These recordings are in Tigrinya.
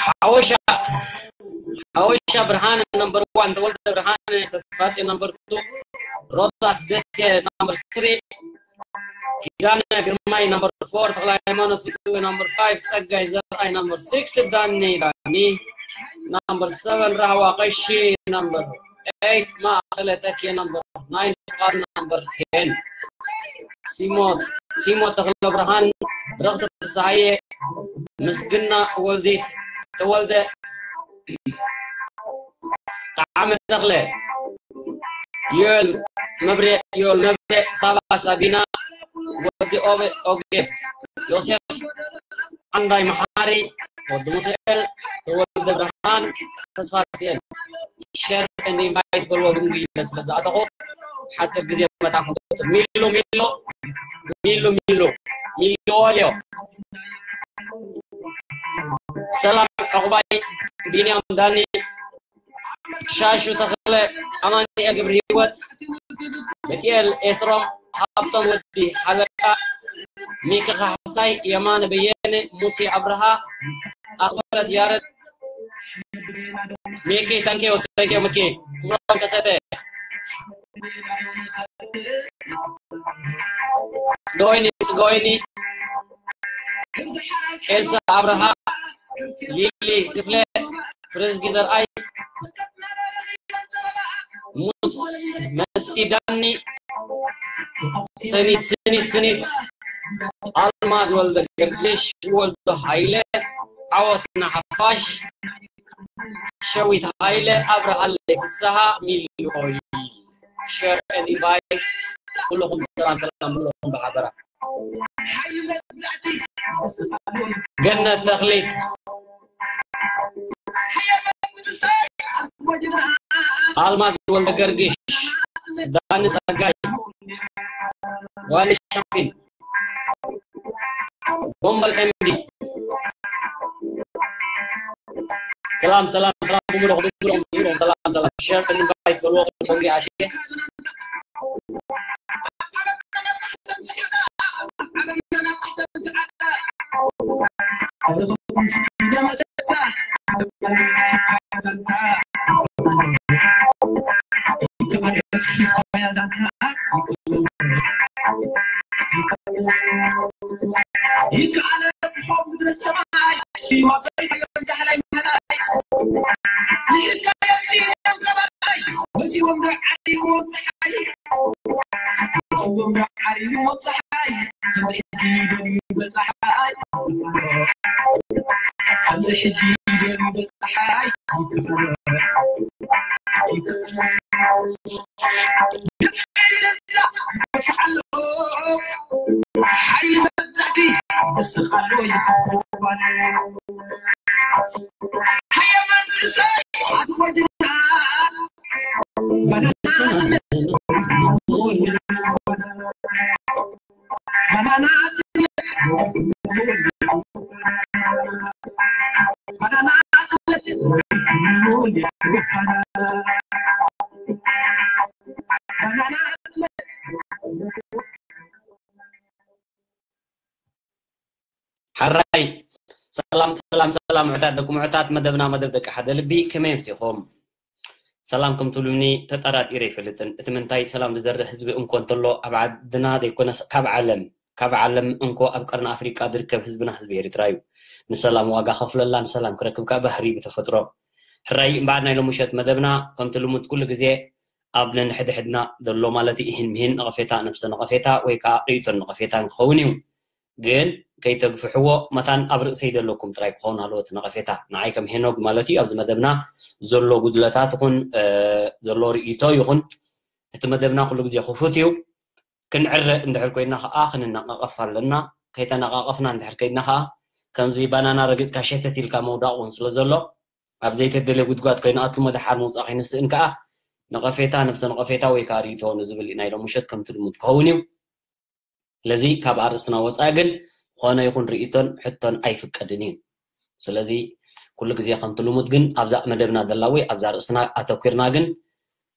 ሓወሻ ሓወሻ ብርሃን ነምበር ዋን፣ ተወልደ ብርሃን ተስፋጽዮን ነምበር ቱ፣ ሮዳስ ደሴ ነምበር ስሪ፣ ኪዳነ ግርማይ ነምበር ፎር፣ ተኽለ ሃይማኖት ፍትዊ ነምበር ፋይቭ፣ ጸጋይ ዘርኣይ ነምበር ሲክስ፣ ዳኒ ዳኒ ነምበር ሰቨን፣ ራህዋ ቀሺ ነምበር ኤይት፣ ማእከለ ተኪ ነምበር ናይን፣ ፍቓዱ ነምበር ቴን፣ ሲሞት ሲሞት ተኽለ ብርሃን፣ ብረኽቲ ፍስሃየ፣ ምስግና ወልዲት፣ ተወልደ ጠዓመ ተኽለ፣ ዮል መብሬ ዮል መብሬ፣ ሳባ ሳቢና፣ ወዲ ኦቤ ኦጌብ፣ ዮሴፍ ዓንዳይ መሓሪ፣ ወዲ ሙስኤል፣ ተወልደ ብርሃን፣ ተስፋ ስኤል። ሸር ኤንድ ኢንቫይት በልዎ፣ ድንጉ ኢለ ስለ ዝኣተኹ ሓፂር ግዜ መታን ክንጠጡ። ሚሉ ሚሉ ሚሉ ሚሉ ሚሉ ኦልዮ። ሰላም ዕቑባይ፣ ቢንያም ዳኒ፣ ሻሹ ተኽለ፣ ኣማኑኤል ገብረ ህይወት፣ በቲኤል ኤስሮም፣ ሃብቶም ወዲ ሓለቃ፣ ሚኪ ካሕሳይ፣ የማነ በየነ፣ ሙሴ ኣብርሃ፣ ኣኽበረት ያረድ፣ ሚኪ፣ ታንኪዩ፣ ታንኪዩ ሚኪ፣ ክብሮም ከሰተ፣ ጽገወይኒ፣ ጽገወይኒ፣ ኤልሳ ኣብርሃ፣ ሊሊ ክፍለ፣ ፍርዝጊ ዘርኣይ፣ ሙስ መሲ ዳኒ፣ ስኒት፣ ስኒት፣ ስኒት፣ ኣልማዝ ወልደ ገርግሽ፣ ወልዶ ሃይለ፣ ዓወት ንሓፋሽ፣ ሸዊት ሃይለ፣ ኣብርሃለይ ፍስሃ፣ ሚሊ ኦይል። ሸር ኤንድ ኢንቫይት። ኩልኹም ሰላም ሰላም፣ ኩልኹም ብሓበራ። ገነት ተኽሊት፣ ኣልማዝ ወልደ ገርግሽ፣ ዳኒ ጸጋይ፣ ዋሊ ሻምፒን፣ ቦምበል ኤምዲ። ሰላም ሰላም ሰላም፣ ብሙሉእ ብሙሉእ ብሙሉእ ሰላም ሰላም። ሸር ኢንቫይት በልዎ፣ ኮንጌ ኣትየ። ሕራይ። ሰላም ሰላም ሰላም፣ ምዑታት ደቂ ምዑታት፣ መደብና መደብ ደቂ ሓደ ልቢ፣ ከመይ ኣምሲኹም? ሰላም ከም ትብሉኒ ተጠራጢረ ኣይፈልጥን። እቲ ምንታይ፣ ሰላም ዝዘርእ ህዝቢ እንኮ እንተሎ፣ ኣብ ዓድና ዘይኮነስ ካብ ዓለም፣ ካብ ዓለም እንኮ ኣብ ቀርኒ ኣፍሪቃ ዝርከብ ህዝብና ህዝቢ ኤርትራ እዩ። ንሰላም ዋጋ ከፍሎ ኣላ፣ ንሰላም ክረክብ ከኣ ባህሪ ብተፈጥሮ። ሕራይ እምበኣር ናይ ሎሚ ምሸት መደብና ከምቲ ልሙድ ኩሉ ግዜ ኣብ ነንሕድሕድና ዘሎ ማለት እዩ፣ ኢሂን ምሂን ነቐፌታ፣ ነብሰ ነቐፌታ ወይ ከኣ ርእይቶን ነቐፌታን ክኸውን እዩ። ግን ከይተግፍሕዎ፣ መታን ኣብ ርእሰይ ዘለኩም ጥራይ ክኸውን ኣለዎ እቲ ነቐፌታ። ንዓይ ከም ሄኖግ ማለት እዩ፣ ኣብዚ መደብና ዘሎ ጉድለታት ይኹን፣ እ፣ ዘሎ ርእይቶ ይኹን፣ እቲ መደብና ኩሉ ግዜ ክፉት እዩ። ክንዕረ እንድሕር ኮይና ከኣ ክንነቓቐፍ ኣለና። ከይተነቓቐፍና እንድሕር ከይድና ከኣ፣ ከምዚ ባናና ረጊጽካ ሸተት ኢልካ ምውዳቕ እውን ስለ ዘሎ፣ ኣብ ዘይተደልየ ጉድጓድ ከይንኣቱ፣ መድሓር ምውፃእ ከይንስእን ከዓ ነቐፌታ፣ ነብሰ ነቐፌታ ወይ ከዓ ርእይቶ ንዝብል ኢና ኢሎም ምሸት ከምቲ ልሙድ ክኸውን እዩ። ስለዚ ካብ ኣርእስትና ወፃኢ ግን ዝኾነ ይኹን ርእይቶን ሕቶን ኣይፍቀድን እዩ። ስለዚ ኩሉ ግዜ ከምቲ ልሙድ ግን ኣብዛ መደብና ዘላ ወይ ኣብዛ ርእስና ኣተኲርና ግን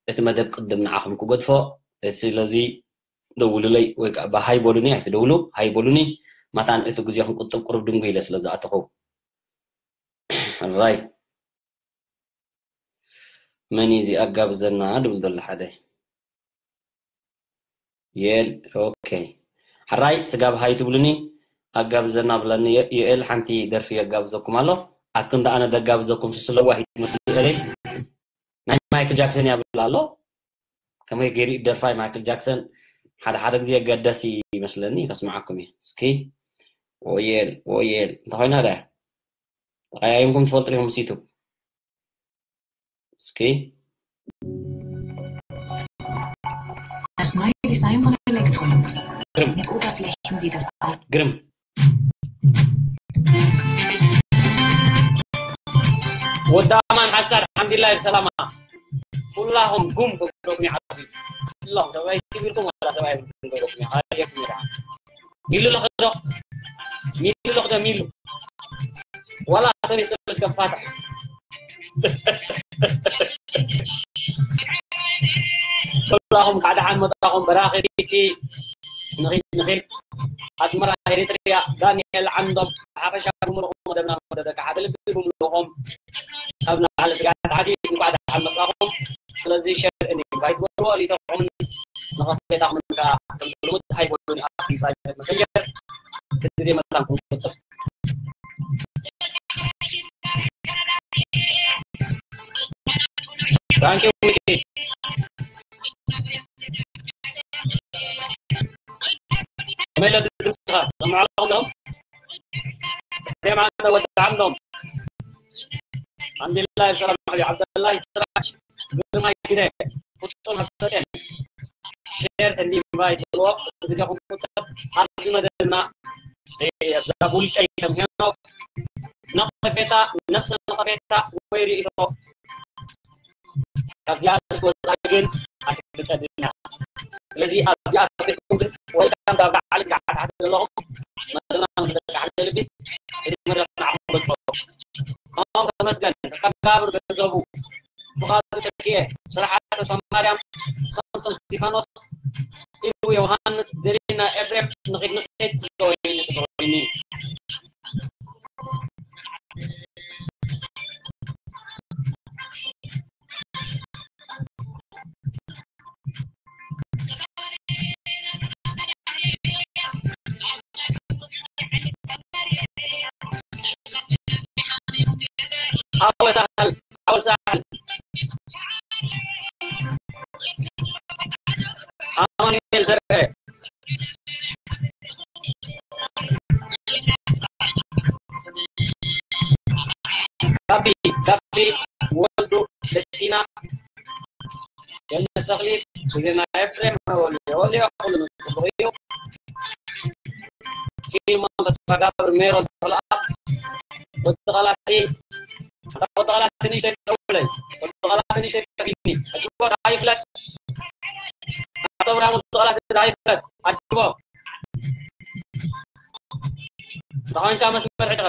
እቲ መደብ ቅድም ንዓኹም ክገድፎ። ስለዚ ደውሉለይ ወይ ከዓ ብሃይ በሉኒ፣ ኣይትደውሉ፣ ሃይ በሉኒ። መታን እቲ ግዜኹም ቁጥብ ቁሩብ ድንጉ ኢለ ስለ ዝኣተኹ። ራይ መን እዩ እዚ ኣጋብዘና ድብል ዘሎ ሓደ? የል፣ ኦኬ። ሕራይ ስጋብ ሃይ ትብሉኒ፣ ኣጋብዘና ብለኒ። የ-፣ ዮኤል ሓንቲ ደርፊ የጋብዘኩም ኣሎ። ኣክንዲ ኣነ ደጋብዘኩም ስለዋ ሂድ መስሊ ኤለይ። ናይ ማይክል ጃክሰን እያ ብላ ኣሎ። ከመይ ገይሩ ይደርፋይ ማይክል ጃክሰን? ሓደ ሓደ ግዜ ገደስ ይመስለኒ፣ ከስምዓኩም እየ። እስኪ፣ ዮኤል፣ ዮኤል፣ እንታይ ኮይና ድያ? ተቐያይምኩም ትፈልጡ ዲኹም ምስ ዩቱብ? እስኪ። Das neue Design von Electrolux. ግርም። Mit Oberflächen, die das Auto ግርም። ወዲ ኣማን ሓሳድ ሓምዲላይ ብሰላማ። ኩላኹም ጉም ክብለኩም ይሓቱ። ኩላኹም ሰብኣይ ክብልኩም ዋላ ሰብኣይ ክብልኩም ክብለኩም ይሓቱ። ሚሉ ለኽዶ? ሚሉ ለኽዶ? ሚሉ። ዋላ ሰኒ ሰብስ ከፋታ። ኩላኹም ሓደ ሓን መጣኹም በራኺ ሪኪ ንኺድ ንኺድ ኣስመራ ኤሪትሪያ ዳንኤል ዓንዶም ሓፈሻ ብምልኹም መደብና መደብ ደቂ ሓደ ልቢ ብምልኹም ካብ ንዓለ ስጋት ዓዲ እንኳዕ ደሓን መጻኹም። ስለዚ ሸር ኢንቫይት በልዎ ሊተኹምን ንኸፍቴታኹምን ከኣ ከምቲ ልሙድ ሃይ በሉኒ ኣብ ፕራይቬት መሰንጀር። እቲ ግዜ መታን ክንቁጥብ። Thank you ሚኪ። ከመይ ኣሎ ድምፅኻ? ሰምዓኹም ዶ? ዜማ እንደ ወዲ ዓንዶም። ኣልሓምዱሊላህ ብሰላም ሓቢ ዓብደላህ ስራጅ ግርማይ ግደ ፍጹም ሃብተሴን ሼር እንዲ ኢንቫይት ብልዎ ግዜኹም ቁጠብ ኣብዚ መደብና ኣብዛ ጉልቀይ ከም ሄኖክ ነቐፌታ ነፍሰ ነቐፌታ ወይ ርእይቶ ካብዚኣ ኣርእስቲ ወፃኢ ግን ኣይትፍቀድን እያ። ስለዚ ኣብዚኣ ተረኺብኩም ግን ወልካም ካብ ላዕሊ ስጋዕ ታሕቲ ዘለኹም መደብና ንኽልተ ሓደ ልቢ እቲ መድረኽ ንዓኹም በፅሖ። ተማም ተመስገን፣ ተስፋጋብር ገንዘቡ፣ ፍቓዱ ተኪኤ፣ ስራሓት ተስፋማርያም፣ ሳምሶን እስጢፋኖስ፣ ኢሉ ዮሃንስ፣ ደሊና ኤፍሬም፣ ንኺድ ንኺድ፣ ጽገወይኒ፣ ጽገወይኒ። ኣወል ሳህል፣ ኣወል ሳህል። ኣማኑኤል ዘርአ። ጋቢ፣ ጋቢ ወልዱ፣ በቲና፣ ገነት ተኽሊት፣ ግርማ ኤፍሬም፣ ወልዮ፣ ወልዮ፣ ኩሉ ጽቡቕ እዩ። ፊልሞን ተስፋጋብር፣ ሜሮን ተኽለኣብ፣ ወዲ ቃላቲ፣ ኣታ ወዲ ቃላቲ ንእሽተይ ጠውለይ፣ ወዲ ቃላቲ ንእሽተይ ከፊኒ፣ ሕጂ እኮ ደኣ ይፍለጥ። ኣቶ ብርሃን ወዲ ቃላቲ ደኣ ይፍለጥ፣ ዓጅቦ። እንተ ኾንካ መስመር ሕድረ።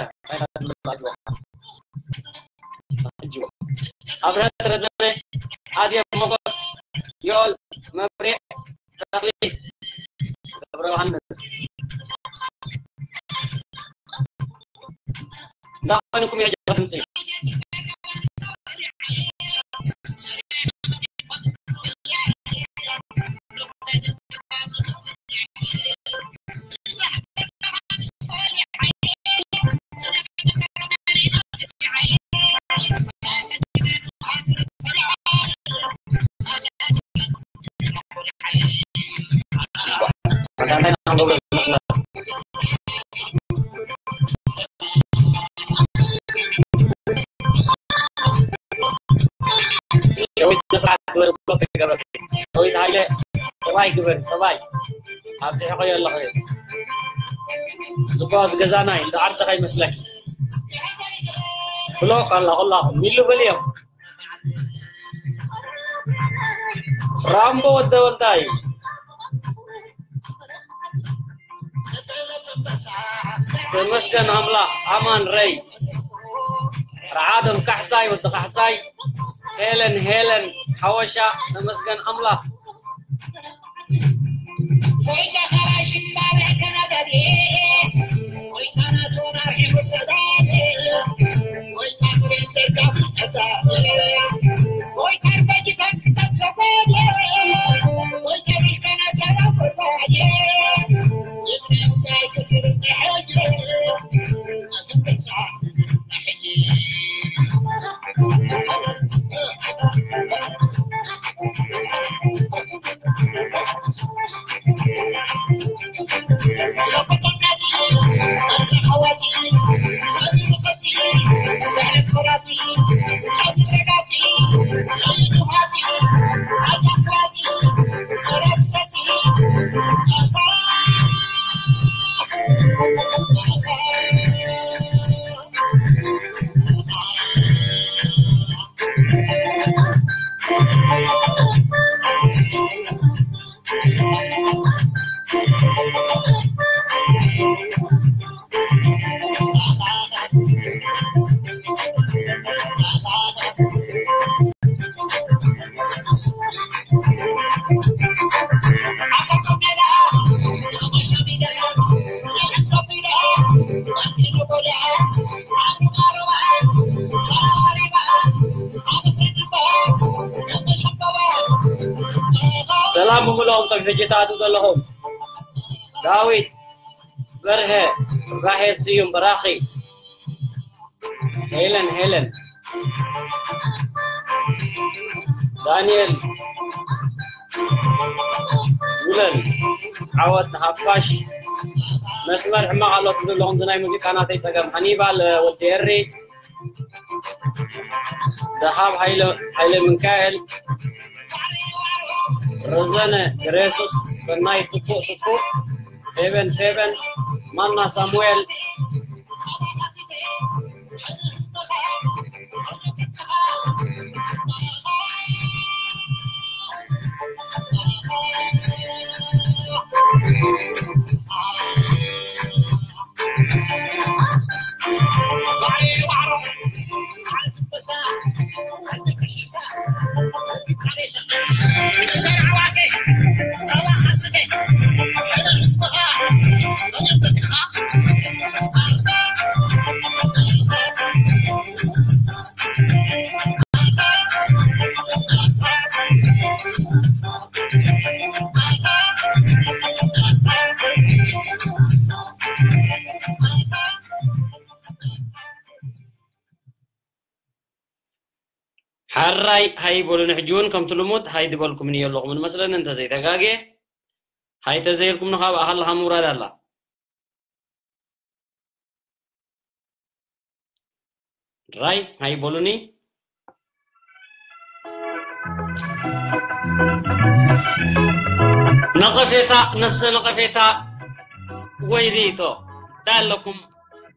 ኣብርሀት ረዘነ፣ ኣዜብ ሞጎስ፣ ዮል መብሬ፣ ተኽሊ ገብረ ዮሃንስ። እንታይ ኮይንኩም ሕጂ ድምፂ? ሸዊት መስራት ግበር ብሎክ ይገብረኪ። ሸዊት ሃይለ፣ ጠባይ ግበር፣ ጠባይ። ኣብዚሕኸዮ ኣለኹ። ዝጓዝ ገዛናይ፣ እንዳ ዓርድኻ ይመስለኪ። ብሎክ ኣላ ኩላኹም ሚሉ በልዮም። ራምቦ ወደ ወልዳይ። ተመስገን ኣምላኽ። ኣማን ረይ፣ ረዓዶም ካሕሳይ፣ ወዲ ካሕሳይ፣ ሄለን፣ ሄለን ሓወሻ። ተመስገን ኣምላኽ። ሰላም ብምልኦም፣ ከም ሕጂ ትኣትዉ ዘለኹም። ዳዊት በርሀ፣ ራሄል ስዩም፣ በራኺ፣ ሄለን፣ ሄለን፣ ዳንኤል፣ ጉለል፣ ዓወት ንሓፋሽ። መስመር ሕማቕ ኣሎ ትብሉ ኣለኹም፣ እዚ ናይ ሙዚቃ ናተይ ጸገም። ሃኒባል ወዲ ኤሪ፣ ደሃብ ሃይለ፣ ሃይለ ሚካኤል፣ ረዘነ ገረሱስ፣ ሰናይ ትኩእ ትኩእ፣ ፌበን ፌበን፣ ማና ሳሙኤል፣ ሓራይ ሃይ በሉኒ። ሕጂ እውን ከምቲ ልሙድ ሃይ ድበልኩምኒ ኣለኹም ንመስለኒ፣ እንተዘይተጋግየ። ሃይ ተዘይልኩምኒ ካብ ኣኻልኻ ምውራድ ኣላ። ራይ ሃይ በሉኒ። ነቐፌታ፣ ነፍሰ ነቐፌታ ወይ ርኢቶ እንታይ ኣለኩም?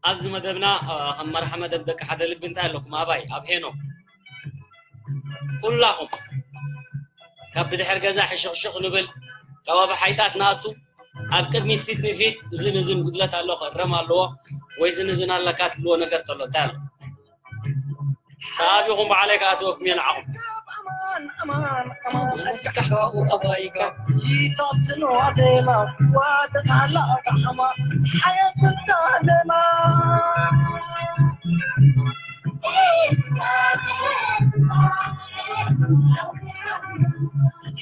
ኣብዚ መደብና፣ እ፣ ከም መርሓ መደብ ደቂ ሓደ ልቢ እንታይ ኣለኩም? ኣባይ፣ ኣብ ሄኖክ፣ ኩላኹም ካብ ብድሕር ገዛ ሕሽኽሽኽ ንብል፣ ከባቢ ሓይጣት ንኣቱ፣ ኣብ ቅድሚት ፊት ንፊት እዝን እዝን ጉድለት ኣሎ፣ ክእረም ኣለዎ፣ ወይ እዝን እዝን ኣለካ ትብልዎ ነገር ተሎ፣ እንታይ ኣሎ? ተኣቢኹም ብዓለይ ክኣትወኩም እየ ንዓኹም። ኣማን፣ ኣማን፣ ኣማን፣ ኣስካሕካኡ ኣባይካ። ይታስኖ ኣዜማ፣ ዋደቃላ ኣቃሓማ፣ ሓየት እንታ ዜማ።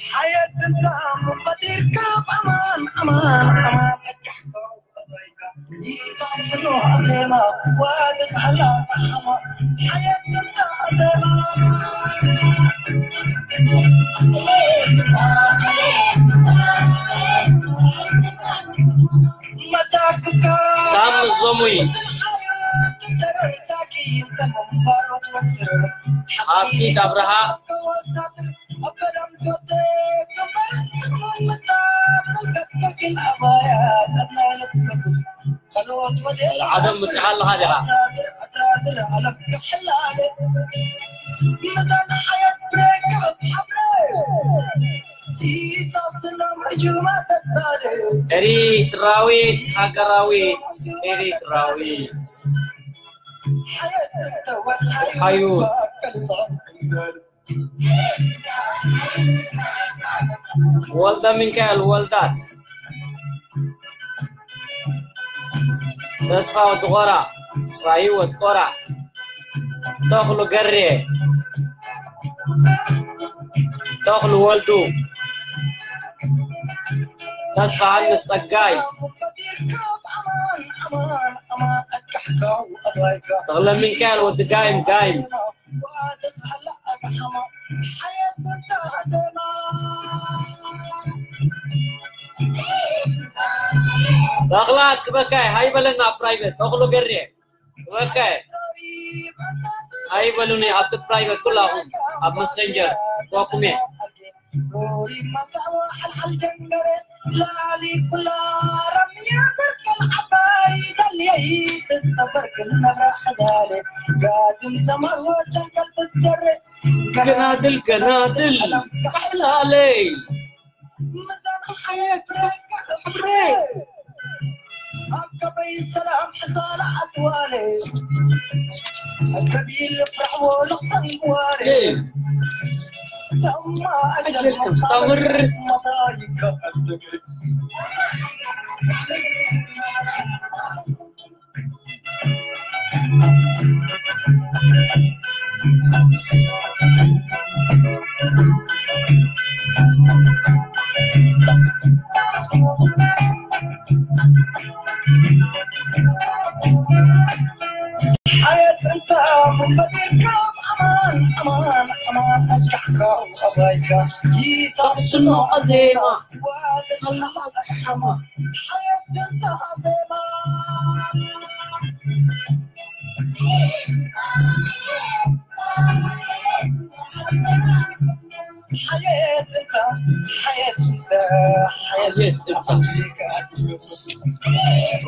ሓየት እንታ ምንባዲርካ፣ ኣማን፣ ኣማን፣ ኣማን፣ ኣስካሕካኡ ሳም ዞሙይ፣ ሃብቲ ኣብርሃ፣ ዓደም በጺሓ ኣለኻ ዲኻ? ኤሪትራዊት ሃገራዊት ኤሪትራዊት ሓዩት ወልደ ሚካኤል ወልዳት ተስፋ ወዲ ቆራ ስራዩ ወዲ ቆራ ተኽሉ ገሬ ተኽሉ ወልዱ ተስፋ ዮሃንስ ጸጋይ ተኽለ ሚካኤል ወዲ ጋይም ጋይም ተኽላ ክበካይ ሃይበለና ፕራይቬት ተኽሉ ገሬ ክበካይ ኣይበሉኒ ኣብቲ ፕራይቬት ኩላኹም ኣብ መሰንጀር ዋኩሜ ገናድል ገናድል ቃሕላለይ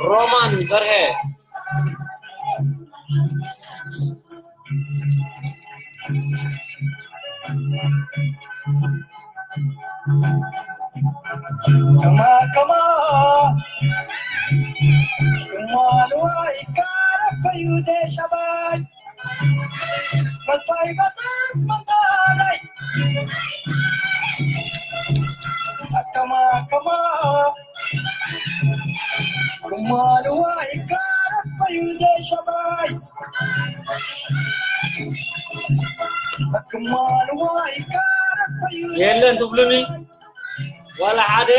ሮማን በርሀ የለን ትብሉኒ ዋላ ሓደ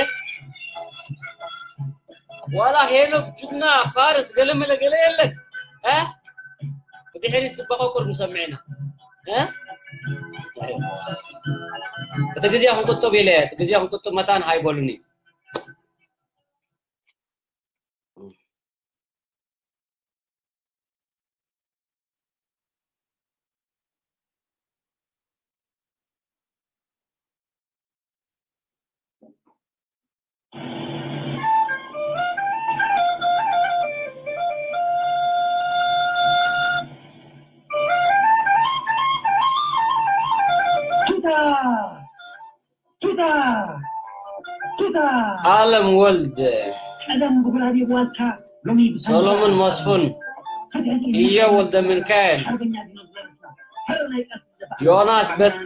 ዋላ ሄኖክ ጅግና ፋርስ ገለመለ ገለ የለን እ ብድሕሪ ዝበቐቁር ንሰምዕ ኢና እ እቲ ግዜ ክንቁጥብ ኢለ እቲ ግዜ ክንቁጥብ መታን ሃይበሉኒ ኣለም ወልድ ሰሎሞን መስፉን እዮ ወልደ ሚካኤል ዮናስ በት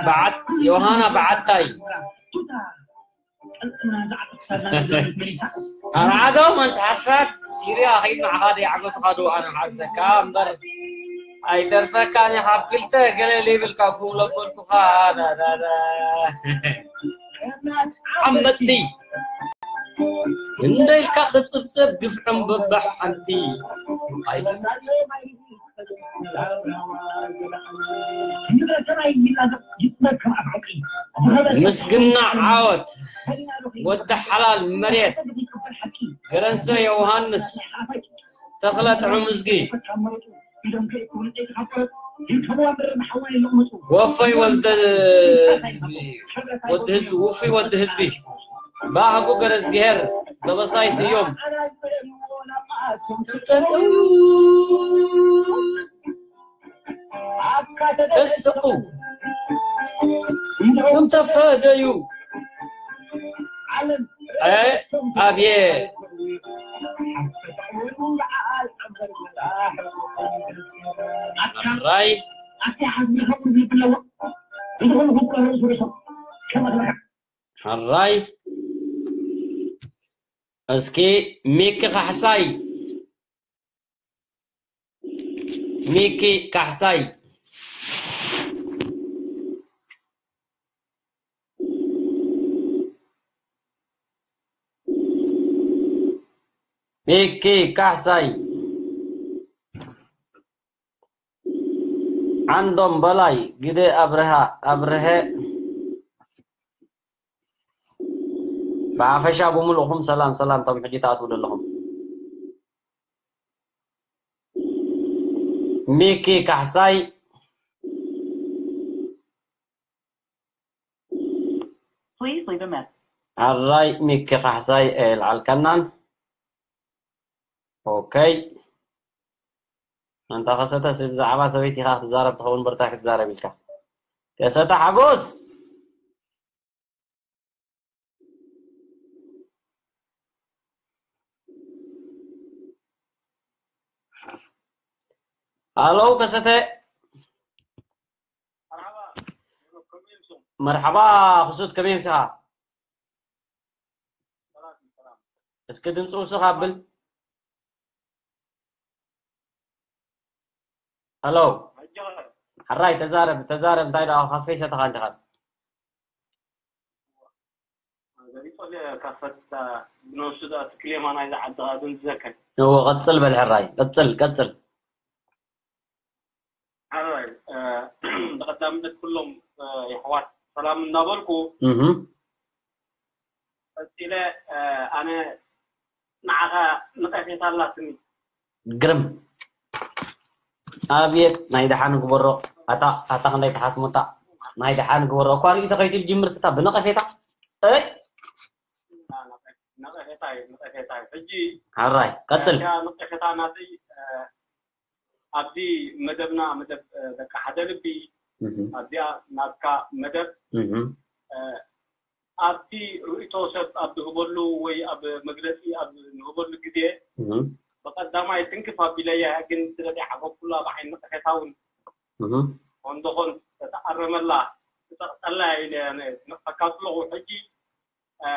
በዓት ዮሃና በዓታይ ኣርዓዶም ኣንቲ ሓሳድ ሲርያ ከይድ ንዓኻ ደይዓገቱኻ ዶ ኣነ ሓግዘካ እምበር ኣይተርፈካን ኢኻ ብክልተ ገለ ሌብል ካብ ጉብለበልኩኻ ዳዳዳ ዓመፅቲ እንደ ኢልካ ክፅብፅብ ግፍዕም በባሕ ሓንቲ ኣይበስ ምስግና ዓወት ወዲ ሓላል መሬት ገረንሰ ዮውሃንስ ተኽለ ጥዑም እዝጊ ወፈይ ወልደ ህዝቢ ወዲ ህዝቢ ውፉይ ወዲ ህዝቢ ባህጉ ገረዝግሄር ደበሳይ ስዮም ተስቁ፣ ኩም ተፈደዩ። እ፣ ኣብየ። ራይ። ሕራይ። እስኪ ሚኪ ካሕሳይ፣ ሚኪ ካሕሳይ፣ ሚኪ ካሕሳይ፣ ዓንዶም በላይ፣ ግደ ኣብርሃ፣ ኣብርሀ፣ ብሓፈሻ ብምሉእኹም ሰላም ሰላም፣ ቶም ሕጂ ትኣትዉ ዘለኹም። ሚኪ ካሕሳይ፣ Please leave a message. ኣራይ ሚኪ ካሕሳይ፣ ኣየልዓልካናን። ኦከይ። ኣንታ ከሰተ፣ ሲ ብዛዕባ ሰበይቲ ኢኻ ክትዛረብ ትኸውን፣ በርታ ክትዛረብ ኢልካ። ከሰተ ሓጎስ። ሃሎ ከሰተ። መርሓባ ክሱት፣ ከመይ ምሳኻ? እስኪ ድምፂ ውስኽ ኣብል። ሃሎ። ሕራይ ተዛረብ፣ ተዛረብ፣ እንታይ ደኣ ካፌ ሰተኻ እንዲኻ? ገሊጾ ካፈታ ብነሱ ዳ ትክሌማ ናይዛ ዓዲ ኣደንዝዘከን። እዎ፣ ቀጽል በል ሕራይ፣ ቀጽል፣ ቀጽል። ሕራይ፣ እ፣ ብቐዳምነት ኩሎም፣ እ፣ የሕዋት ሰላም እናበልኩ፣ እህ። ቀጺለ፣ እ፣ ኣነ ንዓኻ ንቐፌታ ኣላትኒ። ግርም። ኣብየት ናይ ደሓን ግበሮ። ኣታ፣ ኣታ ክንደይ ተሓስሞታ። ናይ ደሓን ግበሮ። እኳ ርእይቶ ከይትብል ጅምር ስታ ብነቐፌታ። እይ! ነቐፌታ እዩ፣ ነቐፌታ እዩ። ሕጂ፣ ሓራይ፣ ቀጽል። እያ ነቐፌታ ናተይ፣ እ፣ ኣብዚ መደብና፣ መደብ፣ እ፣ ደቂ ሓደ ልቢ፣ እህ። ኣብዚኣ ናትካ መደብ፣ እህ። እ፣ ኣብቲ ርእይቶ ሰብ ኣብ ዝህበሉ ወይ ኣብ መግለጺ ኣብ ንህበሉ ግዜ፣ እህ። ብቐዳማይ ትንክፍ ኣቢለያ፣ ግን ስለ ዘይዓገኩላ ብዓይኒ ነቐፌታ እውን እህ። ኮን ደኾን ተተኣረመላ፣ ትጠቕጠላ ኢለ ኣነ ነቕፈካ ኣለኹ። ሕጂ፣ እ፣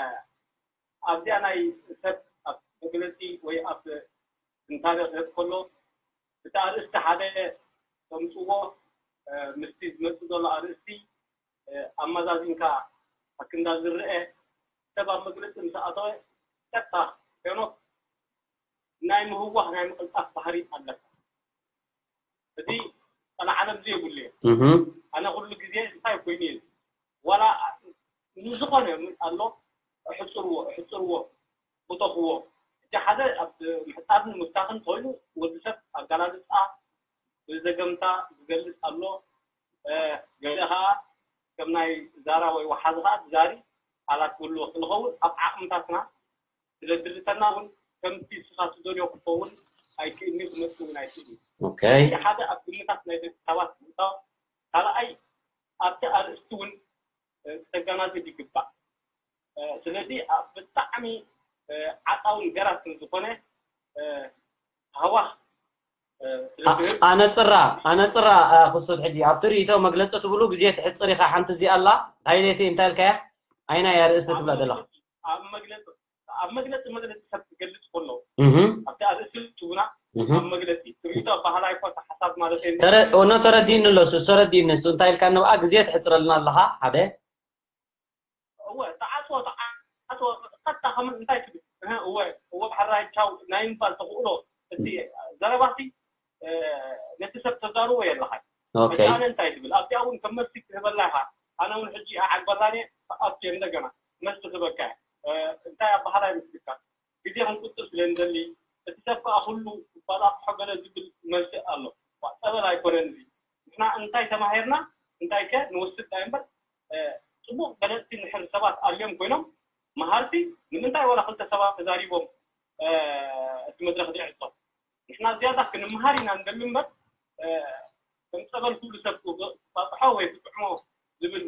ኣብዚኣ ናይ ሰብ ኣብ መግለጺ ወይ ኣብ ትንታነ ክህብ ከሎ፣ እቲ ኣርእስቲ ሓደ ተምጽዎ፣ እ፣ ምስቲ ዝመጽእ ዘሎ ኣርእስቲ፣ እ፣ ኣመዛዚንካ ኣክንዳ ዝረአ፣ ሰብ ኣብ መግለጺ ምስ ኣተወ፣ ቀጥታ ሄኖክ ናይ ምህዋኽ ናይ ምቕልጣፍ ባህሪ ኣለካ። እዚ ጸላዓለም እዚ የብሉ እየ። እህ። ኣነ ኩሉ ግዜ እንታይ ኮይኑ እየ? ዋላ ንዝኾነ ኣሎ፣ እሕጽርዎ፣ እሕጽርዎ፣ ብተኽዎ። እቲ ሓደ ኣብ ምሕጻርን ምፍታኽን ኮይኑ ወዲ ሰብ ኣገላልጻ ብዘገምታ ዝገልጽ ኣሎ። እ፣ ገለ ኸኣ ከም ናይ ዛራ ወይ ወሓዚ ኸኣ ዛሪ ቃላት ክህልዎ ክኸውን ኣብ ዓቕምታትና ስለ ድርተና እውን ከምቲ ንስኻ ትደልዮ ክኸውን ኣይክእልን'ዩ፣ ክመጽእ እውን ኣይክእልን። ኦኬ። እቲ ሓደ ኣብ ግምታት ናይ ደቂ ሰባት ምእታው፣ ካልኣይ ኣብቲ ኣርእስቲ እውን፣ እ፣ ክተገናዝብ ይግባእ። እ፣ ስለዚ ኣብ ብጣዕሚ፣ እ፣ ዓጻውን ገራትን ዝኾነ፣ እ፣ ሃዋህ፣ እ፣ ስለ ኣ-፣ ዝህብ ኣነጽራ፣ ኣነጽራ፣ እ፣ ክሱት ሕጂ ኣብቲ ርእይቶ መግለጺ ትብሉ ግዜ ትሕጽር ኢኻ። ሓንቲ እዚኣ ኣላ፣ ሃይሌቲ እንታይ ኢልካያ? ኣይና እያ ርእስቲ ኣብ ትብላ ዘለኻ? መግለጺ፣ ኣብ መግለጺ፣ ኣብ መግለጺ፣ መግለጺ ሰብ ክገልጽ ከሎ፣ እህ። ኣብቲ ኣርእስቲ ትቡና፣ እህ። ኣብ መግለጺ፣ ትርኢቶ ኣበሃህላ ኣይኮን፣ ሓሳብ ማለት እዩ። ተረ-፣ ኖ፣ ተረዲእኒ ኣሎ እሱ፣ ተረዲእኒ እሱ። እንታይ ኢልካ ንብኣ ግዜ ትሕጽረልና ኣለኻ? ሓደ። እወ፣ ተዓጽዎ፣ ተዓጽዎ፣ ቀጥታ ከመን እንታይ ትብል? እህ፣ እወ፣ እወ፣ ብሓራይ ቻው ናይ ምባል ተኽእሎ፣ እቲ ዘረባሲ፣ እ፣ ነቲ ሰብ ተዛርቦ የለኻይ። ኦኬ። ሕጂ ኣነ እንታይ ትብል? ኣብዚኣ እውን ከም መልሲ ክህበላ ኢኻ። ኣነ እውን ሕጂ ኣዓግበላን እየ፣ ክኣቱ እየ እንደገና። መልሲ ክህበካ እየ። እ፣ እንታይ ኣበሃህላ ይመስልካ? ግዜ ክንቁጥብ ስለ ንደሊ፣ እቲ ሰብ ከኣ ኩሉ ባላቕሖ ገለ ዝብል መልሲ ኣሎ። ዋ፣ ጸበል ኣይኮነን እዚ። ንሕና እንታይ ተማሂርና? እንታይ ከ ንወስድ ዳይ እምበር፣ እ፣ ጽቡቕ ገለጽቲ እንድሕር ሰባት ኣልዮም ኮይኖም፣ መሃርቲ፣ ንምንታይ ዋላ ክልተ ሰባት ተዛሪቦም፣ እ፣ እቲ መድረኽ ዘይዕጾ? ንሕና ዝያዳ ክንመሃር ኢና ንደሊ እምበር፣ እ፣ ከም ጸበል ኩሉ ሰብ ክባጽሖ ወይ ክጥዕሞ ዝብል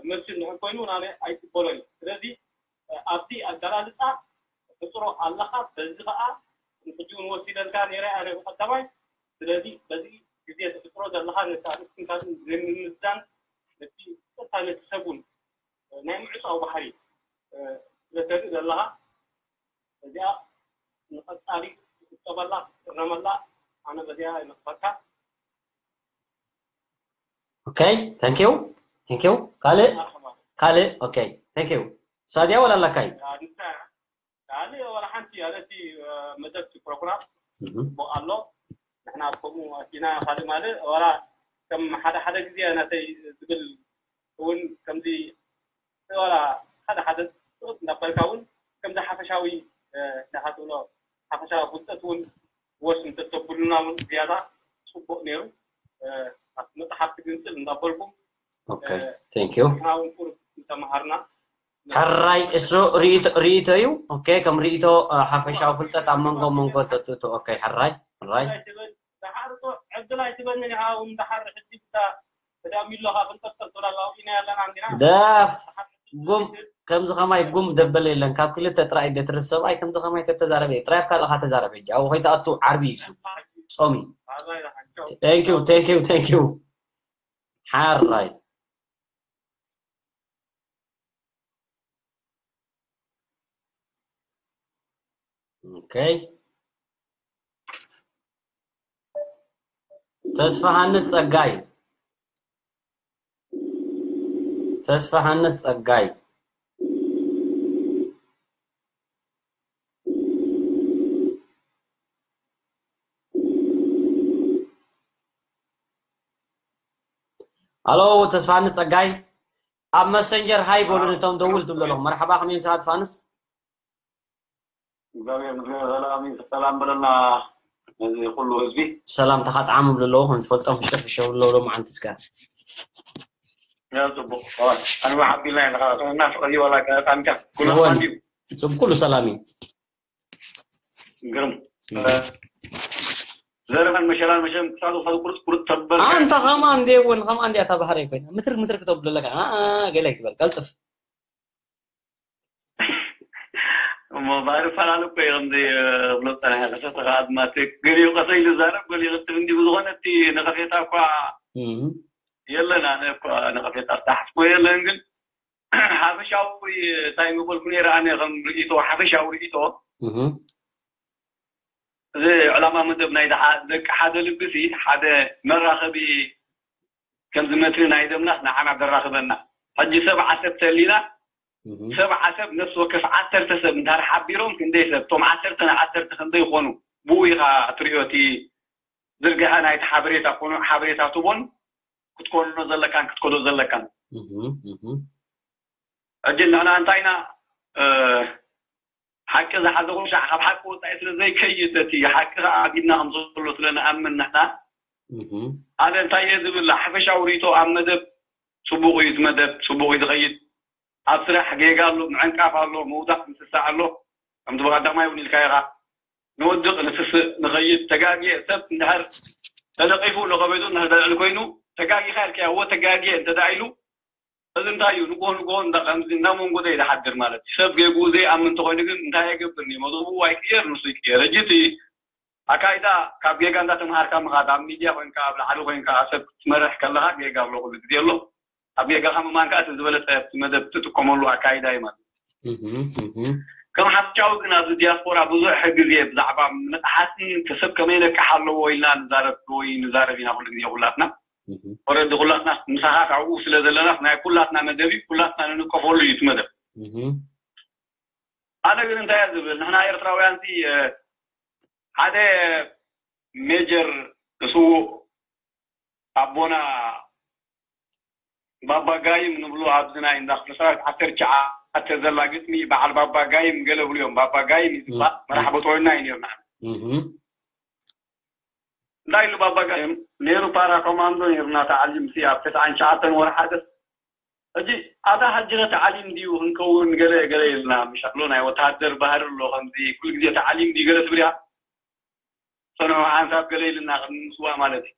መልሲ እንድሕር ኮይኑ ኣነ ኣይቅበሎን እየ። ስለዚ ኣብዚ ኣገላልጻ ሕጽሮ ኣለኻ። በዚ ኸኣ ሕጂ እውን ወሲደልካ ነይረ ኣነ ብቐዳማይ። ስለዚ በዚ ግዜ ትሕጽሮ ዘለኻ ነቲ ኣርእስትን ካልእን ዘይምምዝዛን ነቲ ቀጥታ ነቲ ሰብ እውን ናይ ምዕጻው ባህሪ ስለ ተርኢ ዘለኻ እዚኣ ንቐጻሊ ክትቁጠበላ ክትእረመላ ኣነ በዚኣ ይነቕፈካ። Okay, thank you. Thank you. ካልእ ካልእ okay, thank you. ሳድያ ወላ ኣለካይ? ካልእ ወላ ሓንቲ ኣለቲ መደብቲ ፕሮግራም ጽቡቕ ኣሎ። ንሕና ከምኡ ኣቲና ካልእ ማለት ወላ ከም ሓደ ሓደ ግዜ ናተይ ዝብል እውን ከምዚ ወላ ሓደ ሓደ ጽሑፍ እንዳበልካ እውን ከምዚ ሓፈሻዊ ንካ ትብሎ ሓፈሻዊ ፍልጠት እውን ወስ እንተተብሉና እውን ዝያዳ ጽቡቕ ነይሩ። ኣብቲ መጽሓፍቲ ግንጽል እንዳበልኩም Okay, thank you. ንሕና እውን ቁሩብ እንተመሃርና ሕራይ እሱ ርእይቶ እዩ። Okay, ከም ርእይቶ ሓፈሻዊ ፍልጠት ኣብ መንጎ መንጎ ተትእቱ። Okay, ሕራይ ሕራይ ዕድል ኣይትበንን ኢኻ እውን ደሓር ሕጂ ብታ ተዳሚሎኻ ክንጠጠር ተላላው ኢና ያለና እንዲና ደፍ ጉም ከምዚ ከማይ ጉም ደበለ የለን። ካብ ክልተ ጥራይ ደትርፍ ሰብኣይ ከምዚ ከማይ ተተዛረበ ጥራይ ኣብካ ለኻ ተዛረበ። ሕጂ ኣብኡ ከይትኣቱ ዓርቢ ይሱ ጾሚ። Thank you, thank you, thank you. ሓራይ Okay. ተስፋሃንስ ጸጋይ ተስፋሃንስ ጸጋይ ኣሎ። ተስፋሃንስ ጸጋይ ኣብ መሰንጀር ሃይ በሉ። ነቶም ደውል ትብሉ ኣለኹም። መርሓባ፣ ከመይ ምሳኻ ተስፋሃንስ? እግዚኣብሔር ምስጋና ሰላም ሰላም በለና ነዚ ኩሉ ህዝቢ። ሰላምታኻ ጣዕም ብሉ ኣለዉ ከም ትፈልጦም ፍሸፍሸ ብሉ ኣለዉ። መዓንቲ እስከ ያ ጽቡቕ ኣንዋ ሓቢልና ኢና ከና እናፍቐ እዩ ዋላ ጣንካ ኩሉ እወን። ኣማን እዩ። ጽቡቕ ኩሉ ሰላም እዩ። ግርም ዘረፈን መሸላን መሸም ክሳሉ ክሳሉ ቁርጥ ቁርጥ ተበል ኣንታ ኸማ እንዴ እውን ኸማ እንዴ ኣታ ባህሪ ኮይና ምትርክ ምትርክ ተብሎ ኣለካ። ኣኣ ገለ ይትበል ቀልጥፍ። እሞ ባህሪ ፈላለ እኮ እዮም ዘይብሎ ጸናሒ ከሰተ ከኣድማት ገሊኡ ቀሰ ኢሉ ዛረብ ገሊኡ ክትብ እንዲ ብዝኾነ እቲ ነቐፌታ እኳ እም። የለን። ኣነ እኳ ነቐፌታ ዝተሓስቦ የለን። ግን ሓፈሻዊ እንታይ ምበልኩ ነይረ ኣነ ከም ርእይቶ ሓፈሻዊ ርእይቶ እህ። እዚ ዕላማ መደብ ናይ ደቂ ሓደ ልብሲ ሓደ መራኸቢ ከምዚ መትሪ ናይ ደምናስ ንዓና ደራኽበና። ሕጂ ሰብ ዓሰርተ ሊና እህ። ሰብ ዓሰብ ነፍሲ ወከፍ ዓሰርተ ሰብ እንታር ሓቢሮም ክንደይ ሰብ እቶም ዓሰርተ ዓሰርተ ክንደይ ይኾኑ? ብኡ ኢኻ ትሪኦ እቲ ዝርግሐ ናይቲ ሓበሬታ ኮኑ ሓበሬታ ትቦን ክትኮኖ ዘለካን ክትከዶ ዘለካን እህ። እህ። ሕጂ ንሕና እንታይ ኢና ሓቂ ዝሓዘ ኩሉ ሻዕ ካብ ሓቂ ወፃኢ ስለ ዘይከይድ እቲ ሓቂ ከዓ ኣብ ኢድና ከም ዘሎ ስለ ንኣምን ንሕና እህ። ኣነ እንታይ እየ ዝብል ሓፈሻዊ ርእቶ ኣብ መደብ ፅቡቅ እዩ እቲ መደብ ፅቡቅ እዩ ዝኸይድ ኣብ ስራሕ ጌጋ ኣሎ ምዕንቃፍ ኣሎ ምውዳቅ ምስሳዕ ኣሎ ከምቲ ብቀዳማይ እውን ኢልካ ኢኻ ንወድቅ ንስስእ ንኸይድ ተጋግየ ሰብ እንድሕር ተነቂፉ ንኸበዱ እንድሕር ልዕሊ ኮይኑ ተጋጊኻ ኢልካ እዎ ተጋግየ እንተዳ ኢሉ እዚ እንታይ እዩ ንግሆ ንግሆ እንዳ ከምዚ እንዳ መንጎ ዘይዝሓድር ማለት እዩ ሰብ ጌግኡ ዘይኣምን እንተኮይኑ ግን እንታይ የገብር እዩ መዝቡ ኣይቅየር ንሱ ይቅየር ሕጂ እቲ ኣካይዳ ካብ ጌጋ እንዳተምሃርካ ምኻድ ኣብ ሚድያ ኮይንካ ኣብ ላዕሊ ኮይንካ ሰብ ክትመርሕ ከለካ ጌጋ ኣሎ ኩሉ ግዜ ኣሎ ኣብ ጌጋካ ምማን ከዓ እቲ ዝበለፀ ኣብቲ መደብ ትጥቀመሉ ኣካይዳ እዩ ማለት እዩ ከም ሓፈሻዊ ግን ኣብዚ ዲያስፖራ ብዙሕ ግዜ ብዛዕባ ንቕሓትን ሰብ ከመይ ነቅሕ ኣለዎ ኢልና ንዛረብ ወይ ንዛረብ ኢና ኩሉ ግዜ ኩላትና ኦረዲ ኩላትና ምሳኻ ካብኡ ስለ ዘለና ናይ ኩላትና መደብ እዩ ኩላትና ንንቀፈሉ እዩ እቲ መደብ ኣነ ግን እንታይ እየ ዝብል ንሕና ኤርትራውያን ሲ ሓደ ሜጀር ስዉእ ኣቦና ባባ ጋይም ንብሎ ኣብዚ ናይ እንዳ ክፍለ ሰራዊት ዓሰርተ ትሽዓተ ዘላ ግጥሚ በዓል ባባ ጋይም ገለ ብሉ እዮም ባባ ጋይም እዩ ዝበሃል መራሕ በጦይና እዩ ነርና እንታይ ኢሉ ባባ ጋይም ነይሩ ፓራ ኮማንዶ ነይሩና ተዓሊም ሲ ኣብ ተስዓን ትሽዓተን ወርሓ ደስ ሕጂ ኣታ ሕጂ ተዓሊም ድዩ ክንከውን ገለ ገለ ኢልና ምሻሎ ናይ ወተሃደር ባህሪ ኣሎ ከምዚ ኩሉ ግዜ ተዓሊም ድዩ ገለ ትብል እያ ሰንዑ ሓንሳብ ገለ ኢልና ቅድሚ ምስዋእ ማለት እዩ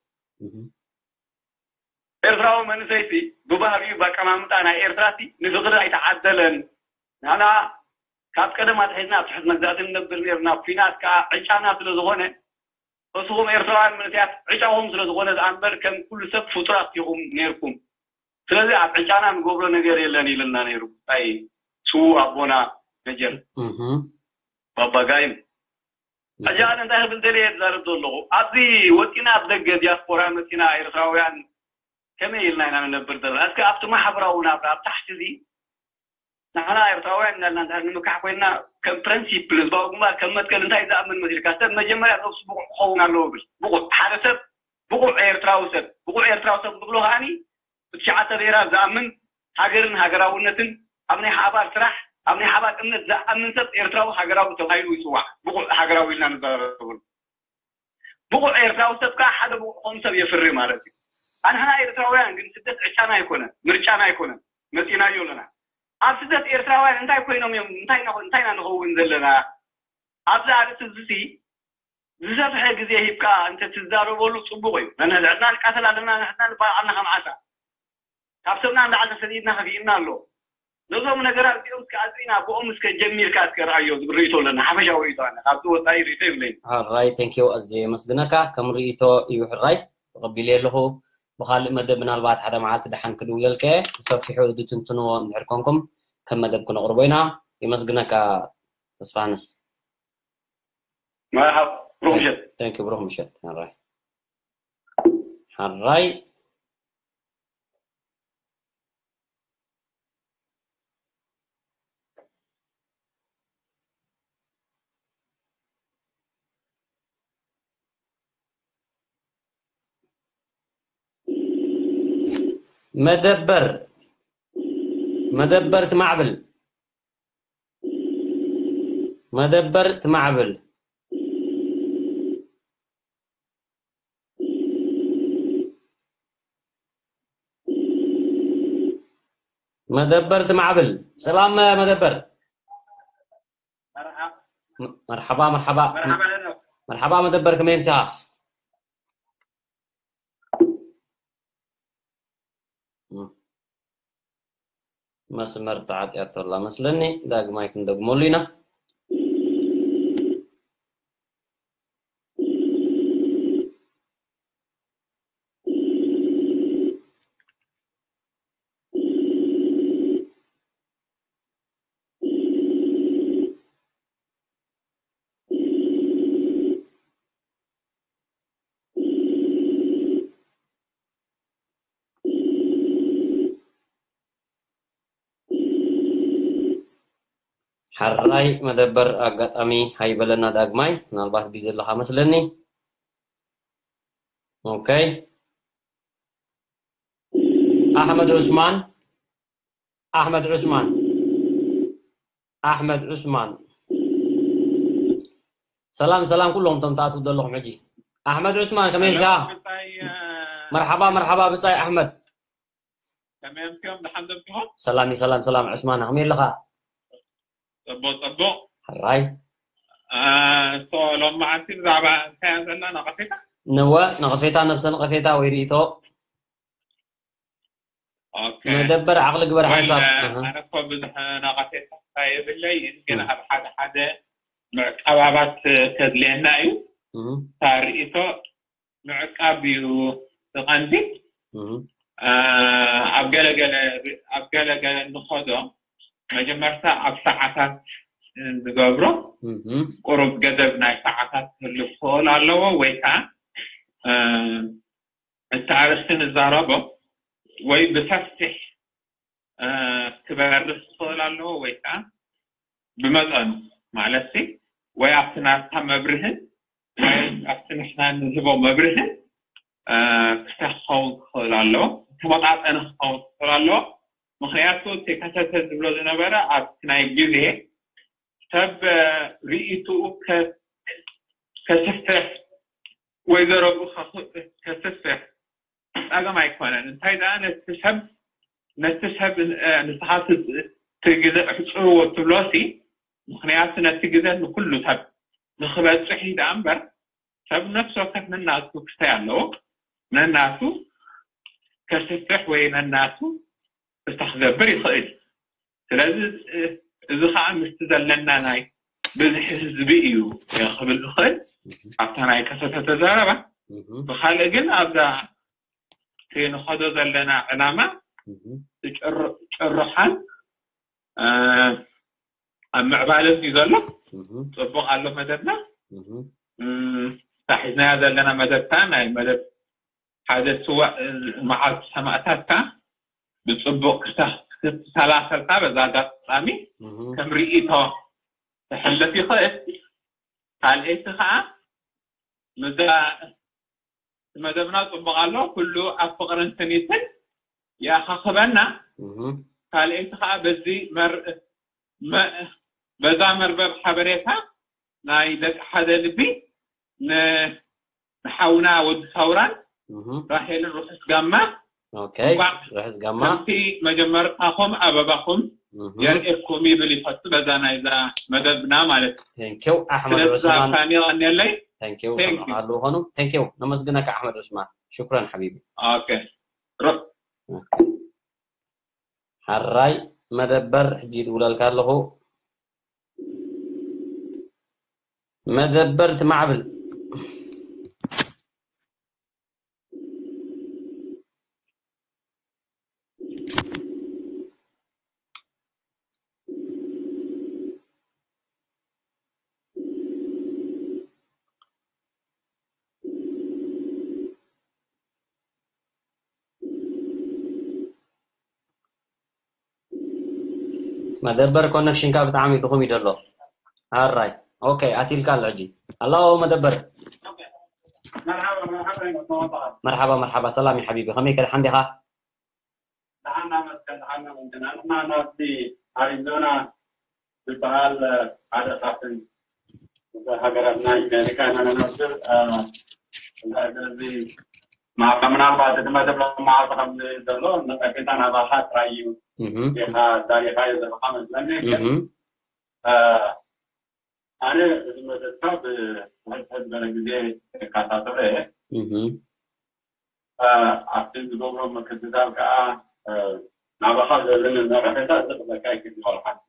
ኤርትራዊ መንእሰይሲ ብባህሪኡ፣ ብኣቀማምጣ ናይ ኤርትራሲ ንፍቕሪ ኣይተዓደለን። ንሕና ካብ ቀደም ኣትሒዝና ኣብ ትሕቲ መግዛእቲ ንነብር ነርና። ኩናት ከኣ ዕጫና ስለ ዝኾነ፣ እስኹም ኤርትራውያን መንእሰያት ዕጫኹም ስለ ዝኾነ ዝኣንበር ከም ኩሉ ሰብ ፍጡራት ኢኹም ነርኩም። ስለዚ ኣብ ዕጫና ንገብሮ ነገር የለን ኢልና ነይሩ። ኣይ ስዉ ኣቦና መጀር ባባጋይም። ሕጂ ኣነ እንታይ ክብል ደልየ ዝዛረብ ዘለኹ፣ ኣብዚ ወፂና ኣብ ደገ ዲያስፖራ መፂና ኤርትራውያን ከመይ ኢልና ኢና ንነብር ዘለና? እስከ ኣብቲ ማሕበራዊ ናብራ ኣብ ታሕቲ እዚ ንሕና ኤርትራውያን እንዳልና እንድሕር ንምካሕ ኮይንና፣ ከም ፕረንሲፕል ህዝባዊ ግንባር ከም መትከል እንታይ ዝኣምን መሲልካ? ሰብ መጀመርያ ነብሱ ብቑዕ ክኸውን ኣለዎ ብል። ብቑዕ ሓደ ሰብ፣ ብቑዕ ኤርትራዊ ሰብ፣ ብቑዕ ኤርትራዊ ሰብ ዝብሎ ከዓኒ ብትሽዓተ ብሄራት ዝኣምን፣ ሃገርን ሃገራውነትን፣ ኣብ ናይ ሓባር ስራሕ፣ ኣብ ናይ ሓባር እምነት ዝኣምን ሰብ ኤርትራዊ ሃገራዊ ተባሂሉ ይፅዋዕ። ብቑዕ ሃገራዊ ኢልና ንዛረበሉ። ብቑዕ ኤርትራዊ ሰብ ከዓ ሓደ ብቑዕ ከም ሰብ የፍሪ ማለት እዩ። ኣንሕና ኤርትራውያን ግን ስደት ዕጫና ኣይኮነን፣ ምርጫና ኣይኮነን፣ መፂናዮ ኣለና። ኣብ ስደት ኤርትራውያን እንታይ ኮይኖም እዮም፣ እንታይ ኢና፣ እንታይ ኢና ንኸውን ዘለና? ኣብዚ ኣርእስቲ እዚ ዝሰፍሐ ግዜ ሂብካ እንተ ትዛረበሉ ጽቡቕ እዩ። ነንሕድሕድና ንቃተል ኣለና፣ ንሕድና ንባላዕ ኣለና ከም ዓሳ። ካብ ሰብና ንላዕሊ ተሰዲድና ከፊእና ኣሎ። ነዞም ነገራት እዚኦም እስከ ኣጽሪና ብኦም እስከ ጀሚርካ እስከ ረኣዮ ዝብል ርእይቶ ኣለና። ሓፈሻዊ ርእይቶ ኣነ። ካብዚ ወጻኢ ርእይቶ የብለይን። ሕራይ፣ ቴንኪው፣ ኣዝየ የመስግነካ። ከም ርእይቶ እዩ ሕራይ፣ ተቐቢለዮ ኣለኹ። ብኻልእ መደብ ምናልባት ሓደ መዓልቲ ደሓን ክድውለልካ እየ። ብሰፊሑ ዝትንትንዎ እንድሕር ኮንኩም ከም መደብ ክነቕርቦ ኢና። የመስግነካ ተስፋሃንስ። መርሓባ፣ ብሩኽ ምሸት። Thank you፣ ብሩኽ ምሸት። ሕራይ። ሕራይ። መደበር፣ መደበር ትማዕብል፣ መደበር ትማዕብል። መደበር ትማዕብል። ሰላም መደበር። መርሓባ፣ መርሓባ። መርሓባ መደበር፣ ከመይ ምሳኻ? መስመር ተዓጽያቶ ኣላ መስለኒ። ዳግማይ ክንደግመሉ ኢና። ሕራይ መደበር፣ ኣጋጣሚ ሃይበለና ዳግማይ፣ ምናልባት ቢዚ ኣለኻ መስለኒ። ኦኬ። ኣሕመድ ዑስማን፣ ኣሕመድ ዑስማን፣ ኣሕመድ ዑስማን። ሰላም ሰላም፣ ኩሎም እቶም ትኣትዉ ዘለኹም ሕጂ። ኣሕመድ ዑስማን፣ ከመይ ምሳኻ? መርሓባ፣ መርሓባ ብጻይ ኣሕመድ። ከመይ ኣምስዮም? ደሓን ዶ ኣምሲኹም? ሰላም እዩ፣ ሰላም፣ ሰላም። ዕስማና፣ ከመይ ኣለኻ? ጽቡቕ፣ ጽቡቕ። ሕራይ። እ፣ እቶ ሎም መዓልቲ ብዛዕባ እንታይ እያ ዘላ ነቐፌታ? ነወ፣ ነቐፌታ፣ ነብሰ ነቐፌታ ወይ ርእይቶ። ኦኬ። መደበር ዓቕሊ ግበር ሓሳብ። ኣነ እኮ ብዙሕ ነቐፌታ የብለይን፣ ግን ኣብ ሓደ ሓደ ምዕቃባባት ከድልየና እዩ። እታ ርእይቶ ምዕቃብ እዩ እቲ ቀንዲ። እ፣ ኣብ ገለገለ፣ ኣብ ገለገለ እንኸዶ መጀመርታ ኣብ ሰዓታት ንገብሮ። ቁሩብ ገደብ ናይ ሰዓታት ክህሉ ክኽእል ኣለዎ፣ ወይ ከዓ፣ እ፣ እቲ ኣርእስቲ ንዛረቦ ወይ ብሰፊሕ፣ እ፣ ክበርህ ክኽእል ኣለዎ፣ ወይ ከዓ ብመጠኑ፣ ማለት ሲ፣ ወይ ኣብቲ ናትካ መብርህን ወይ ኣብቲ ንሕና ንህቦ መብርህን፣ እ፣ ክፍታሕ ክኸውን ክኽእል ኣለዎ፣ ተመጣጠነ ክኸውን ክኽእል ኣለዎ። ምኽንያቱ እቲ ከተተ ዝብሎ ዝነበረ ኣብቲ ናይ ግዜ ሰብ፣ እ፣ ርእይትኡ ከ-፣ ከስፍሕ ወይ ዘረብኡ ከ-፣ ከስፍሕ ጸገም ኣይኮነን። እንታይ ደኣ ነቲ ሰብ፣ ነቲ ሰብ፣ እ፣ ንስኻ ት-፣ እቲ ግዜ ኣሕጽርዎ ትብሎሲ፣ ምኽንያቱ ነቲ ግዜ ንኩሉ ሰብ ንኽበጽሕ እዩ ደኣ እምበር፣ ሰብ ነፍሲ ወከፍ ነናቱ ክስተይ ኣለዎ፣ ነናቱ ከስፍሕ ወይ ነናቱ ፍታሕ ክገብር ይኽእል። ስለዚ እዚ ከዓ ምስቲ ዘለና ናይ ብዝሒ ህዝቢ እዩ ክብል ዝኽእል። ኣብታ ናይ ከሰተ ተዛረባ ብካልእ ግን ኣብዛ እቲ ንኸዶ ዘለና ዕላማ ጭርሖን ኣብ ምዕባለ እዩ ዘሎ። ፅቡቕ ኣሎ መደብና። እታ ሒዝናያ ዘለና መደብታ ናይ መደብ ሓደ ስዋእ መዓልቲ ሰማእታትካ ብፅቡቕ ክተሰላሰልካ በዛ ኣጋጣሚ ከም ርእይቶ ክሕልፍ ይኽእል። ካልኣይቲ ከዓ ምዛ መደብና ፅቡቕ ኣሎ፣ ኩሉ ኣብ ፍቕርን ስኒትን ይኣኻኽበና። ካልኣይቲ ከዓ በዚ በዛ መርበብ ሓበሬታ ናይ ደቂ ሓደ ልቢ ንሓውና ወዲ ሳውራን ራሄልን ርሑስ ጋማ ኦኬይ ርሑስ ጋማ ከምቲ መጀመርታኹም ኣበባኹም የርእየኩም ይብል ይፈቱ በዛ ናይዛ መደብና ማለት እዩ። ቴንኪው ኣሕመድ ዑስማን። ቀንየለይ። ቴንኪው ሰምዕካ ኣለኹ ኾኑ። ቴንኪው ነመስግነካ ኣሕመድ ዑስማን። ሽኩረን ሓቢቢ። ኦኬ ሩሕ ሓራይ መደበር ሕጂ ይድውለልካ ኣለኹ። መደበር ትማዕብል መደበር ኮነክሽንካ ብጣዕሚ ድኹም እዩ ዘሎ። ኣራይ ኦኬ ኣቲልካ ኣሎ ሕጂ። ኣላው መደበር መርሓባ መርሓባ ሰላም እዩ ሓቢቢ ከመይ ከ ደሓን ዲኻ? ደሓና መስከን ደሓና መስከን ኣንሕና ናብቲ ኣሪዞና ዝበሃል ሓደ ካብተን ሃገራት ናይ ኣሜሪካ ኢና ነነብር እዚ ምናልባት እቲ መደብ መዓልቲ ከም ዘሎ ነቀፌታ ናባኻ ጥራይ እዩ ኢኻ ዳሪኻዮ ዘለኻ መስለኒ ግን ኣነ እዚ መደብካ ብሕድሕድ ዝበለ ግዜ እከታተሎ እየ ኣብቲ ዝገብሮ ምክትታል ከዓ ናባኻ ዘለኒ ነቀፌታ እዚ ክብለካ ይክእል ሓንቲ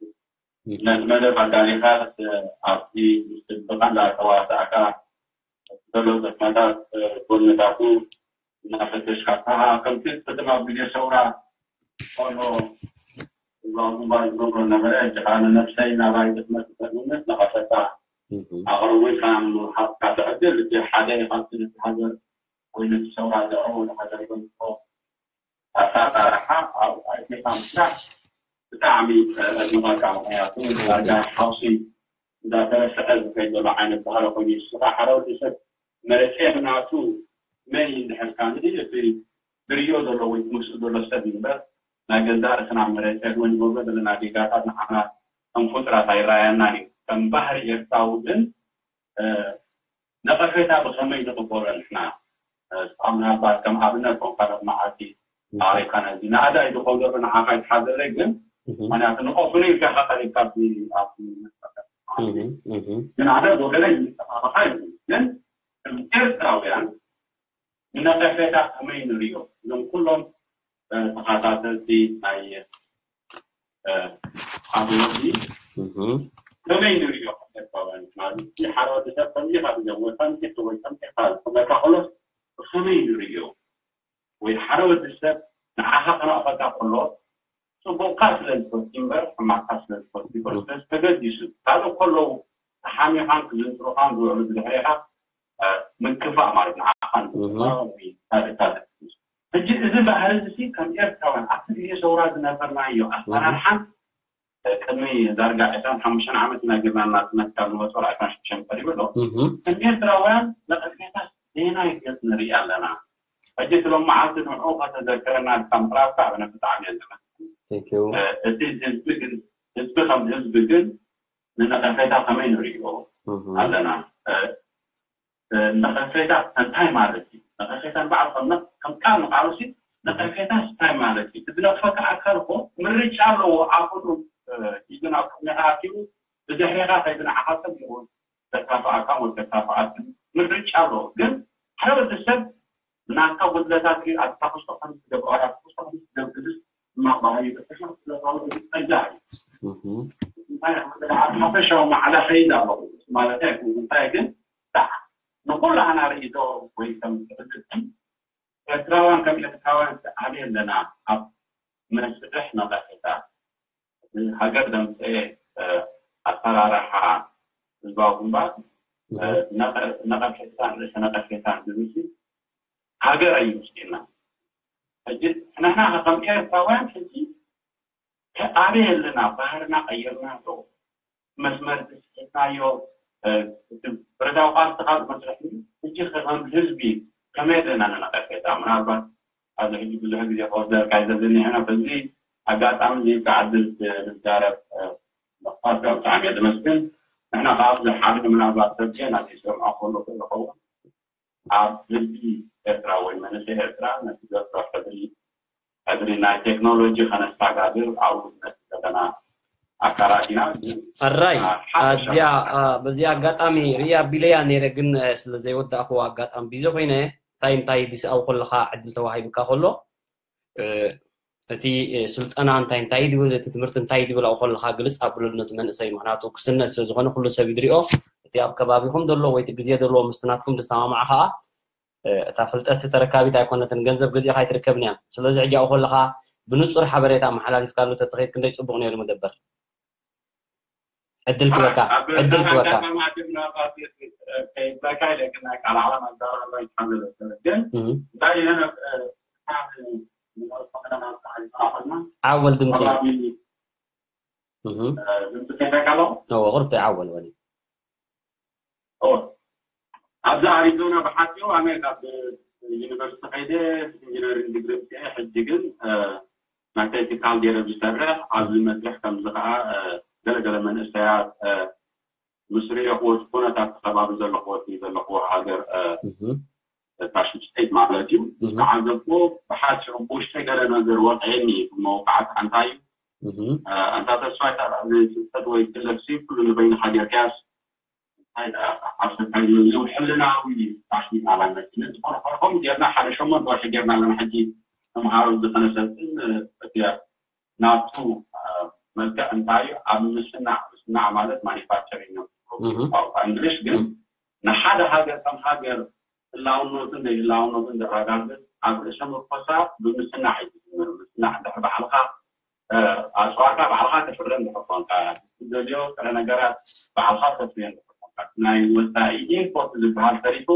ነቲ መደብ ኣዳሊኻስ ኣብቲ ምስቲ ብቐንዳ ተዋሳእካ ዘሎ ድኽመታት ጎንታቱ እናፈተሽካ ከዓ ከምቲ ቅድም ኣብ ግዜ ሰውራ ከሎ እዛ ጉንባር ዝገብሮ ነበረ ሕጂ ከዓ ንነብሰይ ናባይ ድኽመት ተጠቅምነት ነቐፈታ ኣቕርቡ ኢልካ ምሃብካ ትዕድል እቲ ሓደ ካብቲ ነቲ ሃገር ወይ ነቲ ሰውራ ዘዕርቦ ንሃገር ገንዝፎ ኣሰራርሓ ኣብኡ ኣእቲኻ ምስራሕ ብጣዕሚ ኣድንቐካ። ምኽንያቱ ዳርጋ ሓውሲ እንዳተረስዐ ዝኸይድ ዘሎ ዓይነት ባህሊ ኮይኑ እዩ። ንስኻ ሓደ ወዲ ሰብ መሬት ናቱ መን እዩ እንድሕር ካኒ እቲ ዝርእዮ ዘሎ ወይ ትምስኡ ዘሎ ሰብ እዩ እምበር ናይ ገዛእ ርእስና መሬት ወይ ንገብሮ ዘለና ጌጋታት ንዓና ከም ፍጡራት ኣይረኣየናን እዩ። ከም ባህሪ ኤርትራዊ ግን ነቐፌታ ብኸመይ ንቕበሎ ንሕና? እስኻ ምናልባት ከም ኣብነት ኮንካ ሎም መዓልቲ ኣቕሪብካ ነዚ ንኣዳይ ዝኾን ዘሎ ንዓኻ ይትሓዘለይ ግን ምኽንያቱ ንቐፍሉ ኢልካ ኢኻ ቀሪብካ ኣብዚ ኣብዚ ግን ኣነ ብወገነይ ይሰማማኻ እዩ ግን ከም ኤርትራውያን ንነቐፌታ ከመይ ንርእዮ እዞም ኩሎም ተኸታተልቲ ናይ ኣበወዲ ከመይ ንርእዮ ኤርትራውያን ማለት እቲ ሓደ ወዲ ሰብ ከምዚ ኢኻ ትገብር ከምዚ ኢኻ ወይ ከምዚ ኢኻ ክብለካ ከሎ ብኸመይ ንርእዮ ወይ ሓደ ወዲ ሰብ ንዓኻ ክነቕፈካ ከሎ ፅቡቕካ ስለ ዝፈቱ እምበር ሕማቕካ ስለ ዝፈቱ ይኮነ ስለዚ ተገዲሱ ካልእ ከለዉ ተሓሚኻን ክዝንጥሩኻን ዝውዕሉ ብድሕሬኻ ምክፋእ ማለት ንዓኻ ንምክፋእ ወይ ካልእ ካልእ ሕጂ እዚ ባህሪ እዚ ከም ኤርትራውያን ኣብቲ ግዜ ሰውራ ዝነበርናዮ ኣሰራርሓን ቅድሚ ዳርጋ ዕስራን ሓሙሽተን ዓመት ኢና ጌርና ናጽነት ካብ ንወጾ ዕስራን ሽዱሽተን ቀሪቡ ኣሎ ከም ኤርትራውያን ነቐፌታ ዜና ይገጽ ንርኢ ኣለና ሕጂ እቲ ሎም መዓልቲ ንዕኡ ከተዘክረና ካብ ምቕራብካ ኣነ ብጣዕሚ እየ ዘመስግን እቲ ህዝቢ ግን ህዝቢ ከም ህዝቢ ግን ንነቐፌታ ከመይ ንርእዮ ኣለና ነቐፌታ እንታይ ማለት እዩ? ነቐፌታ ንባዕሉ ከም ከም ቃል ንቃሉ ሲ ነቐፌታ እንታይ ማለት እዩ? እቲ ዝነቕፈካ ኣካል እኮ ምርጫ ኣለዎ። ኣፉ ኢዱ ናብ ቅድሜኻ ኣኪቡ ብድሕሬኻ ከይዱ ንዓኻ ጸጊቑ ዘካፍኣካ ወይ ዘካፍኣክን ምርጫ ኣለዎ። ግን ሓደ ወዲ ሰብ ናትካ ጉድለታት ሪኡ ኣታ ክስቶ ከም ዝገብሮ እንታይ ሓፈሻዊ ማዕላ ከይድ ኣለኹ ማለት ኣይኮነ። እንታይ ግን ንኩላህና ርእይቶ ወይ ከም ትዕዝብቲ ኤርትራውያን ከም ኤርትራውያን ኣበይ ኣለና ኣብ መስርሕ ነቐፌታ ሃገር ዘምፀኤ ኣሰራርሓ ህዝባዊ ግንባር ነቐፌታን ርእሰ ነቐፌታን ዝብል ሃገር ኣይመስልና። ሕጂ ንሕና ከም ኤርትራውያን ሕጂ ኣበይ ኣለና? ባህርና ቀይርና ዶ መስመር ስሒትናዮ? እቲ ብረታዊ ቃልሲ ካብ መስርሕ ሕጂ ከም ህዝቢ ከመይ ኣለና ንነቐፌታ? ምናልባት ኣብዚ ሕጂ ብዙሕ ግዜ ክወስደልካ እዩ ዘዝኒሕና በዚ ኣጋጣሚ እዚ ከዓ ዕድል ንዛረብ ምኽፋት ብጣዕሚ እየ ዝመስግን። ንሕና ከዓ ብዙሕ ሓደ ምናልባት ሰብ ናብ ዝሰምዖ ክህሉ ክእል ይኸውን ኣብ ህዝቢ ኤርትራ ወይ መንእሰይ ኤርትራ ነቲ ዘሎ ሕድሪ ሕድሪ ናይ ቴክኖሎጂ ከነሰጋግር ኣብኡ ዝመፅእ ዘለና ኣካላት ኢና። ኣራይ ኣዚኣ በዚ ኣጋጣሚ ርያ ቢለያ ነይረ ግን ስለ ዘይወዳእክዎ ኣጋጣሚ ቢዚ ኮይነ እንታይ እንታይ ዲስኣው ከለካ ዕድል ተዋሂብካ ከሎ እቲ ስልጠና እንታይ እንታይ ድብል እቲ ትምህርቲ እንታይ ድብል ኣብኡ ከለካ ግልፅ ኣብሉል ነቲ መንእሰይ ምክንያቱ ክስነ ስለ ዝኾነ ኩሉ ሰብ ይድሪኦ እቲ ኣብ ከባቢኹም ዘሎ ወይ እቲ ግዜ ዘለዎ ምስትናትኩም ዝሰማማዕ ከዓ እታ ፍልጠት ተረካቢት ኣይኮነትን ገንዘብ ገዚእካ ኣይትርከብን እያ ስለዚ ሕጂ ኣብኡ ከለካ ብንፁር ሓበሬታ መሓላሊፍካሉ ተተኸይድ ክንደይ ፅቡቅ ነይሩ ምደበር ዕድል ክበካ ዕድል ክበካ ዓወል ድምፂ ቁርጥ ዓወል ወኒ ኣብዚ ኣሪዞና ብሓፂሩ ኣነ ካብ ዩኒቨርሲቲ ከይደ ኢንጂነሪንግ ዲግሪ ምፅአ ሕጂ ግን ናይ ቴክኒካል ገይረ ዝሰርሕ ኣብዚ መስርሕ ከምዚ ከዓ ገለገለ መንእሰያት ምስ ርእኹዎ እቲ ኩነታት እቲ ከባቢ ዘለኹዎ እቲ ዘለኹዎ ሃገር ፋሽን ስቴት ማለት እዩ ዝዓዘብኩዎ ብሓፂሩ ብውሽጠይ ገለ ነገር ወፅዐኒ መውቃዕት ኣንታ እዩ ኣንታ ተስፋ ፍልጠት ወይ ክለብሲ ኩሉ ንበይንኻ ጌርካያስ እንታይ ዓሰርተ ዝውሕልናዊ ፋሽን ኣባነት ዝኾነ ኾርኾም ጌርና ሓደ ሸሞንተ ወርሒ ጌርና ኣለና ሕጂ ተምሃሮ ዝተነሰትን እቲ ናቱ መልክዕ እንታይ እዩ ኣብ ምስናዕ ምስናዕ ማለት ማኒፋክቸሪንግ ቋንቋ እንግሊሽ ግን ንሓደ ሃገር ከም ሃገር ህላውነቱን ዘይህላውነቱን ዘረጋግፅ ኣብ ርእሰ ምርኮሳ ብምስናዕ እዩ ዝጅምር ምስናዕ እንድሕር ባዕልካ ኣፅዋርካ ባዕልካ ተፍረ እንድሕር ኮንካ ትደልዮ ጥረ ነገራት ባዕልካ ተፍርዮ እንድሕር ኮንካ ናይ ወፃኢ ኢምፖርት ዝበሃል ተሪፉ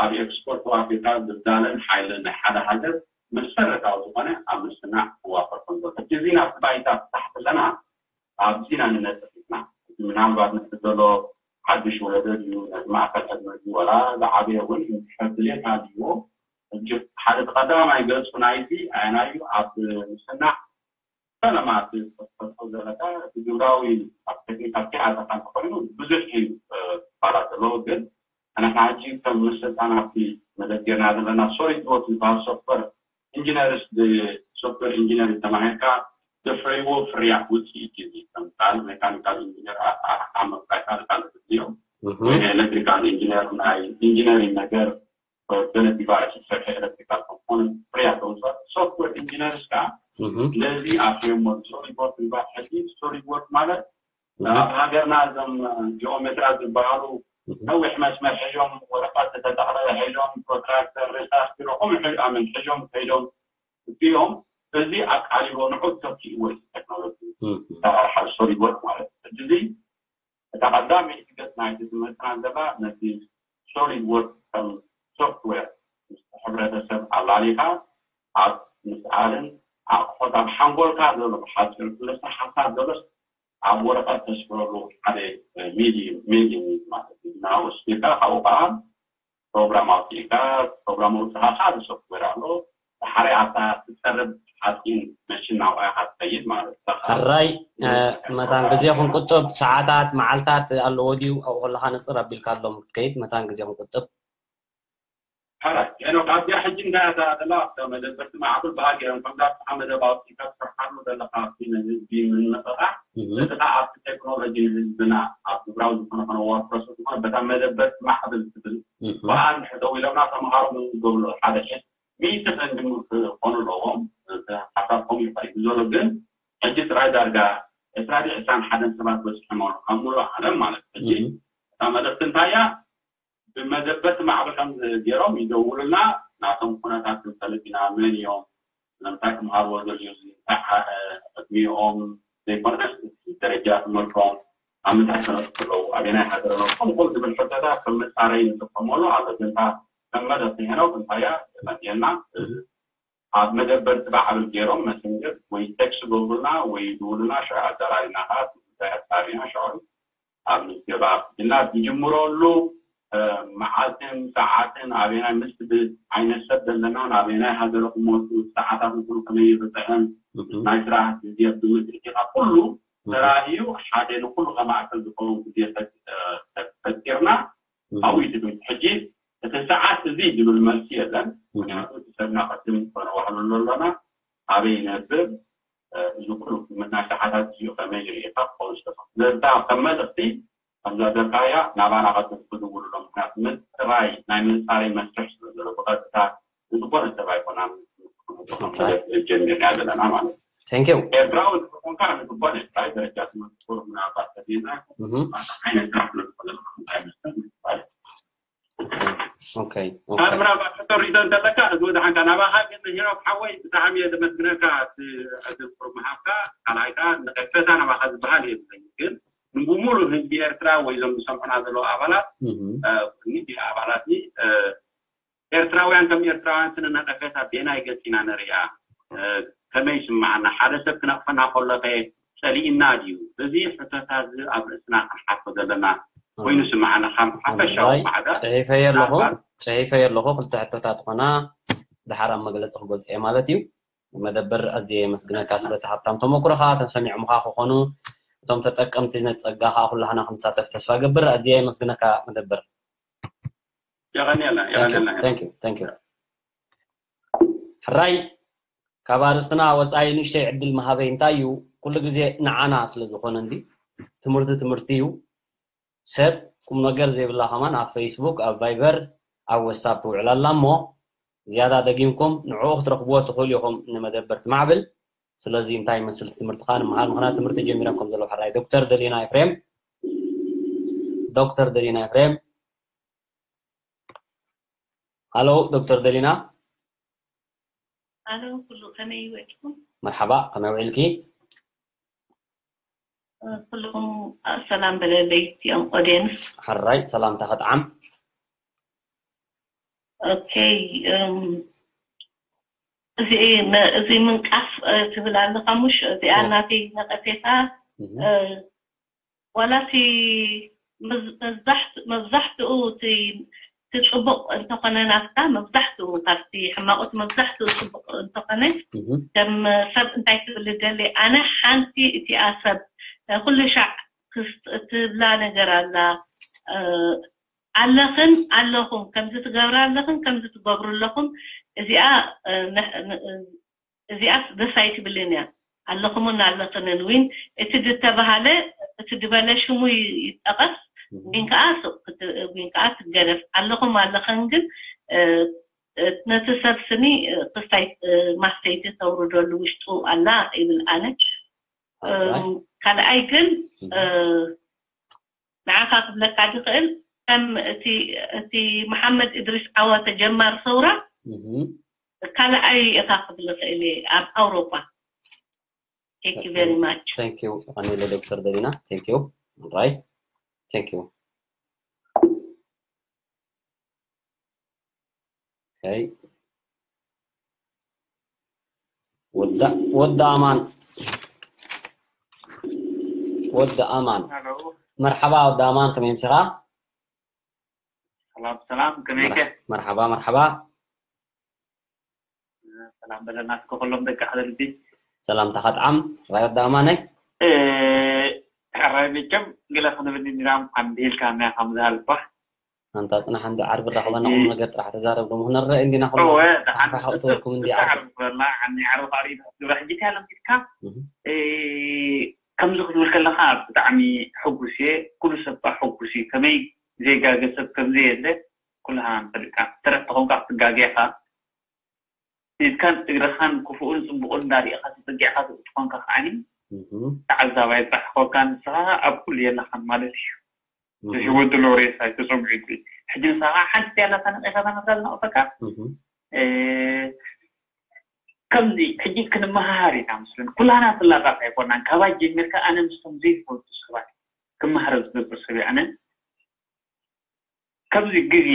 ኣብ ኤክስፖርት ኣፍሪካ ዝዳለን ሓይልን ናይ ሓደ ሃገር መሰረታዊ ዝኾነ ኣብ ምስናዕ ክዋፈር ከም ዘሎ ሕጂ እዚ ናብቲ ባይታ ክሳሕት ኣለና ኣብዚ ኢና ንነጥፍ ኢና ምናልባት ነቲ ዘሎ ሓድሽ ወለዶ ድዩ ነቲ ማእከል ዕድመ ድዩ ወላ ዝዓበየ እውን እንድሕር ድሌት ሃልይዎ ሕጂ ሓደ እቲ ቀዳማይ ገፁ ናይቲ ኣየናዩ ኣብ ምስናዕ ፈለማ እቲ ክትፈትሖ ዘለካ እቲ ግብራዊ ኣብ ቴክኒካል ክኣተካ እንተኮይኑ ብዙሕ እዩ ክፋላት ዘለዎ ግን ንሕና ሕጂ ከም ምስልጣን ኣብቲ መደብ ጌርና ዘለና ሶሊድ ወርክ ዝበሃል ሶፍትወር ኢንጂነርስ ብሶፍትወር ኢንጂነር ተማሂርካ ዘፍረይዎ ፍርያት ውፅኢት እዩ ከም ቃል ሜካኒካል ኢንጂነር ኣመቃይካ ካልእ እዮም ወይ ናይ ኤሌክትሪካል ኢንጂነር ናይ ኢንጂነሪንግ ነገር ገለ ዲቫይስ ዝሰርሐ ኤሌክትሪካል ኮምፖነንት ፍርያት ተውፅኦ ሶፍትወር ኢንጂነርስ ከዓ ነዚ ኣፍርዮም ወርክ ሶሊድ ወርክ ዝበሃል ሕጂ ሶሊድ ወርክ ማለት ኣብ ሃገርና እዞም ጂኦሜትራ ዝበሃሉ ነዊሕ መስመር ሒዞም ወረቀት ዝተጠቕለለ ሒዞም ፕሮትራክተር ሬሳስ ቢሮ ከምኡ ኣምን ሒዞም ከይዶም እዚኦም እዚ ኣቃሊቦ ንዑ ተኪእዎ እዩ ቴክኖሎጂ ተራርሓ ሶሊድ ወርክ ማለት እዩ እዚ እታ ቀዳመይቲ ገፅ ናይቲ ትምህርትና ዘላ ነቲ ሶሊድ ወርክ ከም ሶፍትዌር ምስ ሕብረተሰብ ኣላሊኻ ኣብ ምስኣልን ኣቕሑት ኣብ ሓንጎልካ ዘሎ ብሓፂሩ ክልተ ሓሳብ ዘሎስ ኣብ ወረቐት ተስፍረሉ ሓደ ሜድዩም ሜድዩም ማለት እዩ ናብኡ ስፊርካ ካብኡ ከዓ ፕሮግራም ኣውፂእካ ፕሮግራም ኣውፅኻ ካልእ ሶፍትዌር ኣሎ ሓራይ ኣብታ ትፀርብ ሓፂን መሽን ናብኣ ኢኻ ትኸይድ ማለት እዩ ሕራይ መታን ግዜ ክንቁጥብ ሰዓታት መዓልታት ኣለዎ ድዩ ኣብኡ ከለካ ንፅር ኣቢልካ ኣሎም ክትከይድ መታን ግዜ ክንቁጥብ ሕራይ ሄኖክ ኣብዚኣ ሕጂ እንታይ እያ ዘላ ኣብታ መደበርቲ ማዕብል በሃር ገይሮም ከምዛ ኣብታ መደብ ኣውፂእካ ትሰርሓሉ ዘለካ ኣብቲ ንህዝቢ ምንቕቓሕ እቲ ከዓ ኣብቲ ቴክኖሎጂ ንህዝብና ኣብ ግብራዊ ዝኾነ ከነዋፍሮ ስለዝኾነ በታ መደበርቲ ማዕብል ትብል በሃር ንሕደው ኢሎምና ተምሃሮ ምዝገብሉ ሓደ ሚእቲ ፈንድ ክኾኑ ኣለዎም ሓሳብ ከምኡ ይኸይዱ ዘሎ ግን ሕጂ ጥራይ ዳርጋ ዕስራ ድዩ ዕስራን ሓደን ሰባት በፂሖም ኣለዉ ካብ ሙሉእ ዓለም ማለት እዩ። ሕጂ እታ መልእኽቲ እንታይ እያ? ብመደበርቲ ማዕበል ከም ገይሮም ይደውሉልና፣ ናቶም ኩነታት ክንፈልጥ ኢና፣ መን እዮም፣ ስለምንታይ ክምሃርዎ ዘድልዩ፣ እዚ እንታይ ዓ- ዕድሚኦም ዘይኮነስ እቲ ደረጃ ትምህርቶም ኣብ ምንታይ ክነጥፉ ኣለዉ፣ ኣበየናይ ሃገር ኣለዉ፣ ከምኡ ከምኡ ዝብል ሕቶታት ከም መፃረይ ንጥቀመሉ ኣሎ። ግን እታ ከም መደብ ሄኖክ እንታይ እያ ተቐንየልና ኣብ መደበር ትባዕ ብል ገይሮም መሰንጀር ወይ ቴክስት ገብሩልና ወይ ይድውሉና፣ ሽዑ ኣዘራሪብና ከዓ እቲ ጉዳይ ኣፃሪና ሽዑ ኣብ ምዝገባ እና ዝጅምረሉ መዓልትን ሰዓትን ኣበየናይ ምስ ዓይነት ሰብ ዘለና ናበየናይ ሃገር ክመፁ ሰዓታት ንኩሉ ከመይ ይርፅዕን ናይ ስራሕ ግዜ ብምትእቲኻ ኩሉ ተራእዩ ሓደ ንኩሉ ከማእከል ዝኸውን ግዜ ፈጢርና ኣብኡ እዩ ትብል። ሕጂ እቲ ሰዓት እዚ ዝብል መልሲ የለን። ምክንያቱ እቲ ሰብና ቅድም ከነዋህለሉ ኣለና ኣበይ ይነብር እዚ ኩሉ ግምት ናይ ሰዓታት እዚኡ ከመይ ርኢኻ ክኸውን ዝተኽእል ስለዚ ከም መልእኽቲ ከምዛ ዘልካያ ናባና ቀጥታ ክድውሉ ሎም ምክንያቱ ምፅራይ ናይ ምንፃረይ መስርሕ ስለ ዘሎ ብቐጥታ ንዝኾነ ሰብ ኣይኮናን ጀሚርና ዘለና ማለት እዩ። Thank you። ኤርትራዊ ዝኾንካ ንዝኾነ ናይ ደረጃ ትምህርቲ ቁሩብ ምናልባት ተገና ዓይነት ስራሕ ስለ ዝኾነ እንታይ መስርሕ ምባል Okay. ኣነ ምናልባት ሕቶ ሪኢቶ እንተለካ እዚ ወደ ሓንካ ናባኻ ግን ሂኖክ ሓወይ ብጣዕሚ እየ ዘመስግነካ እቲ ዕድል ቁሩብ ምሃብካ ካልኣይካ ንቀፈታ ናባኻ ዝበሃል የብለይ ግን ንብሙሉ ህዝቢ ኤርትራ ወይ ዞም ዝሰምዑና ዘለዉ ኣባላት ሚድያ ኣባላት ኤርትራውያን ከም ኤርትራውያን ስነ ነቀፌታ ቤናይ ገጽ ኢና ንሪኣ ከመይ ይስምዓና ሓደ ሰብ ክነቅፈና ከሎ ከ ጸሊእና ድዩ እዚ ሕቶታት እዚ ኣብ ርእስና ክንሓቶ ዘለና ኮይኑ ይስምዓና ካብ ሓፈሻዊ ማዕዳ ጽሒፈ ኣለኹ ጽሒፈ ኣለኹ ክልተ ሕቶታት ኾና ድሓር ኣብ መግለጺ ክገልጽ እየ ማለት እዩ መደበር ኣዝየ የመስግነካ ስለቲ ሃብታም ተመክሮኻ ተሰሚዖምኻ ክኾኑ እቶም ተጠቀምቲ ነቲ ጸጋ ከዓ ኩላህና ክንሳተፍ ተስፋ ገብር ኣዝየ የመስግነካ መደበር የቐንየልና የቐንየልና Thank you, thank you. ሕራይ ካብ ኣርእስትና ወፃኢ ንእሽተይ ዕድል መሃበይ እንታይ እዩ ኩሉ ግዜ ንዓና ስለ ዝኾነ እንዲ ትምህርቲ ትምህርቲ እዩ ሰብ ቁም ነገር ዘይብላ ከማን ኣብ ፌስቡክ ኣብ ቫይበር ኣብ ወስታፕ ትውዕል ኣላ እሞ ዝያዳ ደጊምኩም ንዕኡ ክትረኽብዎ ትኽእሉ ኢኹም ንመደበርቲ ማዕብል ስለዚ እንታይ ይመስል ትምህርትኻ ንምሃር ምክንያት ትምህርቲ ጀሚሮም ከም ዘለዉ ሕራይ ዶክተር ደሊና ኤፍሬም ዶክተር ደሊና ኤፍሬም ሃሎ ዶክተር ደሊና ኣሎ ኩሉ ከመይ ይውዕልኩም መርሓባ ከመይ ውዒልኪ ኩልኩም ሰላም በለለይ እቲኦም ኦድየንስ ሕራይ ሰላምታ ከጥዓም ኦኬ እዚ እዚ ምንቃፍ ትብል ኣለካ ሙሽ እዚኣ ናተይ ነቀፌታ ዋላ እቲ መብዛሕትኡ እቲ ጽቡቕ እንተኾነ ናትካ መብዛሕትኡ ካብቲ ሕማቕ እቲ መብዛሕትኡ ጽቡቕ እንተኾነ ከም ሰብ እንታይ ክብል ደሊ ኣነ ሓንቲ እቲኣ ሰብ ኩሉ ሻዕ ትብላ ነገር ኣላ ኣለኽን ኣለኹም ከምዚ ትገብራ ኣለኽን ከምዚ ትገብሩ ኣለኹም እዚኣ እዚኣስ ደስ ኣይትብልን እያ ኣለኹምን ኣለኽንን ዊን እቲ ድተባሃለ እቲ ድበለ ሽሙ ይጠቐስ ዊን ከዓ ሱቕ ዊን ከዓ ትገደፍ ኣለኹም ኣለኽን ግን ነቲ ሰብ ስኒ ክስታይ ማስተይቲ ተውርደሉ ውሽጡ ኣላ ይብል ኣነ ካልኣይ ግን ንዓኻ ክብለካ ዝኽእል ከም እቲ እቲ መሓመድ እድሪስ ዓወተ ጀማር ሰውራ ካልኣይ እካ ክብል ይኽእል እየ ኣብ ኣውሮጳ Thank you very much. Thank you. Anile Doctor Delina. Thank you. All right. Thank you. Okay. ወዲ ኣማን ወዲ ኣማን መርሓባ ወዲ ኣማን ከመይ ምሲኻ ሰላም ሰላም ከመይከ መርሓባ መርሓባ ሰላም በለና እስከ ኩሎም ደቂ ሓደ ልቢ ሰላምታ ከጥዓም ራይ ወዲ ኣማነይ ሕራይ መቸም ገለ ክንብል እንዲና ኣንዲልካ ናይ ከም ዝሃልባ ኣንታ ፅናሕ እንዲ ዓርቢ ራኸበና ቁም ነገር ጥራሕ ተዛረብ ደሞ ክነረአ እንዲና ክወልኩ እንዲዓርቢ ክበላ ዓኒ ዓርቢ ካሪ ግብረ ሕጂ ካያ ለምትካ ከምዚ ክትብል ከለካ ብጣዕሚ ሕጉስ እየ ኩሉ ሰብ ሕጉስ እዩ ከመይ ዜጋ ገሰብ ከምዘየለ ኩልካ ንፈልጥካ ተረፍ ተኾንካ ክትጋገ ኢኻ ኢድካን እግርኻን ክፉኡን ፅቡቕን እንዳሪእኻ ተፀጊዕካ ትኾንካ ከዓኒ ተዓዛባይ ጥራሕ ኮንካ ንስኻ ኣብ ኩሉ የለኻን ማለት እዩ። ዝህወ ዘሎ ሬሳ ተጸጉዒ። ሕጂ ንስኻ ሓንቲ ያላታ ነቐፈታ መስላ ዝነቐፈካ ከምዚ ሕጂ ክንመሃር ኢና ምስልን ኩላና ፍላጣት ኣይኮናን። ካባይ ጀሚርካ ኣነ ምስቶም ዘይፈልጡ ሰባት ክመሃር ዝገብር ሰብ ኣነ ከምዚ ግዜ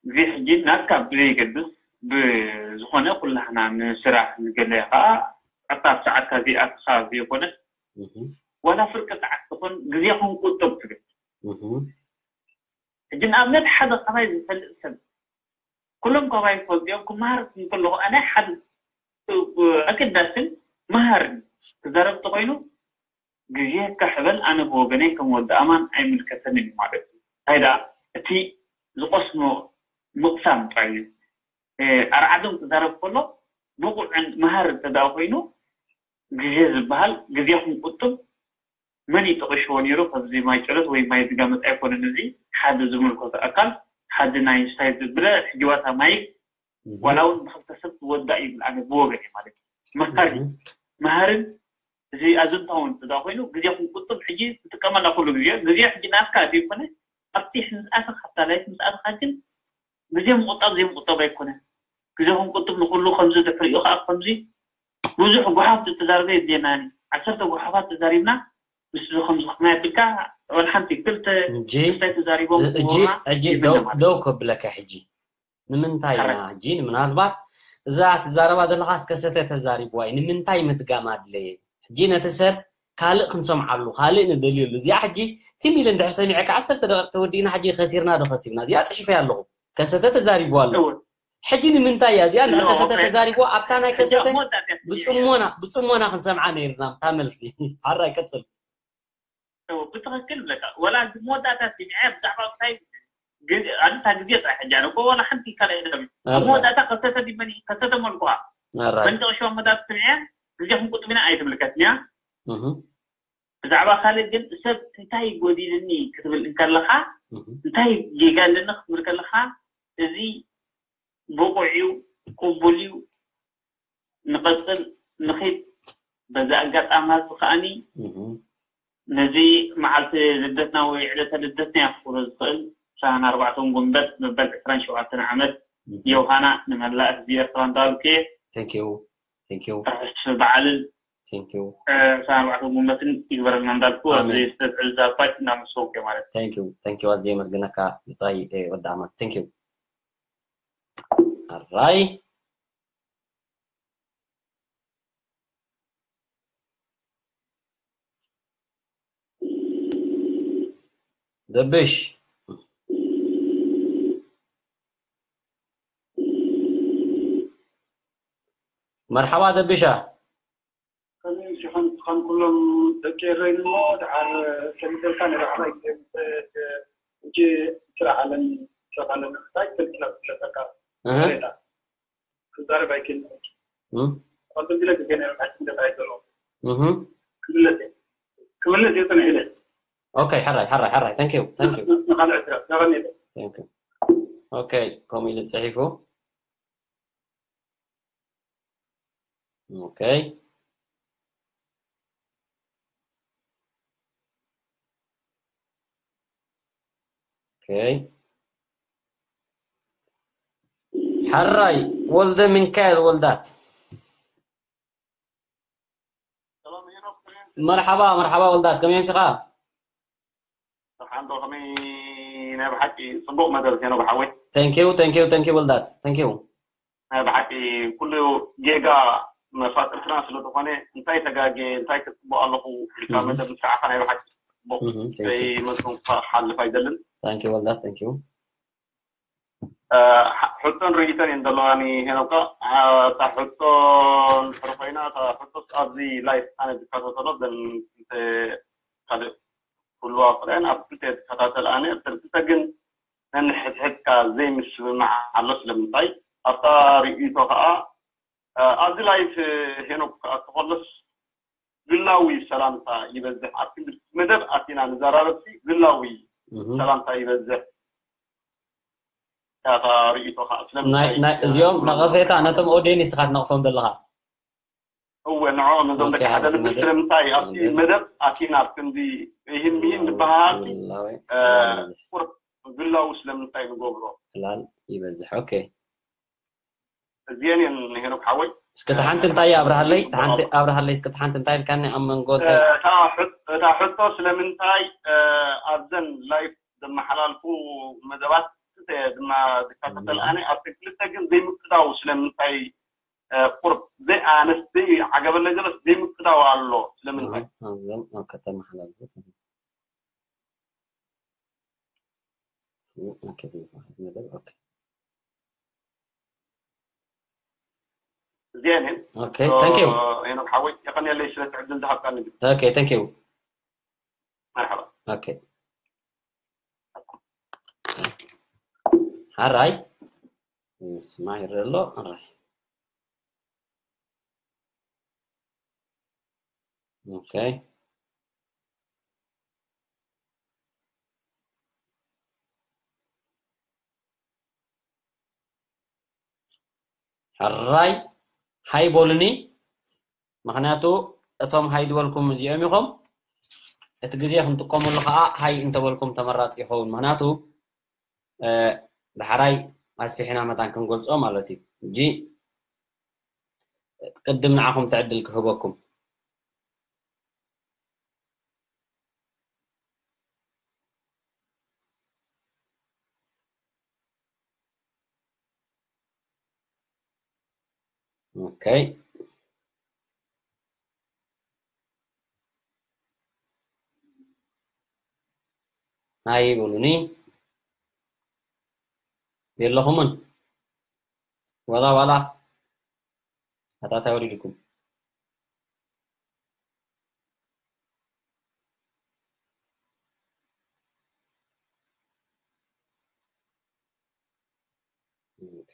ግዜ ሕጂ ናትካ ብዘይገድስ ብዝኾነ ኩላህና ንስራሕ ንገለ ከዓ ኣታ ሰዓትካ ዘይኣትኻ ዘይኮነስ ዋላ ፍርቂ ሰዓት ትኾን ግዜ ክንቁጥብ ትብል። ሕጂ ንኣብነት ሓደ ካባይ ዝፈልጥ ሰብ ኩሎም ካባይ ዝፈልጡ እዮም። ክመሃር እንከለኹ ኣነ ሓደ ኣገዳስን መሃርን ክዛረብ ተኾይኑ ግዜ ከሕበል ኣነ ብወገነይ ከም ወዲ ኣማን ኣይምልከተንን እዩ ማለት እዩ። እንታይ ደኣ እቲ ዝቆስሞ ምቕሳም ጥራይ እዩ። ኣርዓዶም ክዛረብ ከሎ ብቑዕን መሃር እንተ ደኣ ኮይኑ ግዜ ዝበሃል ግዜ ክንቁጥብ መን ይጠቐሽዎ ነይሩ? ካብዚ ማይ ጨረት ወይ ማይ ዝጋመጥ ኣይኮነን። እዚ ሓደ ዝምልከቶ ኣካል ሓደ ናይ እንታይ ዝብለ ሕጅዋታ ማይክ ዋላ እውን ብክልተ ሰብ ዝወዳእ ይብል ኣነ ብወገን እዩ ማለት እዩ። መሃሪ መሃርን እዚ ኣዘንታውን እንተ ኮይኑ ግዜ ክንቁጥብ ሕጂ ትጥቀመላ ኩሉ ግዜ ግዜ ሕጂ ናትካ ዘይኮነ ኣብቲ ምስኣተካ ኣብታ ላይፍ ምስኣተካ ግን ግዜ ምቁጣብ ዘይምቁጣብ ኣይኮነን። ግዜ ክንቁጥብ ንኩሉ ከምዚ ድሕሪኡ ከዓ ከምዚ ብዙሕ ጓሓፍ ተዛርበ የድልየናኒ ዓሰርተ ጓሓፋት ተዛሪብና ምስ ከምዚ ከመይ ኣቢልካ ወላ ሓንቲ ክልተ እንታይ ተዛሪቦም ሕጂ ደው ከብለካ ሕጂ ንምንታይ ኢና ሕጂ ምናልባት እዛ ትዛረባ ዘለኻስ ከሰተ ተዛሪብዋ እዩ ንምንታይ ምድጋም ኣድለየ ሕጂ ነቲ ሰብ ካልእ ክንሰምዓሉ ካልእ ንደልየሉ እዚኣ ሕጂ ቲም ኢለ እንድሕር ሰሚዐካ ዓሰርተ ደቂቕ ተወዲእና ሕጂ ከሲርና ዶ ከሲብና እዚኣ ፅሒፈያ ኣለኹ ከሰተ ተዛሪብዋ ኣለኹ ሕጂ ንምንታይ እያ እዚኣ እንድሕር ከሰተ ተዛሪብዋ ኣብታ ናይ ከሰተ ብፅሞና ብፅሞና ክንሰምዓ ነይርና እታ መልሲ ሓራይ ቀፅል ብትኽክል ብለካ ወላ እዚ መወዳእታ ሲምዐ ብዛዕባ ምንታይ ኣንታ ግዜ ጥራሕ ሕጂ ኣነ እኮ ወላ ሓንቲ ካልእ የለን ኣብ መወዳእታ ከሰተ ዲመኒ ከሰተ መልኩዓ በንጨቕሾ መዳት ስምዐ ግዜ ክንቁጥብ ኢና ኣይትምልከትንያ ብዛዕባ ካልእ ግን ሰብ እንታይ ጎዲልኒ ክትብል እንከለኻ እንታይ ጌጋ ኣለኒ ክትብል ከለኻ እዚ ብቑዕ እዩ ቅቡል እዩ ንቐፅል ንኺድ በዚ ኣጋጣሚ እዚ ከዓኒ ነዚ መዓልቲ ልደትና ወይ ዕለተ ልደትና የኽብሮ ዝኽእል ሰሃን ኣርባዕተ ጉንበት መበል ዕስራን ሸውዓተን ዓመት ዮሃና ንመላእ ህዝቢ ኤርትራ እንዳበልኩ እየ ርሑስ በዓልን ሰሃን ኣርባዕተ ጉንበትን ይግበረልና እንዳልኩ ኣብዚ ዝተትዕል ዛባጭ እንዳመሰውኩ ማለት እዩ ኣዝየ የመስግነካ ብጣይ ወዲ ኣማን ቴንኪዩ ኣራይ ደብሽ መርሓባ ደብሻ ከመይ ኢልካ ንስኻን ኩሎም ደቂ ኤረይን እሞ ደሓር ሰሚተልካ ንራዕባይ እጂ ስራሕ ኣለኒ ሰብ ኣለኒ ክሳይ ፈልጥና ክፍለጠካ ሬታ ክዛረብ ኣይክእል ፈልጥም ቢለ ግዜ ናይ ርባሕቲ እንደታይ ዘሎ ክምለስ እየ ክምለስ እየ ፅንሕ ኢለ ኦኬ ሕራይ ሕራይ ሕራይ ታንኪዩ ታንኪዩ ንካልዕ ስራሕ ተቐኒለ ኦኬ ከምኡ ኢሉ ፅሒፉ Okay. Okay. حراي ولد من كايل ولدات. مرحبا مرحبا ولدات كم يمشي خا؟ ሓንዶ ከመይ ናይ ብሓቂ ፅቡቅ መደብ ሄኖ ብሓወይ Thank you, thank you, thank you ولدات. Thank you. ናይ ብሓቂ ኩሉ ጌጋ መፋጥርትና ስለዝኾነ እንታይ ተጋጌ እንታይ ክፅቡቅ ኣለኹ ኢልካ መደብ ምስራዕካ ናይ ብሓቂ ፅቡቅ ዘይመስሉ ክሓልፍ ኣይደልን። Thank you ولدات. Thank you. ሕቶን ርእይቶን እየን ዘለዋኒ ሄኖካ እታ ሕቶ እንድሕር ኮይና እታ ሕቶስ ኣብዚ ላይፍ ኣነ ዝከታተሎ ዘን ካልእ ኩሉ ኣፍርያን ኣብ ክልተ ዝከታተል ኣነ ኣብ ክልተ ግን ነንሕድሕድካ ዘይምስምማዕ ኣሎ ስለምንታይ ኣብታ ርእይቶ ከዓ ኣብዚ ላይፍ ሄኖክ ክኣቱ ከሎስ ግላዊ ሰላምታ ይበዝሕ ኣብ ክንዲ መደብ ኣቲና ንዘራረብሲ ግላዊ ሰላምታ ይበዝሕ እታ ርእይቶ ከዓ ስለምንታይ እዚኦም ነቐፌታ ነቶም ኦዴን ስኻ ትነቕፎም ዘለኻ እወ፣ ንዕኦም ነዞም ደቂ ሓደ ልቢ ስለምንታይ ኣብቲ መደብ ኣቲና ኣብ ክንዲ ይህን ምሂን ንበሃሃልሲ ቁርብ ግላዊ ስለምንታይ ንገብሮ? ዕላል ይበዝሕ። ኦኬ። እዚአን እየን ሄኖክ ሓወይ። እስከ ተሓንቲ እንታይ ኣብርሃለይ፣ ተሓንቲ ኣብርሃለይ፣ እስከ ተሓንቲ እንታይ ኢልካኒ ኣብ መንጎ እንታይ? እታ ሕቶ ስለምንታይ ኣብዘን ላይፍ ዘመሓላልፉ መደባት ድማ ዝከታተል ኣነ ኣብቲ ክልተ ግን ዘይምቅዳው ስለምንታይ ቁርብ ዘይኣነስ ዘይዓገበለይ ዘሎስ ዘይምቅዳው ኣሎ ስለምንታይ? ኣብዞም ኣብ ከተመሓላልፉ እዚአን እየን። ኦኬ፣ ታንክ ዩ። ሄኖክ ሓወይ፣ የቐንየለይ ስለቲ ዕድል ዝሃብካኒ። ኦኬ፣ ታንክ ዩ። መርሓባ። ኦኬ። ሓራይ። ይስማዕ ይረአ ኣሎ። ኣራይ። ኦኬ። ሕራይ ሃይ በሉኒ። ምኽንያቱ እቶም ሃይ ዝበልኩም እዚኦም ኢኹም። እቲ ግዜ ክንጥቀመሉ ከዓ ሃይ እንተበልኩም ተመራፂ ይኸውን። ምኽንያቱ ዳሕራይ ኣስፊሕና መታን ክንገልፆ ማለት እዩ። ሕጂ ቅድም ንዓኹም ትዕድል ክህበኩም። ኦኬ። ሃይ በሉኒ። የለኹምን? ዋላ ዋላ። ኣታ ታይ ወሪድኩም? ኦኬ።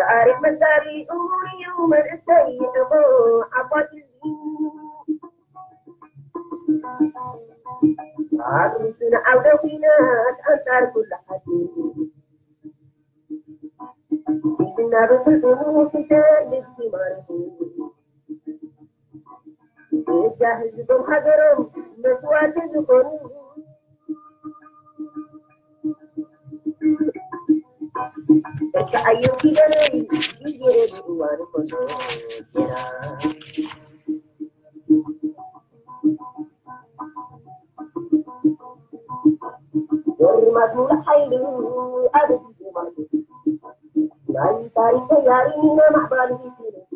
ታሪኽ መዛሪ እሙን እዩ መንእሰይ ንሞ ዓባይ ህዝቢ። ኣብ ርእስና ዓውደ ኲናት ኣንጻር ኩሉ ሓቂ። እናበሰሉ ክሸልፍ ይማርኹ። በጃ ህዝቦም ሃገሮም መስዋዕቲ ዝኾኑ። በቃ ኣየር ኪዳነይ ግዜ እዋን ኮኖ ጌራ። ገርማት ሙሉ ሓይሉ ኣብ ግዜ ማለት ናይ ታሪኽ ተያሪ ነማዕባሉ ይትረፍ።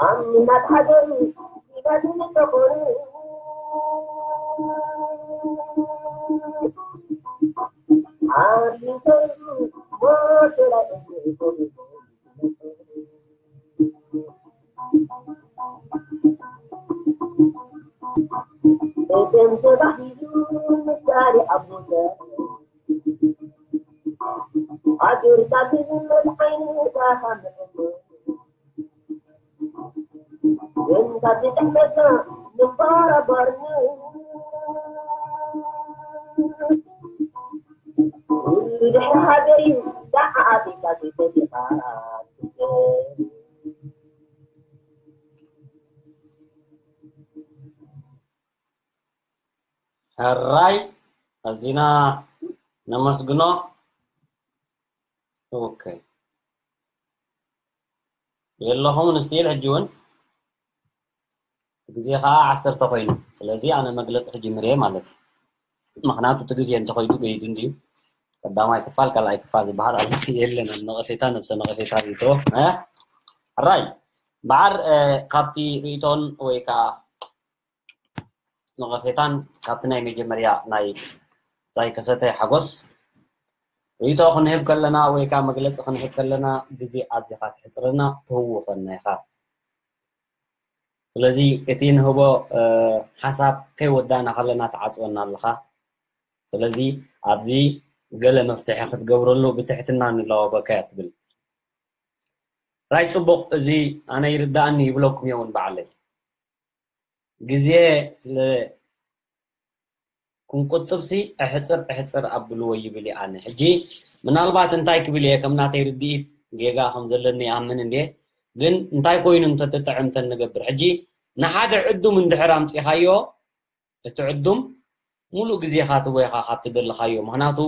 ዓሚናት ሃገር ይባትን ተኾኑ። ዓቢተሩ ሞት ላይ እኮኑ። እቶም ተባሂሉ ምሳሌ ኣቦተ ሃገር ካብ ዝመት ዓይኒ ዳኻ መጠን ግን ካብ ዝጥሕመካ ምባራባርኒ። ኩሉ ድሕሪ ሃገር እዩ፣ ደዓ ኣፍሪካ ዘይፈቲኻ። ሕራይ ኣዚና ነመስግኖ። ኦኬ። የለኹምን ስቲል ሕጂ እውን ግዜ ከዓ ዓሰርተ ኮይኑ። ስለዚ ኣነ መግለፂ ክጅምር እየ ማለት እዩ። ምኽንያቱ እቲ ግዜ እንተኸይዱ ገይዱ እንድዩ። ቀዳማይ ክፋል፣ ካልኣይ ክፋል ዝበሃል ኣሎ። የለን፣ ነቐፌታ፣ ነብሰ ነቐፌታ ርእቶ። እ? ሕራይ፣ በዓር፣ እ፣ ካብቲ ርእቶን ወይ ከዓ ነቐፌታን ካብቲ ናይ መጀመርያ ናይ ዛይ ከሰተ ሓጎስ ርእቶ ክንህብ ከለና ወይ ከዓ መግለፂ ክንህብ ከለና ግዜ ኣዚኻ ትሕፅረና ትህውኸና ኢኻ። ስለዚ እቲ ንህቦ፣ እ፣ ሓሳብ ከይወዳእና ከለና ትዓፅወና ኣለኻ። ስለዚ ኣብዚ ገለ መፍትሒ ክትገብረሉ ብትሕትና ንለዋወበካ እያ ትብል። ራይ ፅቡቕ፣ እዚ ኣነ ይርዳእኒ ይብለኩም እየ እውን በዓለይ። ግዜ ስለ ክንቁጥብሲ እሕፅር እሕፅር ኣብልዎ ይብል እየ ኣነ። ሕጂ ምናልባት እንታይ ክብል እየ፣ ከም ናተይ ርድኢት ጌጋ ከም ዘለኒ ይኣምን እንድየ፣ ግን እንታይ ኮይኑ እንተትጥዕም እንተንገብር፣ ሕጂ ንሓደ ዕዱም እንድሕር ኣምፂኻዮ፣ እቲ ዕዱም ሙሉእ ግዜኻ ትቦ ኢኻ ካብ ትደለኻዮ። ምኽንያቱ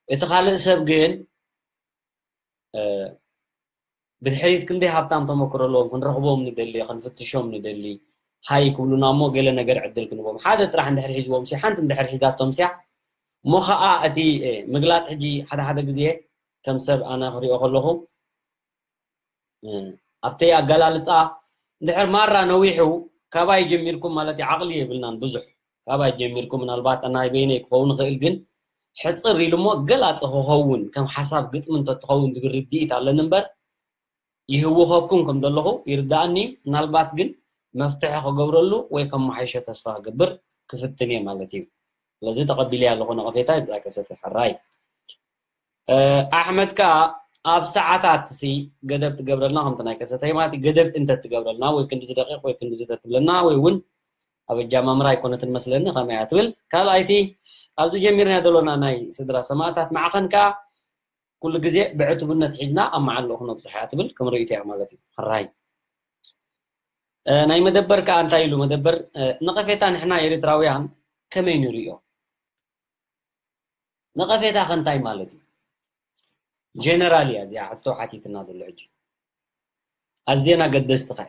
እቲ ካልእ ሰብ ግን፣ እ፣ ብድሕሪት ክንደይ ሃብታም ተመክሮ ኣለዎም፣ ክንረኽቦም ንደሊ፣ ክንፍትሾም ንደሊ፣ ሃይ ክብሉና እሞ ገለ ነገር ዕድል ክንቦም። ሓደ ጥራሕ እንድሕር ሒዝዎም ሲ፣ ሓንቲ እንድሕር ሒዛቶም ሲያ፣ እሞ ኸዓ እቲ፣ እ፣ ምግላጽ ሕጂ ሓደ ሓደ ግዜ ከም ሰብ ኣነ ክሪኦ ከለኹ፣ እ፣ ኣብቲ ኣገላልጻ እንድሕር ማራ ነዊሑ፣ ካባይ ጀሚርኩም ማለት እዩ፣ ዓቕሊ የብልናን ብዙሕ። ካባይ ጀሚርኩም ምናልባት ናይ በይነይ ክኸውን ይኽእል፣ ግን ሕጽር ኢሉ እሞ ገላጺ ክኸውን፣ ከም ሓሳብ ግጥሚ እንተትኸውን ዝብል ርድኢት ኣለኒ እምበር፣ ይህውኸኩም ከም ዘለኹ ይርድኣኒ እዩ። ምናልባት ግን መፍትሒ ክገብረሉ ወይ ከመሓይሾ ተስፋ ክገብር ክፍትን እየ ማለት እዩ። ስለዚ ተቐቢለ ኣለኹ ነቐፌታ፣ ይብዛሕ ከሰተ ሕራይ። እ፣ ኣሕመድ ከኣ ኣብ ሰዓታት ሲ ገደብ ትገብረልና፣ ከምቲ ናይ ከሰተይ ማለት እዩ፣ ገደብ እንተ ትገብረልና፣ ወይ ክንድዚ ደቂቕ ወይ ክንድዚ ተትብለና፣ ወይ እውን ኣብ ኣጃማምራ ኣይኮነትን መስለኒ፣ ከመይ እያ ትብል። ካልኣይቲ፣ ኣብዚ ጀሚርና ዘሎና ናይ ስድራ ሰማእታት ማዕኸን ከኣ ኩሉ ግዜ ብዕቱብነት ሒዝና ኣብ መዓልኡ ክነብጽሖ እያ ትብል፣ ከም ርእይቶ እያ ማለት እዩ። ሕራይ። እ፣ ናይ መደበር ከኣ እንታይ ኢሉ መደበር፣ እ፣ ነቐፌታ ንሕና ኤርትራውያን ከመይ ንርእዮ? ነቐፌታ ከ እንታይ ማለት እዩ? ጀነራል እያ እዚኣ ሕቶ ሓቲትና ዘሎ ሕጂ። ኣዝየን ኣገደስቲ ከ።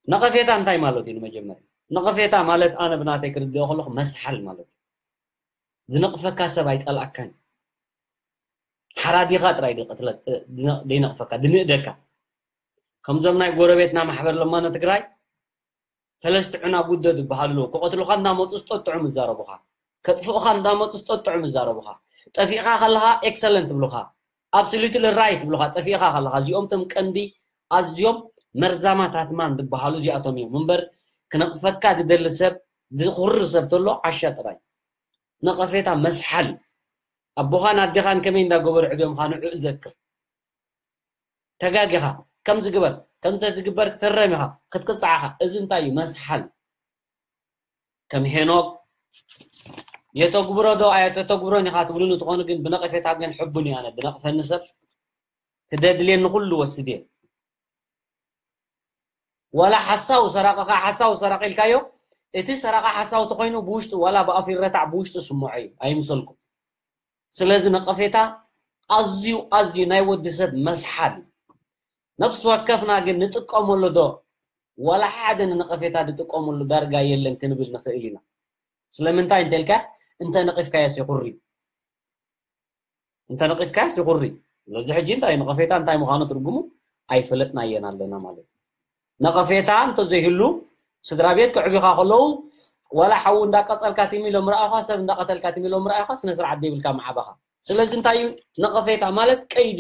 ነቐፌታ እንታይ ማለት እዩ? ንመጀመርያ፣ ነቐፌታ ማለት ኣነ ብናተይ ክርድኦ ከለኹ መስሓል ማለት እዩ። ዝነቕፈካ ሰብ ኣይጸልኣካን። ሓራዲኻ ጥራይ ድቕትለት-፣ ድነ-፣ ደይነቕፈካ፣ ድንእደካ። ከምዞም ናይ ጎረቤትና ማሕበር ለማኖ ትግራይ፣ ሰለስተ ዑና ጉዶ ዝበሃሉ ኣለዉ። ክቐትሉኻ እንዳመፁ ዝጠጥዑ ምዛረቡኻ። ከጥፍኡኻ እንዳመፁ ዝጠጥዑ ምዛረቡኻ። ጠፊእኻ ከለኻ ኤክሰለንት ይብሉኻ። ኣብሶሉትሊ ራይት ይብሉኻ። ጠፊእኻ ከለኻ። እዚኦም እቶም ቀንዲ ኣዝዮም መርዛማት ኣትማን ዝበሃሉ እዚኣቶም እዮም። እምበር ክነቕፈካ ዝደሊ ሰብ፣ ዝኹሪ ሰብ ተሎ ዓሻ ጥራይ። ነቐፌታ መስሓል እዩ። ኣቦኻን ኣዴኻን ከመይ እንዳገበሩ ዕብዮምኻ ንዑ ዘክር። ተጋጊኻ፣ ከምዚ ግበር፣ ከምዚ ተዝግበር ክትረም ኢኻ፣ ክትቅጻዕ ኢኻ። እዚ እንታይ እዩ? መስሓል። ከም ሄኖክ፣ "የተግብሮ ዶ ኣየተተግብሮን ኢኻ?" ትብሉኒ ትኾኑ፣ ግን ብነቐፌታ ግን ሕቡን እዩ። ኣነ ብነቕፈኒ ሰብ ትደድልየኒ ኩሉ ወስድ እየ። ዋላ ሓሳው ሰራቕኻ ሓሳው ሰራቕ ኢልካዮ፣ እቲ ሰራቓ ሓሳው ተኾይኑ ብውሽጡ ዋላ ብኣፉ ይረታዕ፣ ብውሽጡ ስምዖ እዩ። ኣይምሰልኩም። ስለዚ ነቐፌታ ኣዝዩ፣ ኣዝዩ ናይ ወዲ ሰብ መስሓል እዩ። ነፍሲ ወከፍና ግን ንጥቀመሉ ዶ? ዋላ ሓደ ንነቐፌታ ዝጥቀመሉ ዳርጋ የለን ክንብል ንኽእል ኢና። ስለምንታይ እንተልካ፣ እንተ ነቒፍካዮስ ይኹሪ። እንተ ነቒፍካዮስ ይኹሪ። ስለዚ ሕጂ እንታይ ነቐፌታ እንታይ ምዃኑ ትርጉሙ ኣይፈለጥናየን ኣለና ማለት እዩ። ነቐፌታ እንተዘይህሉ፣ ስድራ ቤት ክዕቢኻ ከለዉ፣ ዋላ ሓዉ እንዳቀጸልካ ቲም ኢሎም ርኣኻ፣ ሰብ እንዳቐተልካ ቲም ኢሎም ርኣኻ፣ ስነ ስርዓት ዘይብልካ መዓባኻ። ስለዚ እንታይ እዩ ነቐፌታ ማለት? ቀይዲ፣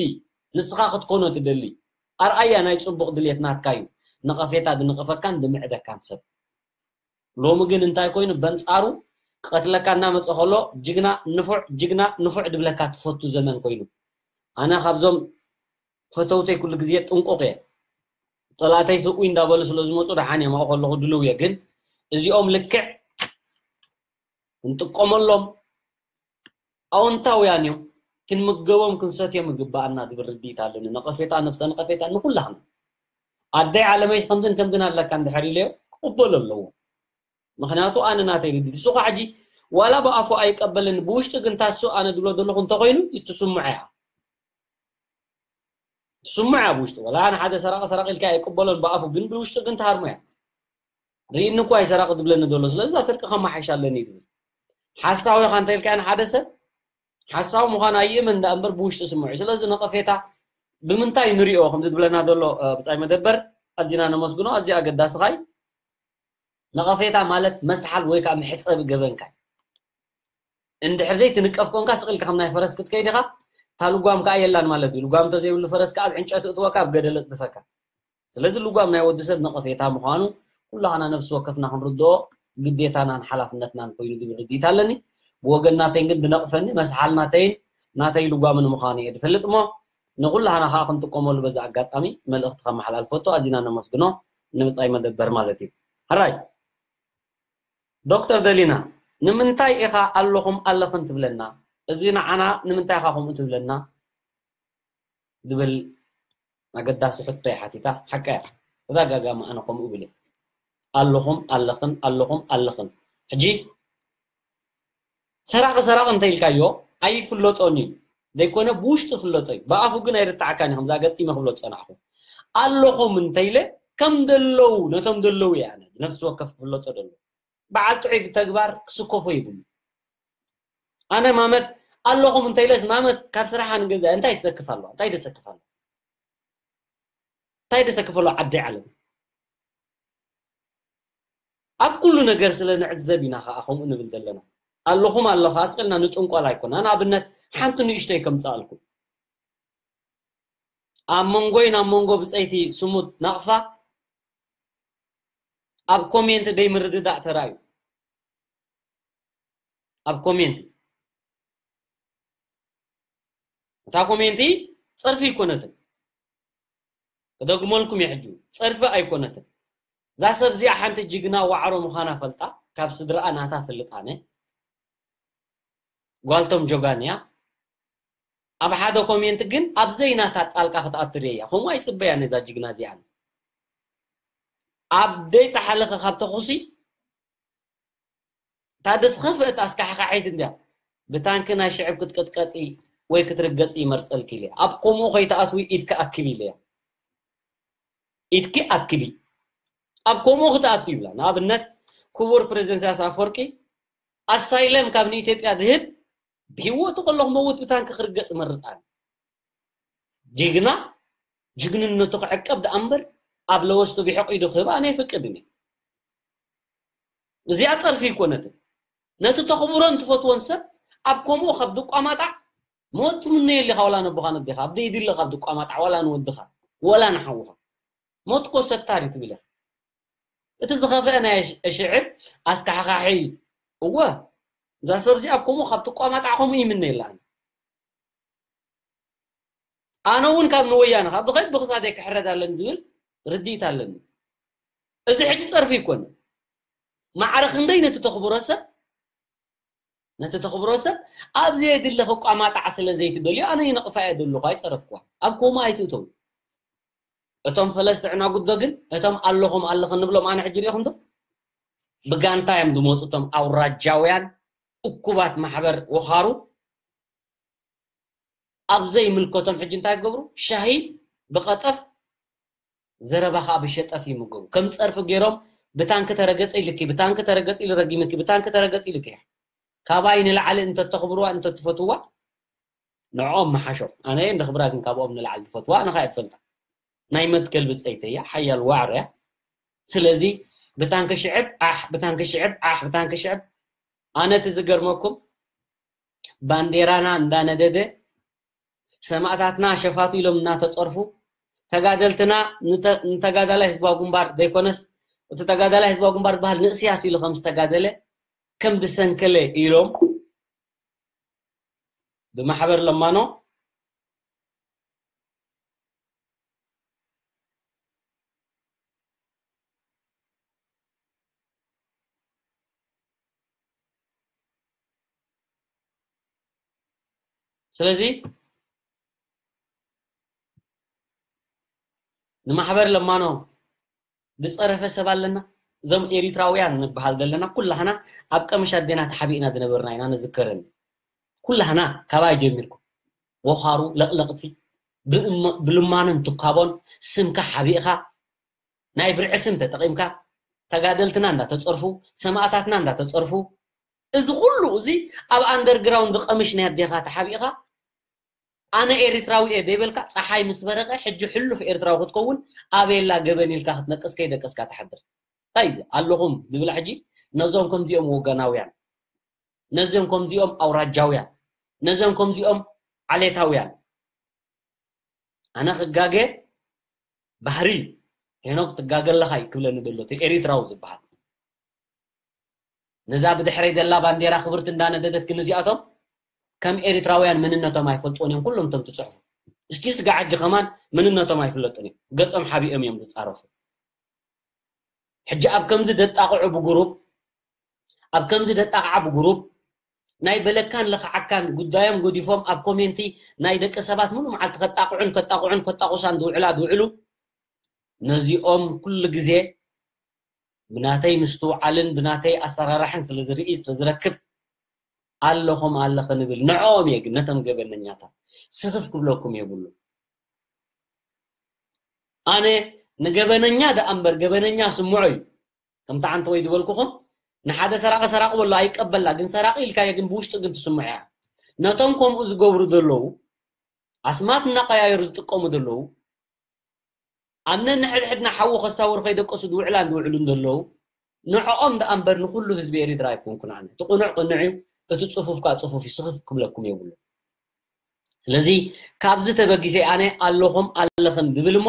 ንስኻ ክትኮኖ ትደሊ ኣርኣያ ናይ ጽቡቕ ድልየት ናትካ እዩ። ነቐፌታ ድንቕፈካን ድምዕደካን ሰብ። ሎሚ ግን እንታይ ኮይኑ? በንጻሩ ቀትለካ እናመጸ ከሎ፣ "ጅግና ንፉዕ፣ ጅግና ንፉዕ" ድብለካ ትፈቱ ዘመን ኮይኑ። ኣነ ካብዞም ፈተውተይ ኩሉ ግዜ ጥንቁቕ እየ። ጸላእተይ ስኡይ እንዳበሉ ስለ ዝመጹ ደሓን እየ፣ ኣብኡ ከለኹ ድልው እየ። ግን እዚኦም ልክዕ ክንጥቀመሎም ኣወንታውያን እዮም። ክንምገቦም ክንሰትዮም ይግባኣና ዝብል ርድኢት ኣለኒ። ነቐፌታ፣ ነብሰ ነቐፌታ ንኩላህና። ኣደይ ዓለመይስ ከምዝን ከምዝን ኣለካ እንድሕር ኢለዮ ክቕበሎ ኣለዎ። ምኽንያቱ ኣነ ናተይ ርድኢት። እሱ ኸዓ ሕጂ ዋላ ብኣፉ ኣይቀበልን፣ ብውሽጡ ግን ታሱ ኣነ ድብሎ ዘለኹ እንተኾይኑ ይትስምዖ እያ። ትስምዖ እያ ብውሽጡ። ዋላ ኣነ ሓደ ሰራቂ ሰራቂ ኢልካ ኣይቅበሎን ብኣፉ፣ ግን ብውሽጡ ግን ትሃርሞ እያ። ርኢኒ እኮ ኣይሰራቂ ዝብለኒ ዘሎ፣ ስለዚ እዛ ስርቂ ከመሓይሽ ኣለኒ ይብል። ሓሳዊ ኢኻ እንተ ኢልካዮ ንሓደ ሰብ፣ ሓሳዊ ምዃኑ ኣይእመን ደኣ እምበር ብውሽጡ ስምዑ። ስለዚ ነቐፌታ ብምንታይ ንሪኦ ከምዚ ዝብለና ዘሎ፣ እ፣ ብጻይ መደበር ኣዚና ነመስግኖ። ኣዝዩ ኣገዳሲ ኻይ ነቐፌታ ማለት መስሓል ወይ ከዓ መሕጸቢ ገበንካ እዩ። እንድሕር ዘይትንቀፍ ኮንካ ስቕ ኢልካ ከም ናይ ፈረስ ክትከይድ ኢኻ፣ እታ ልጓም ከዓ የላን ማለት እዩ። ልጓም እንተዘይብሉ ፈረስ ከዓ ኣብ ዕንጨቲ እትወካ፣ ኣብ ገደል እጥፈካ። ስለዚ ልጓም ናይ ወዲ ሰብ ነቐፌታ ምዃኑ ኩላህና ነፍሲ ወከፍና ክንርድኦ ግዴታናን ሓላፍነትናን ኮይኑ ዝብል ርድኢት ኣለኒ። ብወገን ናተይን ግን ድነቕፈኒ፣ መስሓል ናተይን ናተይ ልጓምን ምዃኑ እየ ዝፈልጥ እሞ፣ ንኩላህና ከዓ ክንጥቀመሉ በዚ ኣጋጣሚ መልእኽቲ ከመሓላልፍ ፈቱ። ኣዚና ነመስግኖ፣ ንምጻይ መደበር ማለት እዩ። ሕራይ። ዶክተር ደሊና፣ ንምንታይ ኢኻ ኣለኹም ኣለኽን ትብለና? እዚ ንዓና ንምንታይ ኢኻ ከምኡ ትብለና? ዝብል ኣገዳሲ ሕቶ እያ ሓቲታ። ሓቃ እያ። ተደጋጋሚ ኣነ ከምኡ እብል እየ። ኣለኹም ኣለኽን፣ ኣለኹም ኣለኽን። ሕጂ ሰራቂ ሰራቂ እንተ ኢልካዮ ኣይፍለጦን እዩ። ዘይኮነ ብውሽጡ ፍለጦ እዩ። ብኣፉ ግን ኣይርትዓካን እዩ። ከምዛ ገጢመ ክብሎ ዝጸናሕኩ። ኣለኹም እንተ ኢለ ከም ደለዉ፣ ነቶም ደለዉ እየ ኣነ። ነፍሲ ወከፍ ክፍለጦ ደሎ። በዓል ጥዑይ ተግባር ክስከፎ ይብሉ። ኣነ ማመት ኣለኹም እንተ ኢለስ ማመት ካብ ስራሓ ንገዛ እንታይ ይሰክፍ ኣሎ? እንታይ ደሰክፍ ኣሎ? እንታይ ደሰክፍ ኣሎ ዓዲ ዓለም? ኣብ ኩሉ ነገር ስለ ንዕዘብ ኢና ኸዓ ከምኡ ንብል ዘለና። ኣለኹም ኣለኻ ኣስቀልና ንጥንቆላ ኣይኮና። ንኣብነት ሓንቲ ንእሽተይ ከምጽኣልኩም። ኣብ መንጎይ ናብ መንጎ ብጸይቲ ስሙት ናቕፋ ኣብ ኮሜንት ደይ ምርድዳእ ተራዩ። ኣብ ኮሜንት። እታ ኮሜንቲ ጸርፊ ኣይኮነትን። ክደግመልኩም እየ ሕጂ። ጸርፊ ኣይኮነትን። እዛ ሰብ እዚኣ ሓንቲ ጅግና ዋዕሮ ምዃና ፈልጣ፣ ካብ ስድራኣ ናታ ፈልጥ ኣነ። ጓልቶም ጆጋን እያ። ኣብ ሓደ ኮሜንት ግን ኣብ ዘይናታ ጣልቃ ክትኣቱ ርእያ። ከምኡ ኣይጽበያን እዛ ጅግና እዚኣ። ኣብ ደይ ጻሓለኸ ካብ ተኹሲ እታ ደስ ኸፍእት ኣስካሕካሒት እንድያ። ብታንኪ ናይ ሽዕብ ክትቅጥቀጢ ወይ ክትርገጺ ይመርጸልኪ ኢለ። ኣብ ከምኡ ከይትኣትዊ ኢድኪ ኣክቢ ኢለያ። ኢድኪ ኣክቢ። ኣብ ከምኡ ክትኣቱ ይብላ። ንኣብነት ክቡር ፕሬዝደንት ኢሳያስ ኣፈወርቂ ኣሳይለም ካብ ንኢትዮጵያ ዝህብ ብህይወቱ ከሎ ክመውት ብታንኪ ክርገጽ እመርጽ ኣነ። ጅግና ጅግንነቱ ክዕቀብ ደኣ እምበር ኣብ ለወስቱ ብሕቕ ኢዱ ክህብ ኣነ ኣይፈቅድን እየ። እዚኣ ጸርፊ ኣይኮነትን። ነቲ ተኽብሮን ትፈትዎን ሰብ ኣብ ከምኡ ካብ ድቋማጣዕ ሞት ትምነየሉ ኢኻ፣ ዋላ ነቦኻ ነዴኻ፣ ኣብ ደይድለ ካብ ድቋማጣዕ ዋላ ንወድኻ ዋላ ንሓውኻ። ሞት እኮ ሰታር እዩ ትብል ኢኻ። እቲ ዝኸፍአ ናይ ሽ-፣ ሽዕብ ኣስካሕካሒ እዩ። እወ፣ እዛ ሰብ እዚኣ ኣብ ከምኡ ካብ ትቋማጣዕ ከምኡ ይምነየላ ኣነ። ኣነ እውን ካብ ንወያነ ካብ ዝኸይድ ብክሳደይ ክሕረድ ኣለኒ ዝብል ርድኢት ኣለኒ። እዚ ሕጂ ጸርፊ ይኮነ። ማዕረ ክንደይ ነቲ ተኽብሮ ሰብ ነቲ ተኽብሮ ሰብ ኣብ ዘየድሊ ክቋማጣዕ ስለ ዘይትደልዮ ኣነ ይነቕፋ እየ ዘለኹ ኣይጸረፍኩዋ። ኣብ ኮማ ኣይትእተው። እቶም ፈለስቲ ዕናጉዶ ግን እቶም ኣለኹም ኣለኽን ንብሎም ኣነ ሕጂ ሪኢኹም ዶ? ብጋንታ እዮም ዝመፁ እቶም ኣውራጃውያን እኩባት ማሕበር ወኻሩ ኣብ ዘይምልከቶም ሕጂ እንታይ ክገብሩ? ሻሂ ብቐጠፍ ዘረባ ከዓ ብሸጠፍ ይምገቡ። ከም ፀርፊ ገይሮም ብታንኪ ተረገፂ ኢልኪ፣ ብታንኪ ተረገፂ ኢሉ ረጊምኪ፣ ብታንኪ ተረገፂ ኢልኪ። ካባይ ንላዕሊ እንተተኽብርዋ እንተትፈትዋ ንዕኦም መሓሾም። ኣነ እንደ ክብራ ግን ካብኦም ንላዕሊ ትፈትዋ ኣነ ከዓ ይፈልጣ። ናይ መትከል ብፀይተያ ሓያል ዋዕሮ እያ። ስለዚ ብታንኪ ሽዕብ ኣሕ ብታንኪ ሽዕብ ኣሕ ብታንኪ ሽዕብ ኣነ እቲ ዝገርመኩም ባንዴራና እንዳነደደ ሰማእታትና ሸፋቱ ኢሎም እናተፀርፉ ተጋደልትና ንተ- ንተጋዳላይ ህዝባዊ ግንባር ዘይኮነስ እቲ ተጋዳላይ ህዝባዊ ግንባር ዝበሃል ንእስያስ ኢሉ ከም ዝተጋደለ ከም ዝሰንከለ ኢሎም ብማሕበር ለማኖ ስለዚ ንማሕበር ለማኖ ዝፀረፈ ሰብ ኣለና። እዞም ኤሪትራውያን ንበሃል ዘለና ኩላህና ኣብ ቀምሽ ኣዴና ተሓቢእና ዝነበርና ኢና። ንዝከረኒ ኩላህና ካባይ ጀሚርኩም ወኻሩ ለቕለቕቲ ብእም- ብልማኖን ትካቦን ስምካ ሓቢእኻ ናይ ብርዒ ስም ተጠቒምካ ተጋደልትና እንዳተፀርፉ ሰማእታትና እንዳተፀርፉ እዚ ኩሉ እዚ ኣብ ኣንደርግራውንድ ቀምሽ ናይ ኣዴኻ ተሓቢእኻ ኣነ ኤሪትራዊ እየ ደይበልካ ፀሓይ ምስ በረቐ ሕጂ ሕሉፍ ኤርትራዊ ክትከውን ኣበየላ ገበን ኢልካ ክትነቅስ ከይደቀስካ ትሓድር። እንታይ እዩ ኣለኹም ዝብላ ሕጂ ነዞም ከምዚኦም ወገናውያን ነዞም ከምዚኦም ኣውራጃውያን ነዞም ከምዚኦም ዓሌታውያን ኣነ ክጋገ ባህሪ ሄኖክ ትጋገ ኣለኻ እዩ ክብለኒ ዘሎ እቲ ኤሪትራዊ ዝበሃል ነዛ ብድሕረይ ዘላ ባንዴራ ክብርቲ እንዳነደደት ግን እዚኣቶም ከም ኤሪትራውያን መንነቶም ኣይፈልጥዎን እዮም ኩሎም እቶም ትፅሕፉ እስቲ ስጋዕ ሕጂ ከማን መንነቶም ኣይፍለጡን እዮም ገፆም ሓቢኦም እዮም ዝፃረፉ ሕጂ ኣብ ከምዚ ደጣቕዑ ብጉሩብ ኣብ ከምዚ ደጣቕዓ ብጉሩብ ናይ በለካን ለኽዓካን ጉዳዮም ገዲፎም ኣብ ኮሜንቲ ናይ ደቂ ሰባት ሙሉ መዓልቲ ከጣቕዑን ከጣቕዑን ከጣቑሳን ዝውዕላ ዝውዕሉ ነዚኦም ኩሉ ግዜ ብናተይ ምስትውዓልን ብናተይ ኣሰራርሕን ስለ ዝርኢ ስለ ዝረክብ ኣለኹም ኣለኸ ንብል ንዕኦም እየ ግን ነቶም ገበነኛታት ስኽፍ ክብለኩም የብሉ ኣነ ንገበነኛ ደኣ እምበር ገበነኛ ስምዖ እዩ ከምቲ ዓንተ ወይ ዝበልኩኹም ንሓደ ሰራቂ ሰራቂ በሎ ኣይቀበላ ግን ሰራቂ ኢልካዮ ግን ብውሽጢ ግን ትስምዖ እያ ነቶም ከምኡ ዝገብሩ ዘለዉ ኣስማት እናቀያየሩ ዝጥቀሙ ዘለዉ ኣብ ነንሕድሕድና ሓዊ ከሳውሩ ከይደቀሱ ዝውዕላን ዝውዕሉን ዘለዉ ንዕኦም ደኣ እምበር ንኩሉ ህዝቢ ኤሪትራ ኣይኮንኩን ኣነ እቲ ቁኑዕ ቅኑዕ እዩ እቲ ፅፉፍ ከዓ ፅፉፍ እዩ ስኽፍ ክብለኩም የብሉ ስለዚ ካብዚ ተበጊሰ ኣነ ኣለኹም ኣለኽን ዝብል እሞ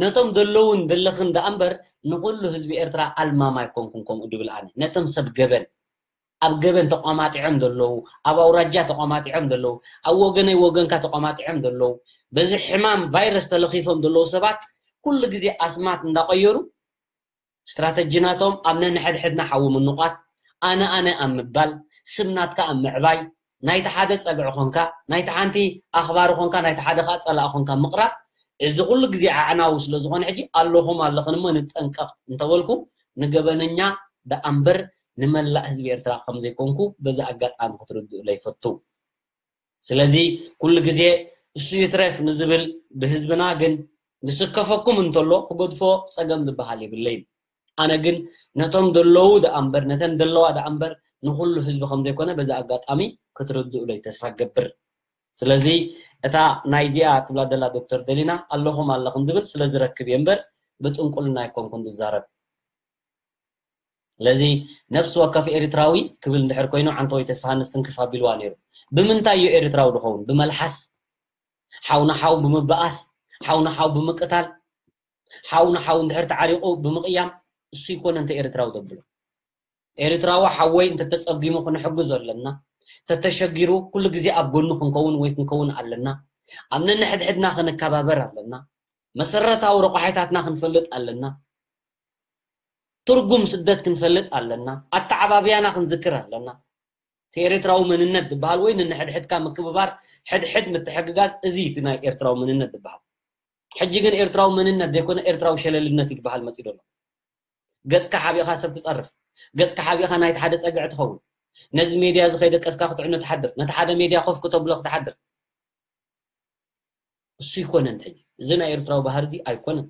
ነቶም ዘለውን ዘለኽን ደኣ እምበር ንኩሉ ህዝቢ ኤርትራ ኣልማም ኣይኮንኩን ከምኡ ዝብል ኣነ ነቶም ሰብ ገበን ኣብ ገበን ተቋማጢዖም ዘለዉ ኣብ ኣውራጃ ተቋማጢዖም ዘለዉ ኣብ ወገነይ ወገንካ ተቋማጢዖም ዘለዉ በዚ ሕማም ቫይረስ ተለኺፎም ዘለዉ ሰባት ኩሉ ግዜ ኣስማት እንዳቀየሩ ስትራተጂ ናቶም ኣብ ነንሕድሕድና ሓዊ ምንቋት ኣነ ኣነ ኣብ ምባል ስም ናትካ ኣብ ምዕባይ ናይቲ ሓደ ጸግዒ ኾንካ ናይቲ ሓንቲ ኣኽባሪ ኾንካ ናይቲ ሓደ ከዓ ጸላኢ ኾንካ ምቕራብ እዚ ኩሉ ግዜ ኣዕናዊ ስለ ዝኾነ ሕጂ ኣለኹም ኣለኽን እሞ ንጠንቀቕ እንተበልኩ ንገበነኛ ደኣ እምበር ንመላእ ህዝቢ ኤርትራ ከም ዘይኮንኩ በዚ ኣጋጣሚ ክትርድኡለይ ይፈቱ። ስለዚ ኩሉ ግዜ እሱ ይትረፍ ንዝብል ብህዝብና ግን ዝስከፈኩም እንተሎ ክገድፎ ጸገም ዝበሃል የብለይን። ኣነ ግን ነቶም ዘለዉ ደኣ እምበር ነተን ዘለዋ ደኣ እምበር ንኹሉ ህዝቢ ከም ዘይኮነ በዚ ኣጋጣሚ ክትርድኡለይ ተስፋ እገብር። ስለዚ እታ ናይዚኣ ትብላ ዘላ ዶክተር ደሊና ኣለኹም ኣለኹም ዝብል ስለ ዝረክብ እየ እምበር ብጥንቁልና ኣይኮንኩን ዝዛረብ። ስለዚ ነፍሲ ወከፍ ኤርትራዊ ክብል እንድሕር ኮይኑ ዓንተወይ ተስፋሃንስ ትንክፍ ኣቢልዋ ነይሩ። ብምንታይ እዩ ኤርትራዊ ዝኸውን? ብመልሓስ፣ ሓው ንሓው ብምብኣስ፣ ሓው ንሓው ብምቅታል፣ ሓው ንሓው እንድሕር ተዓሪቑ ብምቕያም እሱ ይኮነ እንተ ኤርትራዊ ዘብሎ። ኤርትራዊ ሓወይ እንተተጸጊሙ ክንሕግዞ ኣለና። ተተሸጊሩ ኩሉ ግዜ ኣብ ጎኑ ክንከውን ወይ ክንከውን ኣለና። ኣብ ነንሕድሕድና ክንከባበር ኣለና። መሰረታዊ ረቋሒታትና ክንፈልጥ ኣለና። ትርጉም ስደት ክንፈልጥ ኣለና። ኣተዓባብያና ክንዝክር ኣለና። እቲ ኤርትራዊ መንነት ዝበሃል ወይ ንንሕድሕድካ ምክብባር፣ ሕድሕድ ምትሕግጋዝ፣ እዚ እቲ ናይ ኤርትራዊ መንነት ዝበሃል። ሕጂ ግን ኤርትራዊ መንነት ዘይኮነ ኤርትራዊ ሸለልነት ይበሃል መጺኡ ዘሎ። ገጽካ ሓቢእኻ ሰብ ትጸርፍ፣ ገጽካ ሓቢእኻ ናይቲ ሓደ ጸግዒ ትኸውን። ነዚ ሜድያ እዚ ከይደቀስካ ክትዕኖ ትሓድር፣ ነቲ ሓደ ሜድያ ኮፍ ክተብሎ ክትሓድር። እሱ ይኮነን ሕጂ። እዚ ናይ ኤርትራዊ ባህሪ እዚ ኣይኮነን።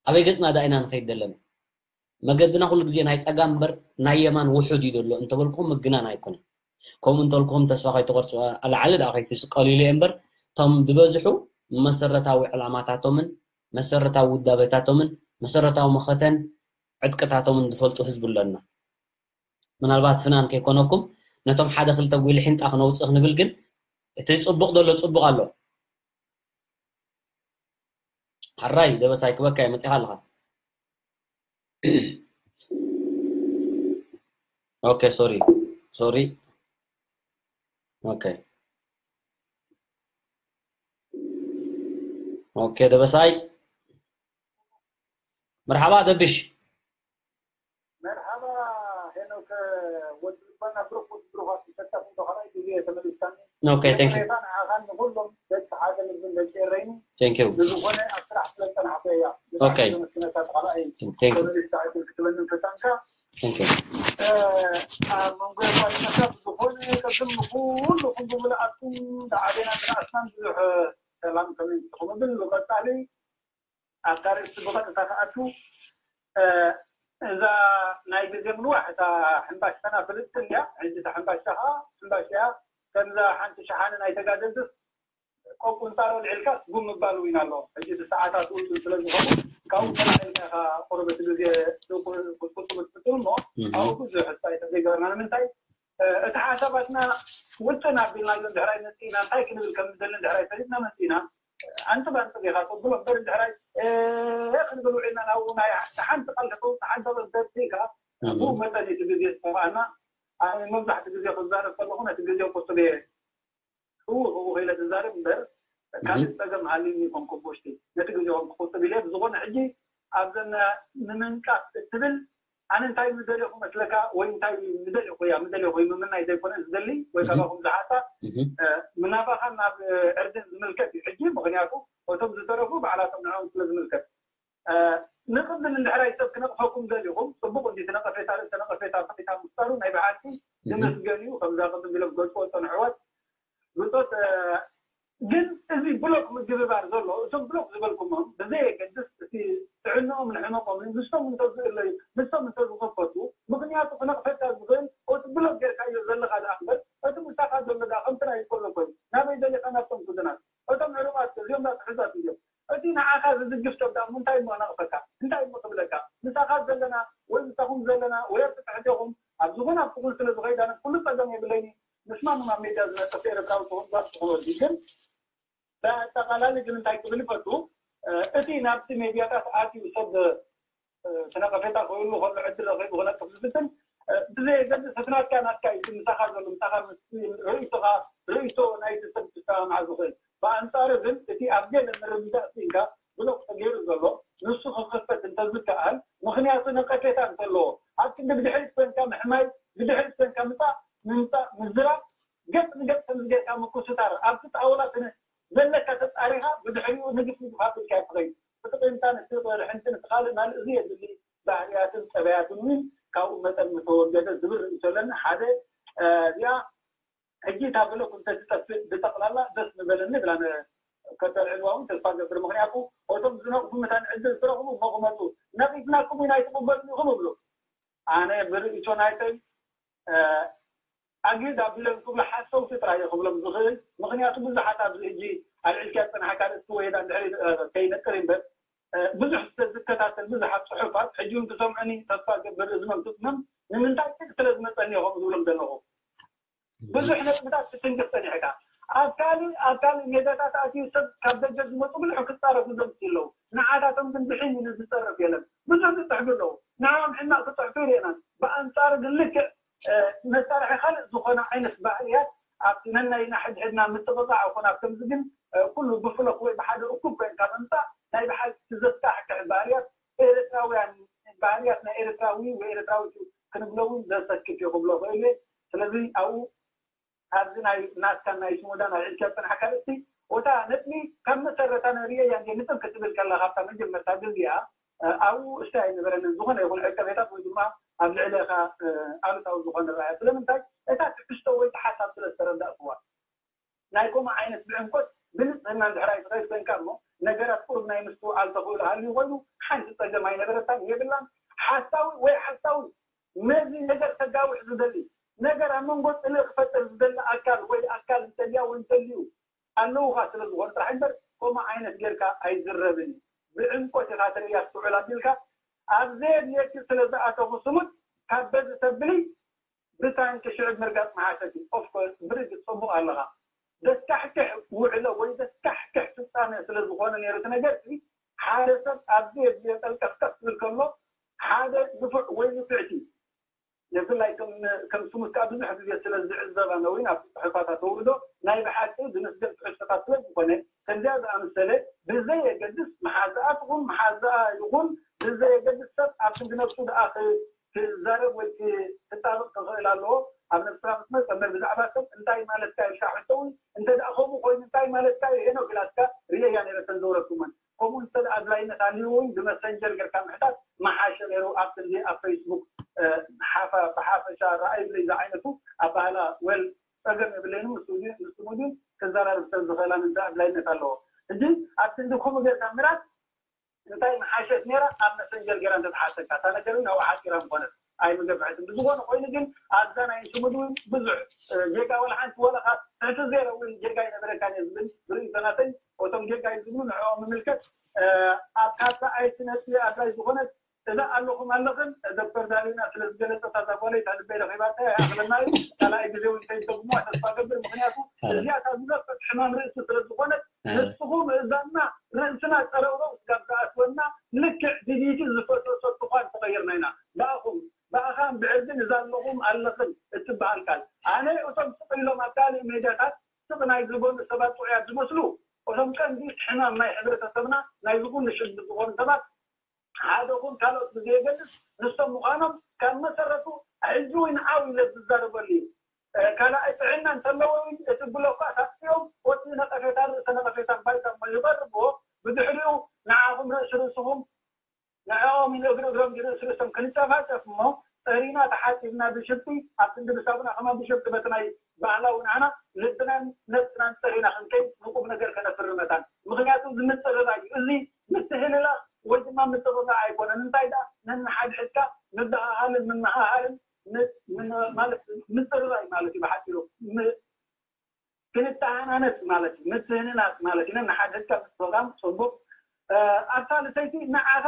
ኣበይ ገጽና ዳኣ ኢና ንኸይድ ዘለና? መገድና ኩሉ ግዜ ናይ ጸጋም እምበር ናይ የማን ውሑድ እዩ ዘሎ እንተበልኩኹም ምግናን ኣይኮነን። ከምኡ እንተልኩኹም ተስፋ ከይትቆርጹ፣ ኣላዓሊ ደኣ ከይትስቀሉ ኢለ እየ እምበር፣ እቶም ዝበዝሑ መሰረታዊ ዕላማታቶምን መሰረታዊ ውዳበታቶምን መሰረታዊ መኸተን ዕጥቅታቶምን ዝፈልጡ ህዝቢ ኣለና። ምናልባት ፍናን ከይኮነኩም ነቶም ሓደ ክልተ ጒልሒንጣ ክነውጽእ ክንብል ግን እቲ ጽቡቕ ዘሎ ጽቡቕ ኣሎ። ሓራይ ደበሳይ ክበካ እየ መጺኻ ኣለኻ። ኦኬ ሶሪ ሶሪ ኦኬ ኦኬ ደበሳይ መርሓባ ደብሽ መርሓባ ሄኖክ ወዲ ልባና ብሩክ ወዲ ብሩኻት ይሰጠፍ እንዶ ካልኣይ ግዜ ተመሊስካኒ ኦኬ thank you ነታ ንዓኻን ንኩሎም ደቂ ሓደ ልብን ደቂ ኤረይኒ thank you ብዝኾነ ኣብ ስራሕ ስለ ዝጸናሕኩ እያ Okay. ስነታት ካልኣይ thank you ተመሊስካ ዕድል ክትበኒ ምፍታንካ thank you ኣብ መንጎ የቋሪፀካ ብዝኾነ ቅድም ንኩልኹም ብምልኣትኩም ዝዓበና ዝነኣስናን ብዙሕ ሰላም ከመይ ትኹም ብል ብቐጻሊ ኣብታ ርእሲ ብቐጥታ ክኣቱ እዛ ናይ ግዜ ምንዋሕ እታ ሕምባሽታና ፍልጥትን እያ ሕጂ እታ ሕምባሽታ ከዓ ሕምባሽ እያ ከምዛ ሓንቲ ሸሓኒ ናይ ተጋደልትስ ቆቁንጣሮ ልዕልካ ጉም ምባል እውን ኣሎ ሕጂ እቲ ሰዓታት ውስን ስለ ዝኾኑ ካብኡ ተላዒልካ ኢኻ ቁርብ እቲ ግዜ ቁጥቁጥ ትብል እሞ ኣብኡ ብዙሕ ሕሳይ ተዘይገበርና ንምንታይ እቲ ሓሳባትና ውጥን ኣቢልናዮ እንድሕራይ መፅእና እንታይ ክንብል ከም ንደሊ እንድሕራይ ፈሊጥና መፅእና ኣንፅብ ኣንፅብ ኢኻ ተብሎ እምበር እንድሕራይ ክንብል ውዒልና ናብኡ ናይ ሓንቲ ቃል ከተውፅእ ሓንተ በልተርሲ ኢኻ ብኡ መጠን እቲ ግዜ ዝጠፍኣና ኣነ መብዛሕቲ ግዜ ክዛረብ ከለኹ ነቲ ግዜ ቁፅብ እየ ህው ህው ኢለ ዝዛረብ እምበር ካልእ ፀገም ሃልዩኒ ይኮንኩ ብውሽጢ ነቲ ግዜ ኮንኩ ክቁጥብ ኢለ ብዝኾነ ሕጂ ኣብዘን ንምንቃፍ እትብል ኣነ እንታይ ምደልኹ መስለካ ወይ እንታይ ምደልኹ እያ ምደልኹ ምምናይ ዘይኮነ ዝደሊ ወይ ካባኹም ዝሓሳ ምናባኻን ናብ ዕርድን ዝምልከት እዩ ሕጂ ምክንያቱ እቶም ዝተረፉ ባዕላቶም ንዕኦም ስለ ዝምልከት ንቕብል እንድሕራይ ሰብ ክነቕፈኩም ደሊኹም ፅቡቕ እንዲ ነቐፌታ ርእሰ ነቐፌታ ፈቂታ ምፍጣሩ ናይ ብሓቂ ዝመስገን እዩ ከምዛ ቅድም ኢሎም ዝገልፅዎ ዝፀንሕወት ብፆት ግን እዚ ብሎክ ምግብባር ዘሎ እቶም ብሎክ ዝበልኩሞም ብዘየገድስ እቲ ጥዕንኦም ንሕመቆምን ንሶም እንተዝእለዩ ንሶም እንተዝኸፈቱ ምክንያቱ ክነቕፈካ ዝኽእል እቲ ብሎክ ጌርካዮ ዘለኻ ደኣ እምበር እቲ ምሳኻ ዘሎ ደኣ ከምቲ ናይ ቆሎ ኮይኑ ናበይ ደሊኻ ናብቶም ክዝናት እቶም ዕሩቓት እዚኦም ዳ ትሕዛት እዮም እቲ ንዓኻ ዝድግፍ ሰብ ደኣ እንታይ እሞ ነቕፈካ እንታይ እሞ ክብለካ ምሳኻ ዘለና ወይ ምሳኹም ዘለና ወይ ኣብቲ ትሕቴኹም ኣብ ዝኾነ ኣብ ክኹን ስለ ዝኸይድ ኣነ ኩሉ ጸገም የብለይን እዩ ምስማምም ኣብ ሜድያ ዝመጸ ኤርትራዊ ተወጓት ክወዲ ግን ብኣጠቓላሊ ግን እንታይ ክብል ይፈቱ እቲ ናብቲ ሜድያታት ኣትዩ ሰብ እቲ ነቐፌታ ክህሉ ከሎ ዕድል ረኺቡ ክነቅፍ ዝፍትን ብዘየገድስ እቲ ናትካ ናትካ እዩ እቲ ምሳኻ ዘሎ ምሳኻ ምስቲ ርእይቶኻ ርእይቶ ናይቲ ሰብ ክሰማማዕ ዝኽእል ብኣንጻሩ ግን እቲ ኣብ ገለ ምርድዳእ ስኢንካ ብሎክ ተገይሩ ዘሎ ንሱ ክኽፈት እንተዝከኣል ምኽንያቱ ነቐፌታ እንተለዎ ኣብ ክንዲ ብድሕሪት ኮንካ ምሕማይ ብድሕሪት ኮንካ ምጻእ ምምጻእ ምዝራብ ገጽ ንገጽ ከምዚ ጌርካ ምኩስታር ኣብቲ ጣውላ ዘለካ ተጻሪኻ ብድሕሪኡ ንግፍ ንግፍ ኣቢልካ እያ ትኸይድ። እቲ ቂምታን እቲ ርሕንትን እቲ ካልእ ማልእ እዚ የድሊ ባህርያትን ጠባያትን እውን ካብኡ መጠን ምተወገደ ዝብል ርእይቶ ኣለኒ። ሓደ እዚኣ ሕጂ እታ ብሎክ እንተትጠፍእ ብጠቕላላ ደስ ምበለኒ ብላ ከተልዕልዋ እውን ተስፋ ገብር። ምኽንያቱ እቶም ዝነቕፉ መታን ዕድል ዝረኽቡ እሞ ክመፁ ነቒፍናኩም ኢና ኣይትቕበሉን ኢኹም እብሉ። ኣነ ብርእይቶ ናይተይ ኣግሂድ ኣቢሎም ክብሉ ሓሰውቲ ጥራይ እየ ክብሎም ዝኽእል። ምኽንያቱ ብዙሓት ኣብዚ ሕጂ ኣልዒልካ ዝጸናሕካ ኣርእስቲ ወይ ዳ እንድሕር ከይነጥር እምበር ብዙሕ ስለ ዝከታተል ብዙሓት ጽሑፋት ሕጂ እውን ክሰምዑኒ ተስፋ ገብር እዝኖም ክጥኖም ንምንታይ ጥቅ ስለ ዝመጸኒ እየ ከምኡ ዝብሎም ዘለኹ። ብዙሕ ነጥብታት ክትንክፍ ጸኒሕካ ኣብ ካልእ ኣብ ካልእ ሜዳታት ኣትዩ ሰብ ካብ ደገ ዝመጹ ብዙሕ ክጻረፉ ዘምጽኡ ኣለዉ። ንዓታቶም ግን ብሒም ኢሉ ዝጸርፍ የለን። ብዙሕ ዝጽሕፉ ኣለዉ። ንዕኦም ሕማቕ ክጽሕፉ ርኢናን ብኣንጻሩ ግን ልክዕ መሳርሒ ካልእ ዝኾነ ዓይነት ባህርያት ኣብቲ ነናይና ሕድሕድና ምጥቕጣዕ ይኹን ኣብ ከምዚ ግን ኩሉ ብፍሎክ ወይ ብሓደ እኩብ ኮይንካ ምምፃእ ናይ ብሓቂ ዘስካሕክሕ ባህርያት ኤርትራውያን፣ ባህርያት ናይ ኤርትራዊ ወይ ኤርትራዊት እዩ ክንብሎ እውን ዘሰክፍ እዩ ክብሎ ክእል እየ። ስለዚ ኣብኡ ኣብዚ ናይ ናትካን ናይ ሽሞዳን ኣብ ዕልኪ ኣጸንሓካ ርእሲ፣ እታ ነጥቢ ካብ መሰረታ ንርእየያ እንጂ ንጥብ ክትብል ከላ ካብታ መጀመርታ ግዜኣ፣ ኣብኡ እሽተይ ኣይነበረንን ዝኾነ ይኹን ዕቀቤታት ወይ ድማ ኣብ ልዕሌኻ ኣሉታዊ ዝኾነ ረኣያ። ስለምንታይ? እታ ትሕዝቶ ወይ እቲ ሓሳብ ስለ ዝተረዳእክዋ። ናይ ከምኡ ዓይነት ብዕምቆት ብንጽህና እንድሕር ኣይትኸይድ ኮይንካ እሞ፣ ነገራት ቁሩብ ናይ ምስትውዓል ተኽእሎ ሃልዩ ኮይኑ፣ ሓንቲ ጸገም ኣይነበረታን የብላን። ሓሳዊ ወይ ሓሳዊ ነዚ ነገር ከጋውሕ ዝደሊ ነገር ኣብ መንጎ ጽልኢ ክፈጥር ዝደሊ ኣካል ወይ ኣካል እንተልያ ወይ እንተልዩ ኣለውኻ ስለ ዝኾነ ጥራሕ እምበር፣ ከምኡ ዓይነት ጌርካ ኣይዝረብን እዩ። ብዕምቆት ኢኻ ትርእያ ትውዕል ኣቢልካ፣ ኣብ ዘየድልየኪ ስለ ዝኣተኹ ስሙት ካብ በዚ ተብሊ ብታንኪ ሽዕብ ምርጋጽ መሓሸኪ። ኦፍኮርስ ብርግጽ ጽቡቕ ኣለኻ። ዘስካሕክሕ ውዕሎ ወይ ዘስካሕክሕ ፍጻሜ ስለ ዝኾነ ነይሩ እቲ ነገር፣ ሓደ ሰብ ኣብዚ የድልዮ ጠልቀፍቀፍ ክብል ከሎ ሓደ ንፉዕ ወይ ንፍዕቲ ብፍላይ ከም ከም ስሙት ከዓ ብዙሕ ግዜ ስለ ዝዕዘብ ኣነ እውን ኣብቲ ጽሑፋታ ተውርዶ ናይ ብሓቂ ዝምስገን ጽሑፍታት ስለ ዝኾነ ከምዚኣ ዝኣመሰለ ብዘየገድስ መሓዛኣ ትኹን መሓዛኣ ይኹን ብዘየገድስ ሰብ ኣብ ክንዲ ነብሱ ደኣ ክ- ክዛረብ ወይ ክ- ክጣበቕ ክኽእል ኣለዎ። ኣብ ነብስኻ ክትመጽእ እምበር ብዛዕባ ሰብ እንታይ ማለትካ ኢልካ ሕቶ እውን እንተ ደኣ ከምኡ ኮይኑ እንታይ ማለትካ እዩ ሄኖክ ኢላትካ ርእየያ ነይረ ተን ዘውረድኩመን። ከምኡ እንተ ኣድላይነት ኣልዩ እውን ብመሰንጀር ጌርካ ምሕታት ምሓሸ ነይሩ። ኣብ ክንዲ ኣብ ፌስቡክ ሓፋ ብሓፈሻ ረኣይብለይ ዝዓይነቱ ኣባህላ ወል ጸገም የብለይን። ምስ ውዲን ምስ ሙዲን ክዘራርብ ሰብ ዝኽእላን እንተ ኣድላይነት ኣለዎ። ሕጂ ኣብ ክንዲ ከምኡ ጌርካ ምራት እንታይ ምሓሸት ነይራ ኣብ መሰንጀር ጌራ እንተትሓተካ እታ ነገር እውን ኣብኡ ሓፂራ ምኾነት ኣይምገፍሐትን። ብዝኾነ ኮይኑ ግን ኣብዛ ናይ ሽሙድ እውን ብዙሕ ጌጋ ወላ ሓንቲ ወላ ካብ ትሕቲ ዜሮ እውን ጌጋ ይነበረካን እየ ዝብል ብርእይቶ ናተይ። እቶም ጌጋ እዩ ዝብሉ ንዕኦም ምምልከት ኣብ ካብዛ ኣይትነፂ ኣድላይ ዝኾነት እዛ ኣለኹም ኣለኽን ዶክተር ዳሊና ስለ ዝገለፀታ እዛ ጓለይ እታ ልበይ ረኺባታ ይኣኽለና እዩ። ካልኣይ ግዜ እውን ከይደግሙዋ ተስፋ ገብር። ምክንያቱ እዚኣ እታ ዝነፈት ሕማም ርእሲ ስለ ዝኾነት ንስኹም እዛና ርእስና ፀረውረው ስጋብ ዝኣትወና ልክዕ ድዲቲ ዝፈሰሶ ትኳን ተቐይርና ኢና። ብኣኹም ብኣኻን ብዕርድን እዛ ኣለኹም ኣለኽን እትበሃል ቃል ኣነ እቶም ስቕ ኢሎም ኣብ ካልእ ሜድያታት ስቕ ናይ ዝበሉ ሰባት ጥዑያት ዝመስሉ እቶም ቀንዲ ሕማም ናይ ሕብረተሰብና ናይ ዝኾኑ ሽግር ዝኾኑ ሰባት ሓደ ኹን ካልኦት ብዘየገድስ ንሶም ምዃኖም ካብ መሰረቱ ሕጂ እውን ዓው ኢለ ዝዛረበሉ እዩ። ካልኣይ ጥዕና እንተለዎ እውን እቲ ብሎኳ ታጥፊኦም ወዲ ነቐፌታ ርእሰ ነቐፌታ ባይታ እሞ ይቐርብዎ ብድሕሪኡ ንዓኹም ርእሲ ርእስኹም ንዕኦም ኢሉ እግሪ እግሮም ርእሲ ርእሶም ክንጨፋጨፍ እሞ ፀሪና ተሓፂብና ብሽብጢ ኣብ ክንዲ ብሳሙና ከማን ብሽብጢ በቲ ናይ ባህላዊ ንዓና ልብናን ነብስናን ፀሪና ክንከይድ ንቁም ነገር ከነፍሪ መታን። ምክንያቱ እዚ ምፅርራይ እዩ። እዚ ምትህልላኽ ወይ ድማ ምጥቕጣዕ ኣይኮነን። እንታይ ደኣ ነንሓድሕድካ ምብሃሃልን ምምሃሃልን ማለት ምፅርራይ ማለት እዩ ብሓፂሩ። ክንተሃናነፅ ማለት እዩ። ምትህንናፅ ማለት እዩ። ነንሓድሕድካ ምትፍቓም ፅቡቕ። ኣብ ሳልሰይቲ ንዓኻ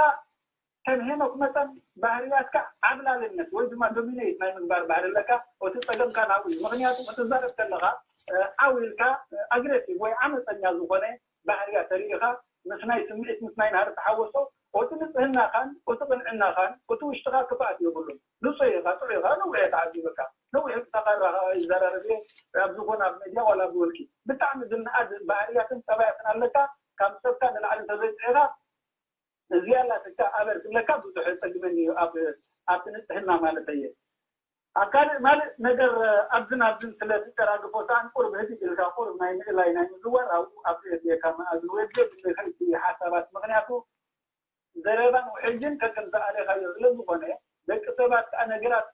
ከም ሄኖክ መጠን ባህርያትካ ዓብላልነት ወይ ድማ ዶሚኔት ናይ ምግባር ባህሪ ኣለካ። እቲ ፀገምካ ናብኡ እዩ። ምክንያቱ ክትዛረብ ከለኻ ዓው ኢልካ ኣግሬሲቭ ወይ ዓመፀኛ ዝኾነ ባህርያት ተሪኢኻ ምስ ናይ ስምዒት ምስ ናይ ናህሪ ተሓወሶ እቲ ንፅህናኻን እቲ ቅንዕናኻን እቲ ውሽጥኻ ክፍኣት የብሉን። ንፁህ ኢኻ፣ ጥዑይ ኢኻ፣ ነዊሕ እየ ተዓዚበካ። ነዊሕ ብተኻራ ይዘራረብ እየ ኣብ ዝኾነ ኣብ ሜድያ ዋላ ኣብ ውልቂ። ብጣዕሚ ዝነኣድ ባህርያትን ጠባያትን ኣለካ። ካብ ሰብካ ንላዕሊ እንተዘይፅዒኻ እዚኣ ላትካ ኣበር ክብለካ ብዙሕ የፀግመኒ እዩ ኣብ ኣብቲ ንፅህና ማለት እየ። ኣብ ካልእ ማልእ ነገር ኣብዝን ኣብዝን ስለ ትጨራግፎ ሰኣን ቁርብ ህድእ ኢልካ ቁርብ ናይ ምእላይ ናይ ምዝዋር ኣብኡ ኣብቲ የድልየካ መኣዝን ወይ ብዘየድልየካ እቲ ሓሳባት ምክንያቱ ዘረባን ውሕጅን ከከም ዝኣለኻዮ ስለ ዝኾነ ደቂ ሰባት ከዓ ነገራት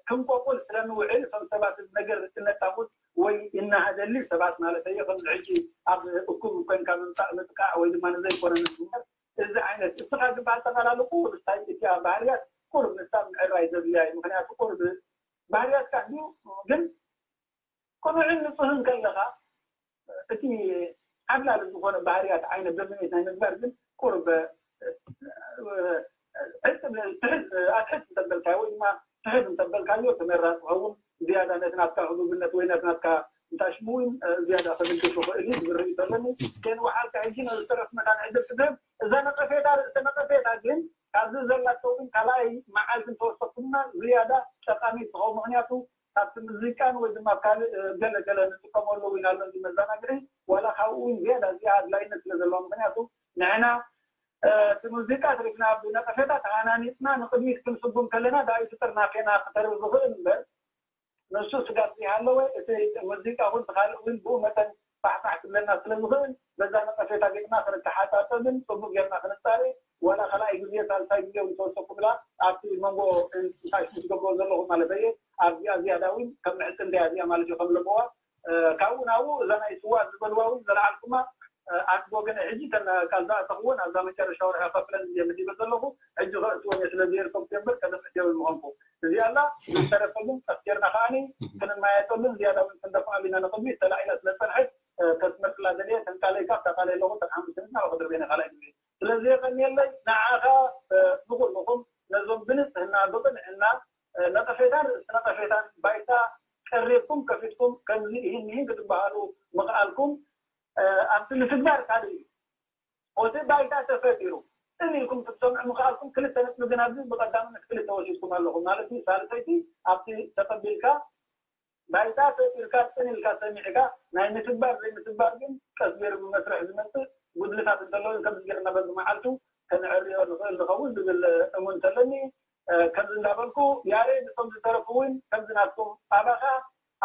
ክንቆቁል ስለ ንውዕል እቶም ሰባት እዚ ነገር እነጣቁት ወይ እናሃደሊ ሰባት ማለት እየ ከምዚ ሕጂ ኣብ እኩብ ኮይንካ ምምፃእ ምጥቃዕ ወይ ድማ ንዘይኮነ ንዝምር እዚ ዓይነት እስኻ ግን ብኣጠቓላሊ ቁሩብ ስታይ እቲ ባህርያት ቁሩብ ንሳ ምዕራይ ዘድልያ እዩ። ምክንያቱ ቁሩብ ባህርያትካ እንድዩ ግን ቅኑዕን ንፁህን ከለኻ እቲ ዓብላሊ ዝኾነ ባህርያት ዓይነት ዶሚኔት ናይ ምግባር ግን ቁሩብ ዕጥብ ትሕት ኣትሕት እንተበልካዮ ወይ ድማ ትሕት እንተበልካዮ ተመራፂ ኸውን ዝያዳ ነቲ ናትካ ህቡብነት ወይ ነቲ ናትካ እንታሽሙ እውን ዝያዳ ከብልሽ ይኽእል እዩ ዝብል ርእይቶ ኣለኒ። ግን ወሓልካ ሕጂ ነዚ ዝተረፍ መታን ዕድል ክትህብ እዛ ነቐፌታ ርእሰ ነቐፌታ ግን ካብዚ ዘላቶ እውን ካልኣይ መዓልቲ እንተወሰኩምና ዝያዳ ጠቃሚ ትኸውን ምክንያቱ ካብቲ ሙዚቃን ወይ ድማ ካልእ ገለ ገለ ንጥቀመሉ እውን ኣሎ እዚ መዘናግዒ ዋላ ካብኡ እውን ዝያዳ እዚኣ ኣድላይነት ስለ ዘለዎ። ምክንያቱ ንሕና እቲ ሙዚቃ ትሪፍና ብነቀፌታ ተሃናኒፅና ንቅድሚት ክንስጉም ከለና ዳዊት ጥርናፌና ክተርብ ዝኽእል እምበር ንሱ ስጋብ ዘይሃለወ እቲ ሙዚቃ እውን ካልእ እውን ብኡ መጠን ፋሕፋሕ ክብለና ስለ ዝኽእል በዛ ነቀፌታ ጌርና ክንተሓጣጠብን ፅቡቅ ጌርና ክንፃረ ዋላ ካልኣይ ግዜ ሳልሳይ ግዜ እውን ተወሰኩ ብላ ኣብቲ መንጎ እንታይ ዝገብሮ ዘለኹ ማለት እየ ኣብዚኣ ዝያዳ እውን ከም ምዕፅንተያ እዚኣ ማለት እዩ ከም ለበዋ ካብኡ ናብኡ እዛ ናይ ስዋ ዝበልዋ እውን ዘለዓልኩማ ኣትጎ ግን ሕጂ ተን ካብ ዝኣተኽወን ኣብዛ መጨረሻ ወርሒ ከፍለን እየ ምዲበ ዘለኹ ሕጂ ከእትወን እየ ስለዚ ሄድኮም ቴምበር ቀደም እትብል ምኾንኩ እዚኣ ኣላ ዝተረፈ ግን ቀስቴርና ከዓኒ ክንማየጠሉን ዝያዳ እውን ክንደፍኣሉ ኢና ንቅድሚት ተላዒላ ስለ ዝፀንሐት ተስመርቅላ ዘድየ ተንቃለይ ካብ ተቃለይ ኣለኹ ተን ሓሙሽተ ናብኡ ክድርበ ኢና ካልኣይ ግዜ ስለዚ የቀንየለይ ንዓኻ ንኩልኹም ነዞም ብንፅህና ብቅንዕና ነቀፌታን ርእሲ ነቀፌታን ባይታ ቀሪብኩም ከፊትኩም ከምዚ ይህን ይህን ክትበሃሉ ምኽኣልኩም ኣብቲ ምትግባር ካልእ እዩ። እቲ ባይታ ተፈጢሩ ጥም ኢልኩም ክትሰምዑ ምኽኣልኩም ክልተ ነጥቢ ግን ኣብዚ ብቐዳምነት ክልተ ወሲድኩም ኣለኹም ማለት እዩ። ሳልሰይቲ ኣብቲ ተቐቢልካ ባይታ ፈጢርካ ጥም ኢልካ ሰሚዕካ ናይ ምትግባር ዘይምትግባር ግን ቀስ ገይሩ ብመስርሕ ዝመፅእ ጉድልታት እንተለዉ ከምዚ ገይርና በብመዓልቱ ከነዕርዮ ንኽእል ንኸውን ዝብል እሙን እንተለኒ ከምዚ እንዳበልኩ ያሬድ እቶም ዝተረፉ እውን ከምዚ ናትኩም ኣባኻ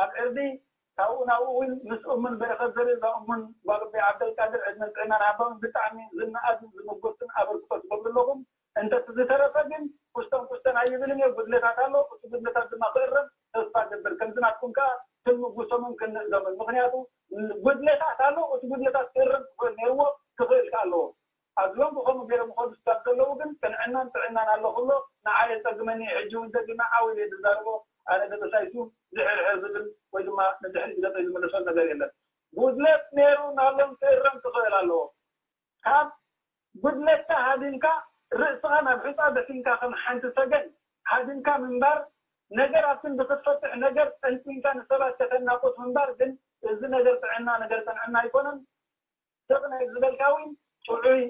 ኣብ ዕርዲ ካብኡ ናብኡ እውን ምስ እሙን በረኸት ዘርእዛ እሙን ጓል ኣቦይ ዓብደልቃድር ዕድመን ጥዕናን ሃቦም ብጣዕሚ ዝነኣድን ዝምጎስን ኣበርክቶ ትገብሩ ኣለኹም እንተ ዝተረፈ ግን ኩስተን ኩስተን ኣይብልን እየ ጉድለታት ኣሎ እቲ ጉድለታት ድማ ክእረም ተስፋ ገብር ከምዚ ናትኩም ከዓ ክንምጉሶምን ክንእዘምን ምክንያቱ ጉድለታት ኣሎ እቲ ጉድለታት ክእረም ክኽእል ነይርዎ ክኽእል ከዓ ኣለዎ ኣብ ሎንግ ከምኡ ገይሮም ይኸዱ ስጋብ ዘለዉ ግን ቅንዕናን ጥዕናን ኣሎ ክብሎ ንዓ የፀግመኒ ሕጂ እውን ደጊመ ዓው ኢለ ዝዛረቦ ኣነ ደበሳይቱ ዝሕርሕር ዝብል ወይ ድማ ንድሕሪት ገፀይ ዝምልሶ ነገር የለን ጉድለት ነይሩ ናሎም ክእረም ክኽእል ኣለዎ ካብ ጉድለትካ ሃዲምካ ርእስኻ ናብ ሑፃ ደፊንካ ከም ሓንቲ ሰገን ሃዲምካ ምንባር ነገር ኣብቲ ብክትፈትሕ ነገር ጠንጢንካ ንሰባት ከተናቁት ምንባር ግን እዚ ነገር ጥዕና ነገር ጥንዕና ኣይኮነን ስቕ ናይ ዝበልካ እውን ጥዑይ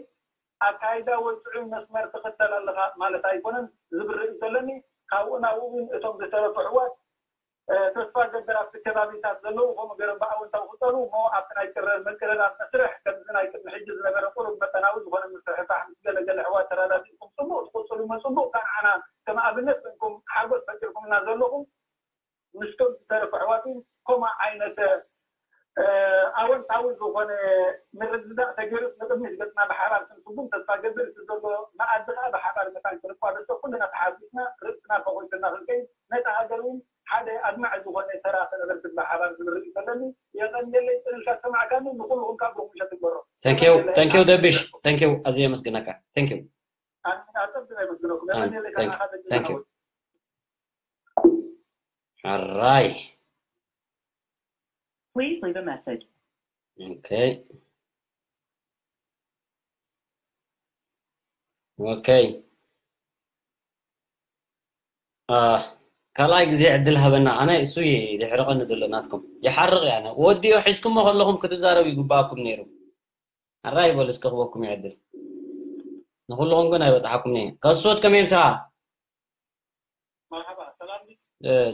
ኣካይዳ ወይ ጥዑይ መስመር ትኽተል ኣለኻ ማለት ኣይኮነን ዝብል ርእይ ዘለኒ ካብኡ ናብኡ እውን እቶም ዝተረፉ ኣሕዋት ተስፋ ገብር ኣብቲ ከባቢታት ዘለዉ ከምኡ ገይሮም ብኣወንታዊ ክፀሉ እሞ ኣብቲ ናይ ቅረ ምቅርራብ መስርሕ ከምዚ ናይ ቅድሚ ሕጂ ዝነበረ ቁሩብ መጠናዊ ዝኾነ መስርሕታት ምስ ገለ ገለ ኣሕዋት ተረዳዲእኩም ፅቡቕ ትቕፅሉ እሞ ፅቡቕ እካ ንዓና ከም ኣብነት ኮይንኩም ሓጎስ ፈጢርኩምና ዘለኹም ምስቶም ዝተረፉ ኣሕዋት እውን ከምኡ ዓይነት ኣወንታዊ ዝኾነ ምርድዳእ ተገይሩስ ንቅድሚት ገፅና ብሓባር ክንስጉም ተስፋ ገብር እቲ ዘሎ መኣዲ ከዓ ብሓባር መታን ክንቋደሶ ኩልና ተሓጒስና ርእስና ፈኺስና ክንከይድ ነታ ሃገር እውን ሓደ ኣድማዒ ዝኾነ ተራ ከነበርክት ብሓባር ዝብል ርእይቶ ኣለኒ የቐንየለይ ጥንልካ ዝሰማዕካኒ ንኩልኹም ካብ ብሩክ ምሸት ይግበሮ Thank you thank you ደብሽ thank you ኣዝየ የመስግነካ thank you ኣጸብቲ ናይ መስግነኩም የቐንየለይ ካብ ንዓኻ ደቂ ዝሓወት ሕራይ Please leave a message. Okay. Okay. ካልኣይ ግዜ ዕድል ሃበና ኣነ እሱ የሕርቐኒ ዘሎ ናትኩም ይሓርቕ ያነ ወዲዮ ሒዝኩሞ ከለኹም ክትዛረቡ ይግባኣኩም ነይሩ ኣራ ይበሉ እስከ ክበኩም ይዕድል ንኩልኹም ግን ኣይበፅሓኩም እየ ከሶት ከመይ ምሳኻ መርሓባ ሰላም ድዩ?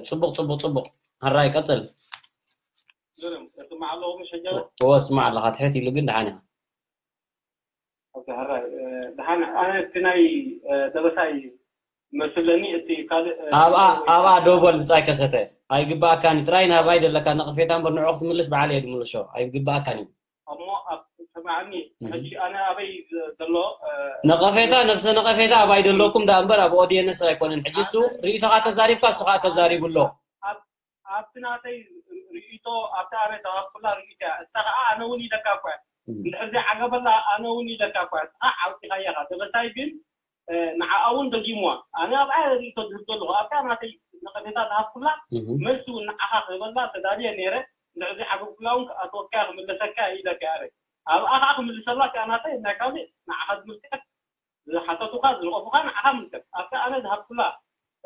ፅቡቕ ፅቡቕ ፅቡቕ ሕራይ ቀፅል ግርም እስማዕ ኣለኹ ምሽ ሕጃ እወ ስማዕ ኣለኻ ትሕት ኢሉ ግን ደሓን ኢኻ ኦኬ ሕራይ ደሓን ኣነ እቲ ናይ ደበሳይ መስለኒ እቲ ካልእ ኣብኣ ኣብኣ ደው በል ብፃይ ከሰተ ኣይግባኣካን እዩ ጥራይ ናባይ ደለካ ነቕፌታ እምበር ንዑ ክትምልስ በዓል እየ ድምልሾ ኣይግባኣካን እዩ እሞ ኣብ ስምዓኒ ሕጂ ኣነ ኣበይ ዘሎ ነቐፌታ ነብሰ ነቐፌታ ኣባይ ደለኩም ዳ እምበር ኣብ ኦድየንስ ኣይኮነን ሕጂ እሱ ርእይቶኻ ተዛሪብካ እሱ ከዓ ተዛሪቡ ኣሎ ኣብቲ ናተይ ርእይቶ ኣብቲ ኣነ ተሃብኩላ ርእይቶ እያ እሳ ከዓ ኣነ እውን ኢለካ እኳ እንድሕር ዘይዓገበላ ኣነ እውን ኢለካ እኳ እሳ ዓውፂኻያ ኢኻ ደበሳይ ግን ንዓኣ እውን ደጊምዋ ኣነ ኣብኣ ርእይቶ ዝህብ ዘለኹ ኣብታ ናተይ ነቐፌታ ዝሃብኩላ መልሲ እውን ንዓኻ ክህበላ ተዳልየ ነይረ እንድሕር ዘይዓገብኩላ እውን ክኣትወካ ክምለሰካ ኢለካ ኣረ ኣብኣ ከዓ ክምልሰላ ከዓ ናተይ ናይ ካልእ ንዓኻ ዝምልከት ዝሓተቱኻ ዝነቐፉኻ ንዓኻ ምልከት ኣብታ ኣነ ዝሃብኩላ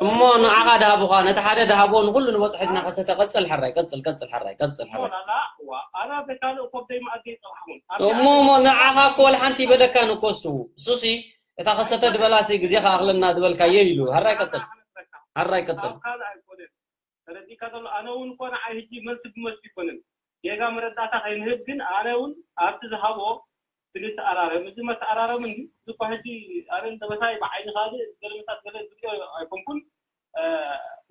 እሞ ንዓኻ ድሃቡኻ ነቲ ሓደ ድሃቦ ንኹሉ ንበፅሑ ድና ከሰተ ቀፅል ሕራይ ቀፅል ቀፅል ሕራይ ቀፅል ሕራይ ሞላላ እዋ ኣነ በካልእ ኮብደይ መኣዲ ይፀብሓኹም እሞ እሞ ንዓኻ እኮ ወላ ሓንቲ ይበለካን እኮ እሱ እሱሲ እታ ከሰተ ድበላሲ ግዜ ከኣኽለና ዝበልካዮ ኢሉ ሕራይ ቀፅል ሕራይ ቀፅል ካልእ ኣይኮነን ተረዲእካ ዘሎ ኣነ እውን እኮ ንዓይ ሕጂ መልሲ ብመልሲ ይኮነን ጌጋ መረዳእታ ከይንህብ ግን ኣነ እውን ኣብቲ ዝሃቦ ክንተኣራረም፣ እዚ መተኣራረም እንዲ እዚ እኳ ሕጂ ኣነ እንደ መሳይ ብዓይኒ ካልእ ገለመታት ገለ ዝሪኦ ኣይኮንኩን።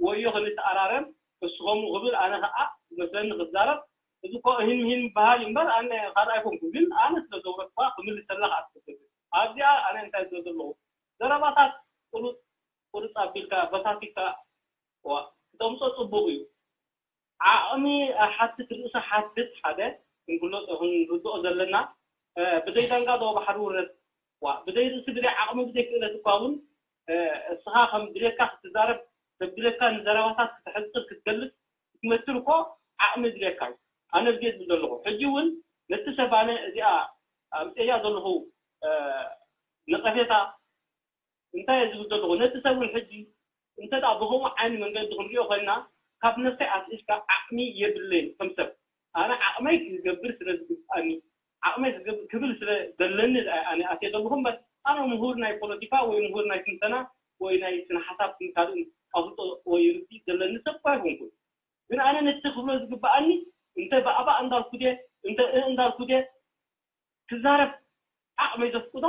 ወዮ ክንተኣራረም እሱ ከምኡ ክብል ኣነ ከዓ ዝመስለኒ ክዛረብ እዚ እኮ እሂን ምሂን በሃል እምበር ኣነ ካልእ ኣይኮንኩ። ግን ኣነ ስለ ዘውረድኳ ክምልሰላ ከዓ ትፈትል ኣብዚኣ ኣነ እንታይ ዝብል ዘለኹ ዘረባታት ቁሩፅ ቁርፅ ኣቢልካ በታቲካ ክተምፆ ፅቡቅ እዩ። ዓቕሚ ሓትት ርእሲ ሓትት ሓደ ክንግሎ ክንርድኦ ዘለና ብዘይ ዳንጋ ዶ ባሕሪ ውረድ ዋ ብዘይ ርእሲ ብዘይ ዓቕሚ ብዘይ ክእለት እኳ እውን እስኻ ከም ድሌትካ ክትዛረብ ሰብ ድሌትካ ንዘረባታት ክትሕፅር ክትገልፅ ክትመትር እኮ ዓቕሚ ድሌትካ እዩ። ኣነ ብጌት ብዘለኹ ሕጂ እውን ነቲ ሰብ ኣነ እዚኣ ኣምፀያ ዘለኹ ነቐፌታ እንታይ እየ ዝብል ዘለኹ ነቲ ሰብ እውን ሕጂ እንተ ደኣ ብኸምኡ ዓይኒ መንገዲ ክንሪኦ ኮይንና ካብ ነብሰይ ኣትሒዝካ ዓቕሚ የብለይን ከም ሰብ ኣነ ዓቕመይ ክገብር ስለ ዝግብኣኒ ዓቕመይ ክብል ስለ ዘለኒ ኣነ ኣትየ ዘለኹ እምበር ኣነ ምሁር ናይ ፖለቲካ ወይ ምሁር ናይ ትንተና ወይ ናይ ስነ ሓሳብ ካልእ ኣፍልጦ ወይ ርዲ ዘለኒ ሰብ ኣይኮንኩን ግን ኣነ ነቲ ክብሎ ዝግብኣኒ እንተ ብኣባ እንዳልኩ ድየ እንተ እንዳልኩ ድየ ክዛረብ ዓቕመይ ዘፍቅዶ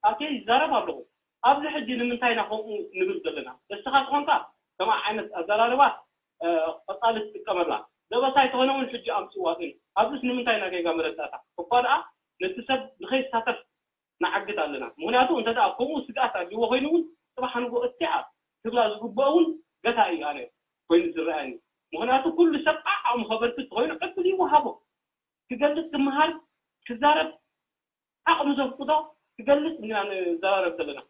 ኣትየ ይዛረብ ኣለኹ። ኣብዚ ሕጂ ንምንታይ ኢና ከምኡ ንብል ዘለና? እስኻ ዝኾንካ ከምኣ ዓይነት ኣዘራርባ ቀጻሊ ትጥቀመላ። ደበሳይ ተኾነ እውን ሕጂ ኣምጽዋ ግን ኣብዚስ ንምንታይ ኢና ጌጋ መረዳእታ? እኳ ደኣ ነቲ ሰብ ንኸይሳተፍ ንዓግት ኣለና። ምኽንያቱ እንተ ደኣ ከምኡ ስግኣት ኣልዎ ኮይኑ እውን ጽባሕ ንግሆ እቲኣ ክብላ ዝግብኦ እውን ገታ እዩ ኣነ ኮይኑ ዝረኣየኒ። ምኽንያቱ ኩሉ ሰብ ዓቕሙ ከበርክት ተኾይኑ ዕድል ይወሃቦ። ክገልጽ ክመሃር ክዛረብ ዓቕሚ ዘፍቅዶ ክገልጽ ኢና ንዘራረብ ዘለና።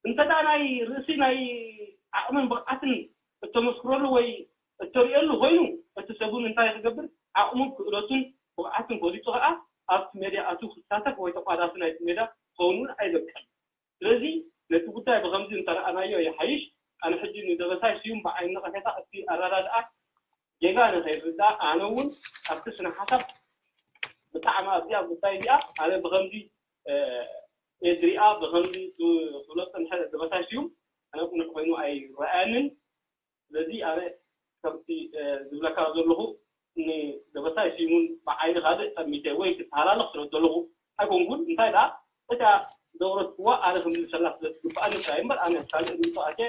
እንተ ደኣ ናይ ርእሲ ናይ ዓቕምን ብቕዓትን እተመስክረሉ ወይ እተርእየሉ ኮይኑ እቲ ሰብ እውን እንታይ ክገብር ዓቕሙን ክእለቱን ብቕዓትን ፈሊጡ ከዓ ኣብቲ ሜድያ ኣትዩ ክሳተፍ ወይ ተቋዳሲ ናይቲ ሜድያ ክኸውን እውን ኣይበቅዕን። ስለዚ ነቲ ጉዳይ ብኸምዚ እንተረኣናዮ ይሓይሽ። ኣነ ሕጂ ንደበሳይ ስዩም ብዓይኒ ነቐፌታ እቲ ኣረዳድኣ ጌጋ ንኸይርዳእ ኣነ እውን ኣብቲ ስነ ሓሳብ ብጣዕሚ ኣብዚኣ ጉዳይ እዚኣ ኣነ ብኸምዚ እየ ዝሪኣ ብኸምዚ ክብሎ ዝፀንሐ ደበሳይ ስዩም ኣነ ቅኑዕ ኮይኑ ኣይረኣየንን። ስለዚ ኣነ ከምቲ ዝብለካ ዘለኹ ንደበሳይ ስዩምን ብዓይኒ ካልእ ጠሚተ ወይ ክተሃላለኽ ስለ ዘለኹ ኣይኮንኩን። እንታይ ደኣ እታ ዘውረድክዋ ኣነ ክምልሰላ ስለ ዝግብኣኒ ጥራይ እምበር ኣነ ካልእ ርእይቶ ኣትየ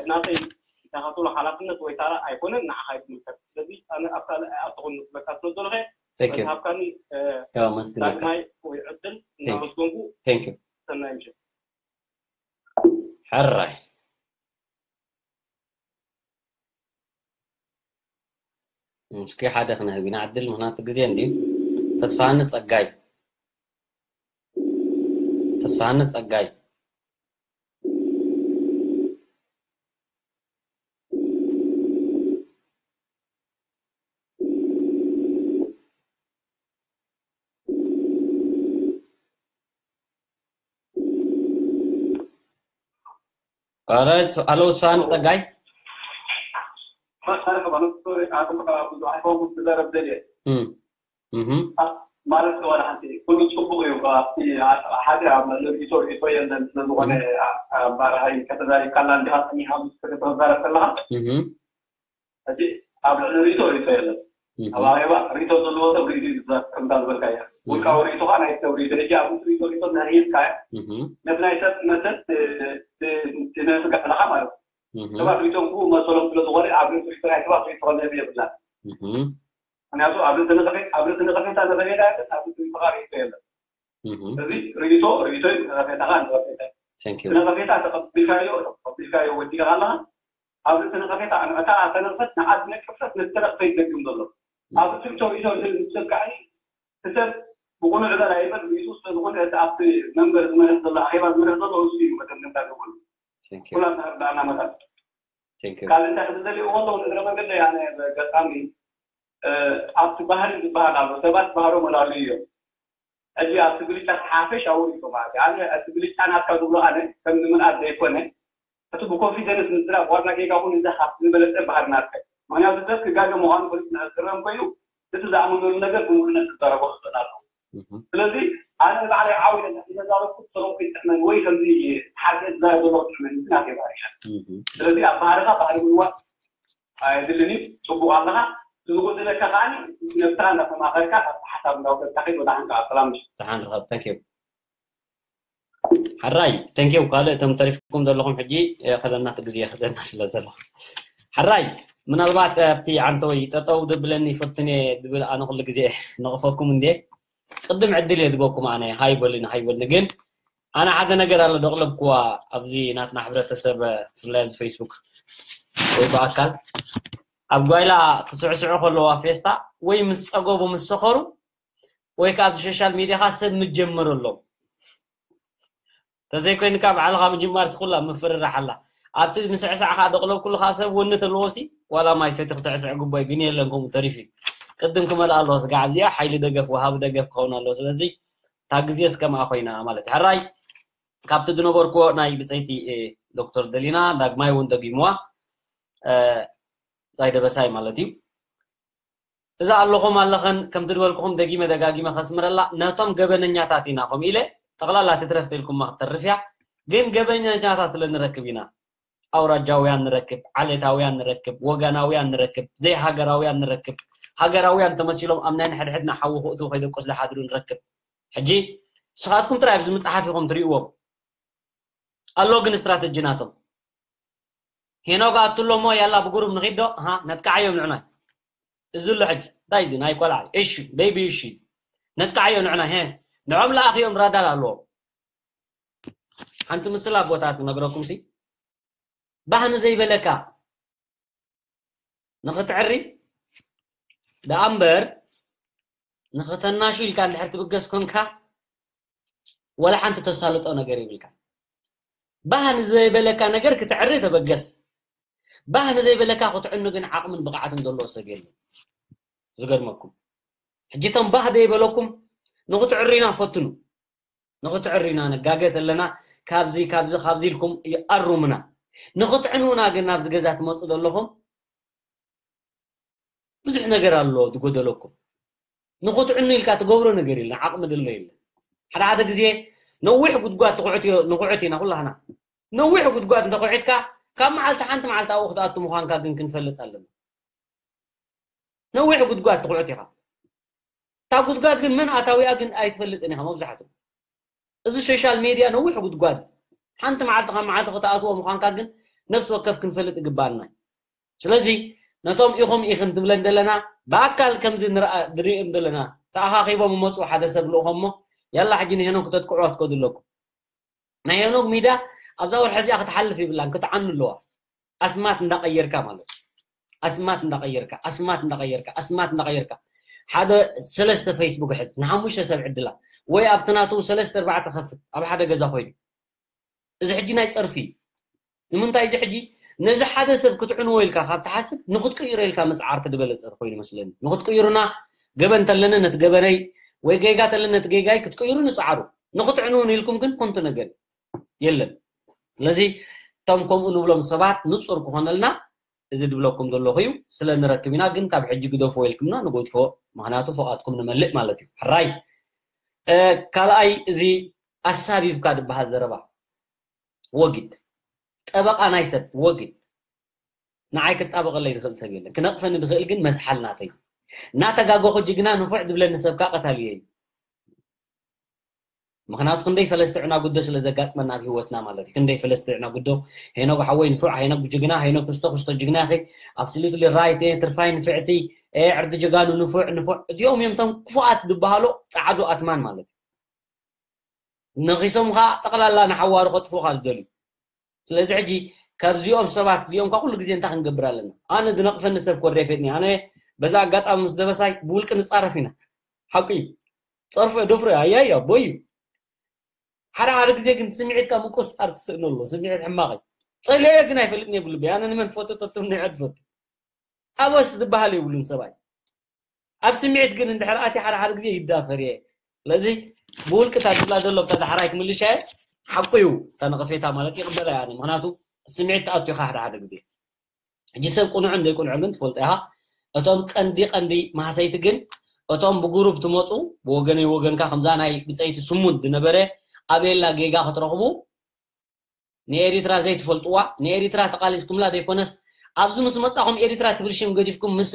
ናተይ ዝከታተሎ ሓላፍነት ወይ ታራ ኣይኮነን፣ ንዓኻ እዩ ዝምልከት። ስለዚ ኣነ ኣብ ካልእ ኣይኣተኹን ክብለካ ስለ ዝደለኹ እየ። Thank you። ዝሃብካኒ ያው መስግነካ። ዳግማይ ወይ ዕድል Thank you። እናመስገንኩ Thank you። ሰናይ ምሸት። ሕራይ እስኪ ሓደ ክነህብ ኢና ዕድል፣ ምኽንያቱ ግዜ እንድዩ። ተስፋሃንስ ጸጋይ፣ ተስፋሃንስ ጸጋይ። ኣሎ ስፋን ጸጋይ። ማለት ዋላ ሓንቲ ኩሉ ፅቡቅ እዩ። ሓደ ኣብ መለሊቶ ሪቶ የለን ስለዝኮነ ኣባራሃይ ከተዛሪብ ካላ እንዲካ ፀኒሓ ምስ ከተዛረብ ከለካ ሕጂ ኣብ ልዕሊ ርእይቶ ርእይቶ የለን። ኣብ ኣኼባ ርእይቶ ዘለዎ ሰብ ርእይቶ እዩ ዝዛረብ ከምዛ ዝበልካያ። ውልቃዊ ርእይቶኻ ናይ ሰብ ርእይቶ። ሕጂ ኣብ ርእይቶ ርእይቶ እንተዘይሂብካያ ነቲ ናይ ሰብ መሰል ትነፍግ ኣለኻ ማለት እዩ። ሰባት ርእይቶም ክህቡ መሰሎም ስለ ዝኾነ ኣብ ርእይቶ ርእይቶ ናይ ሰባት ርእይቶ ከነህብ የብልናን። ምክንያቱ ኣብ ርእይቶ ነቐፌ- ኣብ ርእይቶ ነቐፌታ ነቐፌታ የለን፣ ኣብ ርእይቶ ርእይቶኻ ርእይቶ የለን። እዚ ርእይቶ ርእይቶ እዩ፣ ነቐፌታኻ ነቐፌታ እዩ። Thank you። ነቐፌታ ተቐቢልካዮ ተቐቢልካዮ ወዲእኻ ኣለኻ። ኣብዚ ተነቐፌታ እታ ተነቕፈት ንዓ ዝነቅፍ ሰብ ነቲ ተነቕፈ ይደግም ዘሎ። ኣብዚ ትርቶ ርእይቶ ንሰብ ከዓ እቲ ሰብ ብቑኑዕ በል ኣይበል ርእይቱ ስለዝኾነ እቲ ኣብቲ መንበር ዝመርሕ ዘሎ ኣኼባ ዝመርሕ ዘሎ እሱ እዩ መደምደምታ ዝኸውን። Thank you። ኩላ ተረዳእና መጣት Thank you። ካልእ እንታይ ክዝደልዩ ከለዉ ንእግረ መንገዲ ኣነ በጋጣሚ ኣብቲ ባህሪ ዝበሃል ኣሎ ሰባት ባህሮም ወላሉ እዮም ሕጂ ኣብቲ ብልጫ ሓፈሻዊ ርእይቶ ማለት እዩ። ኣነ እቲ ብልጫ ናትካ ዝብሎ ኣነ ከም ንምንኣድ ዘይኮነ እቲ ብኮንፊደንስ ምዝራብ ዋና ጌጋ እውን እዚ ካብቲ ዝበለፀ ባህሪ ናትካ እዩ። ምክንያቱ ሰብ ክጋገ ምኳኑ ፈሊጡ ንክዝረም ኮይኑ እቲ ዝኣመነሉ ነገር ብምሉነት ክዛረቦ ክኽእል ኣለዎ። ስለዚ ኣነ ንባዕለይ ዓው ኢለ እናተዛረብኩ ዝፀረብኩ ይጥዕመኒ ወይ ከምዚ ሓቂ ዝዛረብ ዘለኹ ጥዕመኒ ናተይ ባህሪ እያ። ስለዚ ኣብ ባህርካ ባህሪ ምልዋጥ ኣየድልን እዩ። ፅቡቅ ኣለካ። ዝጉድለካ ከዓኒ ነብስኻ እንዳተማኸርካ ካብቲ ሓሳብ እንዳወሰድካ ከይድ። ወደ ሓንካ ሰላም ምሽ። ደሓን ርኸብ። Thank you። ሕራይ፣ thank you። ካልእ እቶም ተሪፍኩም ዘለኹም ሕጂ የኸደና፣ እቲ ግዜ የኸደና ስለ ዘሎ። ሕራይ፣ ምናልባት ኣብቲ ዓንተወይ ጠጠው ድብለኒ ፈትነ ድብል ኣነ ኩሉ ግዜ ነቕፈኩም እንዴ። ቅድም ዕድል እየ ድበኩም ኣነ፣ ሃይ በሉኒ፣ ሃይ በሉኒ። ግን ኣነ ሓደ ነገር ኣሎ ደቕለብኩዋ ኣብዚ ናትና ሕብረተሰብ፣ ብፍላይ ኣብዚ ፌስቡክ ወይ ብኣካል ኣብ ጓይላ ክስዕስዑ ከለዋ ፌስታ ወይ ምስ ጸገቡ ምስ ሰኸሩ ወይ ከዓ ኣብዚ ሶሻል ሚዲያኻ ሰብ ምጀመረሎም። ተዘይኮይንካ ባዕልኻ ምጅማር ስኹላ ምፍርራሕ ኣላ። ኣብቲ ምስዕሳዕ ከዓ ደቕለብኩሉ ከዓ ሰብ ወኒ ተለዎ ሲ ዋላ ማይ ሰቲ ክስዕስዕ ግቦይ ግን የለን ከምኡ ተሪፉ። ቅድም ክመልእ ኣለዎ ስጋዕ ኣብዚኣ ሓይሊ ደገፍ ወሃቢ ደገፍ ክኸውን ኣለዎ። ስለዚ እታ ግዜ እስከምኣ ኮይና ማለት እዩ። ሕራይ ካብቲ ዝነበርኩዎ ናይ ብፀይቲ ዶክተር ደሊና ዳግማይ እውን ደጊምዋ ዛይ ደበሳይ ማለት እዩ። እዛ ኣለኹም ኣለኸን ከምቲ ዝበልኩኹም ደጊመ ደጋጊመ ከስምረላ ነቶም ገበነኛታት ኢና ከምኡ ኢለ ጠቕላላ ትትረፍ ተልኩማ ክትተርፍ እያ። ግን ገበነኛታት ስለ ንረክብ ኢና። ኣውራጃውያን ንረክብ፣ ዓሌታውያን ንረክብ፣ ወገናውያን ንረክብ፣ ዘይሃገራውያን ንረክብ፣ ሃገራውያን ተመሲሎም ኣብ ናይ ንሕድሕድና ሓዊ ክእትዉ ከይደቆስ ዝሓድሩ ንረክብ። ሕጂ ንስኻትኩም ጥራይ ኣብዚ ምፅሓፍ ኢኹም ትሪእዎም ኣሎ ግን ስትራተጂ ናቶም ሄኖግ ኣቱ ኣሎሞ ያላ ብጉሩብ ንኺዶ ሃ ነጥቃዓዮም ንዕናይ እዚ ኣሎ ሕጂ እንታይ እዚ ናይ ቆልዓ እሺ ቤቢ እሺ ነጥቃዓዮ ንዕናይ ሄ ንዖም ለኣኽዮም ራዳር ኣለዎም ሓንቲ ምስላ ቦታት ነግረኩም ሲ ባህኒ ዘይበለካ ንኽትዕሪ ደኣ እምበር ንኽተናሹ ኢልካ እንድሕር ትብገስ ኮንካ ወላ ሓንቲ ተሳልጦ ነገር ይብልካ። ባህ ንዘይበለካ ነገር ክትዕሪ ተበገስ። ባህ ንዘይበለካ ክትዕኑ ግን ዓቕምን ብቕዓትን ዘለዎ ሰብ የለን። ዝገርመኩም ሕጂ እቶም ባህ ዘይበለኩም ንኽትዕሩ ኢና ፈትኑ። ንኽትዕሩ ኢና ንጋገ ተለና ካብዚ ካብዚ ካብዚ ኢልኩም ይኣሩምና። ንኽትዕኑና ግን ናብዚ ገዛ ትመፁ ዘለኹም ብዙሕ ነገር ኣሎ ዝጎደለኩም። ንኽትዕኑ ኢልካ ትገብሮ ነገር የለን፣ ዓቕሚ ድሎ የለን። ሓደ ሓደ ግዜ ነዊሕ ጉድጓድ ትኹዕት ንኹዕት ኢና ኩላህና። ነዊሕ ጉድጓድ እንተኹዒትካ ካብ መዓልቲ ሓንቲ መዓልቲ ኣብኡ ክትኣቱ ምዃንካ ግን ክንፈልጥ ኣለና። ነዊሕ ጉድጓድ ትኹዕት ኢኻ። እታ ጉድጓድ ግን መን ኣታዊኣ ግን ኣይትፈልጥን ኢኻ መብዛሕትኡ። እዚ ሶሻል ሜድያ ነዊሕ ጉድጓድ ሓንቲ መዓልቲ ካብ መዓልቲ ክትኣትዎ ምዃንካ ግን ነፍሲ ወከፍ ክንፈልጥ ይግባኣና እዩ። ስለዚ ነቶም ኢኹም ኢኽን ትብለን ዘለና ብኣካል ከምዚ ንርኣ ድሪእም ዘለና ተኣኻኺቦም መፁ ሓደ ሰብ ልእኾሞ ያላ ሕጂ ንሄኖም ክተጥቅዕዋ ትከዱ ኣለኩም። ናይ ሄኖግ ሚዳ ኣብዛ ወርሒ እዚኣ ክትሓልፍ ይብላን ክትዓኑ ኣለዋ። ኣስማት እንዳቀየርካ ማለት ኣስማት እንዳቀየርካ ኣስማት እንዳቀየርካ ኣስማት እንዳቀየርካ ሓደ ሰለስተ ፌስቡክ ሕዝ ንሓሙሽተ ሰብ ዕድላ ወይ ኣብቲ ናቱ ሰለስተ ኣርባዕተ ከፍት ኣብ ሓደ ገዛ ኮይኑ እዚ ሕጂ ናይ ፀርፊ እዩ። ንምንታይ እዚ ሕጂ ነዚ ሓደ ሰብ ክትዕንዎ ኢልካ ካብ ትሓስብ ንክትቅይሮ ኢልካ መፅዓርቲ ዝበለፀ ኮይኑ መስለኒ። ንክትቅይሩና ገበን ተለነ ነቲ ገበነይ ወይ ጌጋ ተለነ ነቲ ጌጋይ ክትቅይሩ ንፅዓሩ። ንክትዕንውን ኢልኩም ግን ኮንቱ ነገር የለን። ስለዚ እቶም ከምኡ ንብሎም ሰባት ንፁር ክኾነልና እዚ ድብለኩም ዘለኹ እዩ። ስለ ንረክብ ኢና ግን ካብ ሕጂ ግደፍዎ ኢልኩምና ንጎድፎ ምክንያቱ ፍቓድኩም ንመልእ ማለት እዩ። ሕራይ ካልኣይ እዚ ኣሳቢብካ ዝበሃል ዘረባ ወግድ ጠበቓ ናይ ሰብ ወግድ ንዓይ ክጣበቐለይ ዝኽእል ሰብ የለን። ክነቕፈኒ ዝኽእል ግን መስሓል ናተይ እናተጋገኹ ጅግና ንፉዕ ዝብለኒ ሰብካ ቀታልየ እዩ። ምክንያቱ ክንደይ ፈለስቲ ዕናጉዶ ስለ ዘጋጥመና ኣብ ሂወትና ማለት እዩ። ክንደይ ፈለስቲ ዕናጉዶ ሄኖግ ሓወይ ንፉዕ፣ ሄኖግ ጅግና፣ ሄኖግ ክስቶ ክስቶ ጅግና ኸ ኣብስሉትሊ ራይት እየ፣ ትርፋይ ንፍዕቲ እየ፣ ዕርዲ ጀጋኑ ንፉዕ ንፉዕ። እዚኦም እዮም እቶም ክፉኣት ዝበሃሉ ፃዓዱ ኣትማን ማለት እዩ። ነኺሶም ኸዓ ጠቕላላ ንሓዋሩ ከጥፉኻ ዝደልዩ። ስለዚ ሕጂ ካብዚኦም ሰባት እዚኦም ካ ኩሉ ግዜ እንታይ ክንገብር ኣለና? ኣነ ዝነቕፈኒ ሰብ ኮ ሬፌትኒ ኣነ በዛ ኣጋጣሚ ምስ ደበሳይ ብውልቂ ንፃረፍ ኢና። ሓቂ እዩ። ፀርፎ ደፍሮ ኣያይ ኣቦይ እዩ። ሓደ ሓደ ግዜ ግን ስምዒትካ ምቁስጣር ትስእኖ ኣሎ። ስምዒት ሕማቕ እዩ። ፀለየ ግን ኣይፈልጥን የብሉ ኣነ ንመን ትፈቱ ተትምንዐ ትፈቱ ኣበስ ዝበሃል የብሉን ሰብኣይ ኣብ ስምዒት ግን እንድሕር ኣትየ ሓደ ሓደ ግዜ ይዳፈር እየ ስለዚ ብውልቅታ ዝብላ ዘሎ ብታ ዳሕራይ ክምልሻ እየ ሓቁ እዩ እታ ነቐፌታ ማለት ይቕበላ እየ ኣነ ምክንያቱ ስምዒት ትኣቱ ኢኻ ሓደ ሓደ ግዜ ሕጂ ሰብ ቁኑዕን ዘይቁኑዕን ግን ትፈልጦ ኢኻ እቶም ቀንዲ ቀንዲ ማህሰይቲ ግን እቶም ብጉሩብ ትመፁ ብወገነይ ወገንካ ከምዛ ናይ ብፀይቲ ስሙን ዝነበረ ኣበየላ ጌጋ ክትረኽቡ ንኤሪትራ ዘይትፈልጥዋ ንኤሪትራ ተቃሊስኩምላ ዘይኮነስ ኣብዚ ምስ መጻኹም ኤሪትራ ትብል ሽም ገዲፍኩም ምስ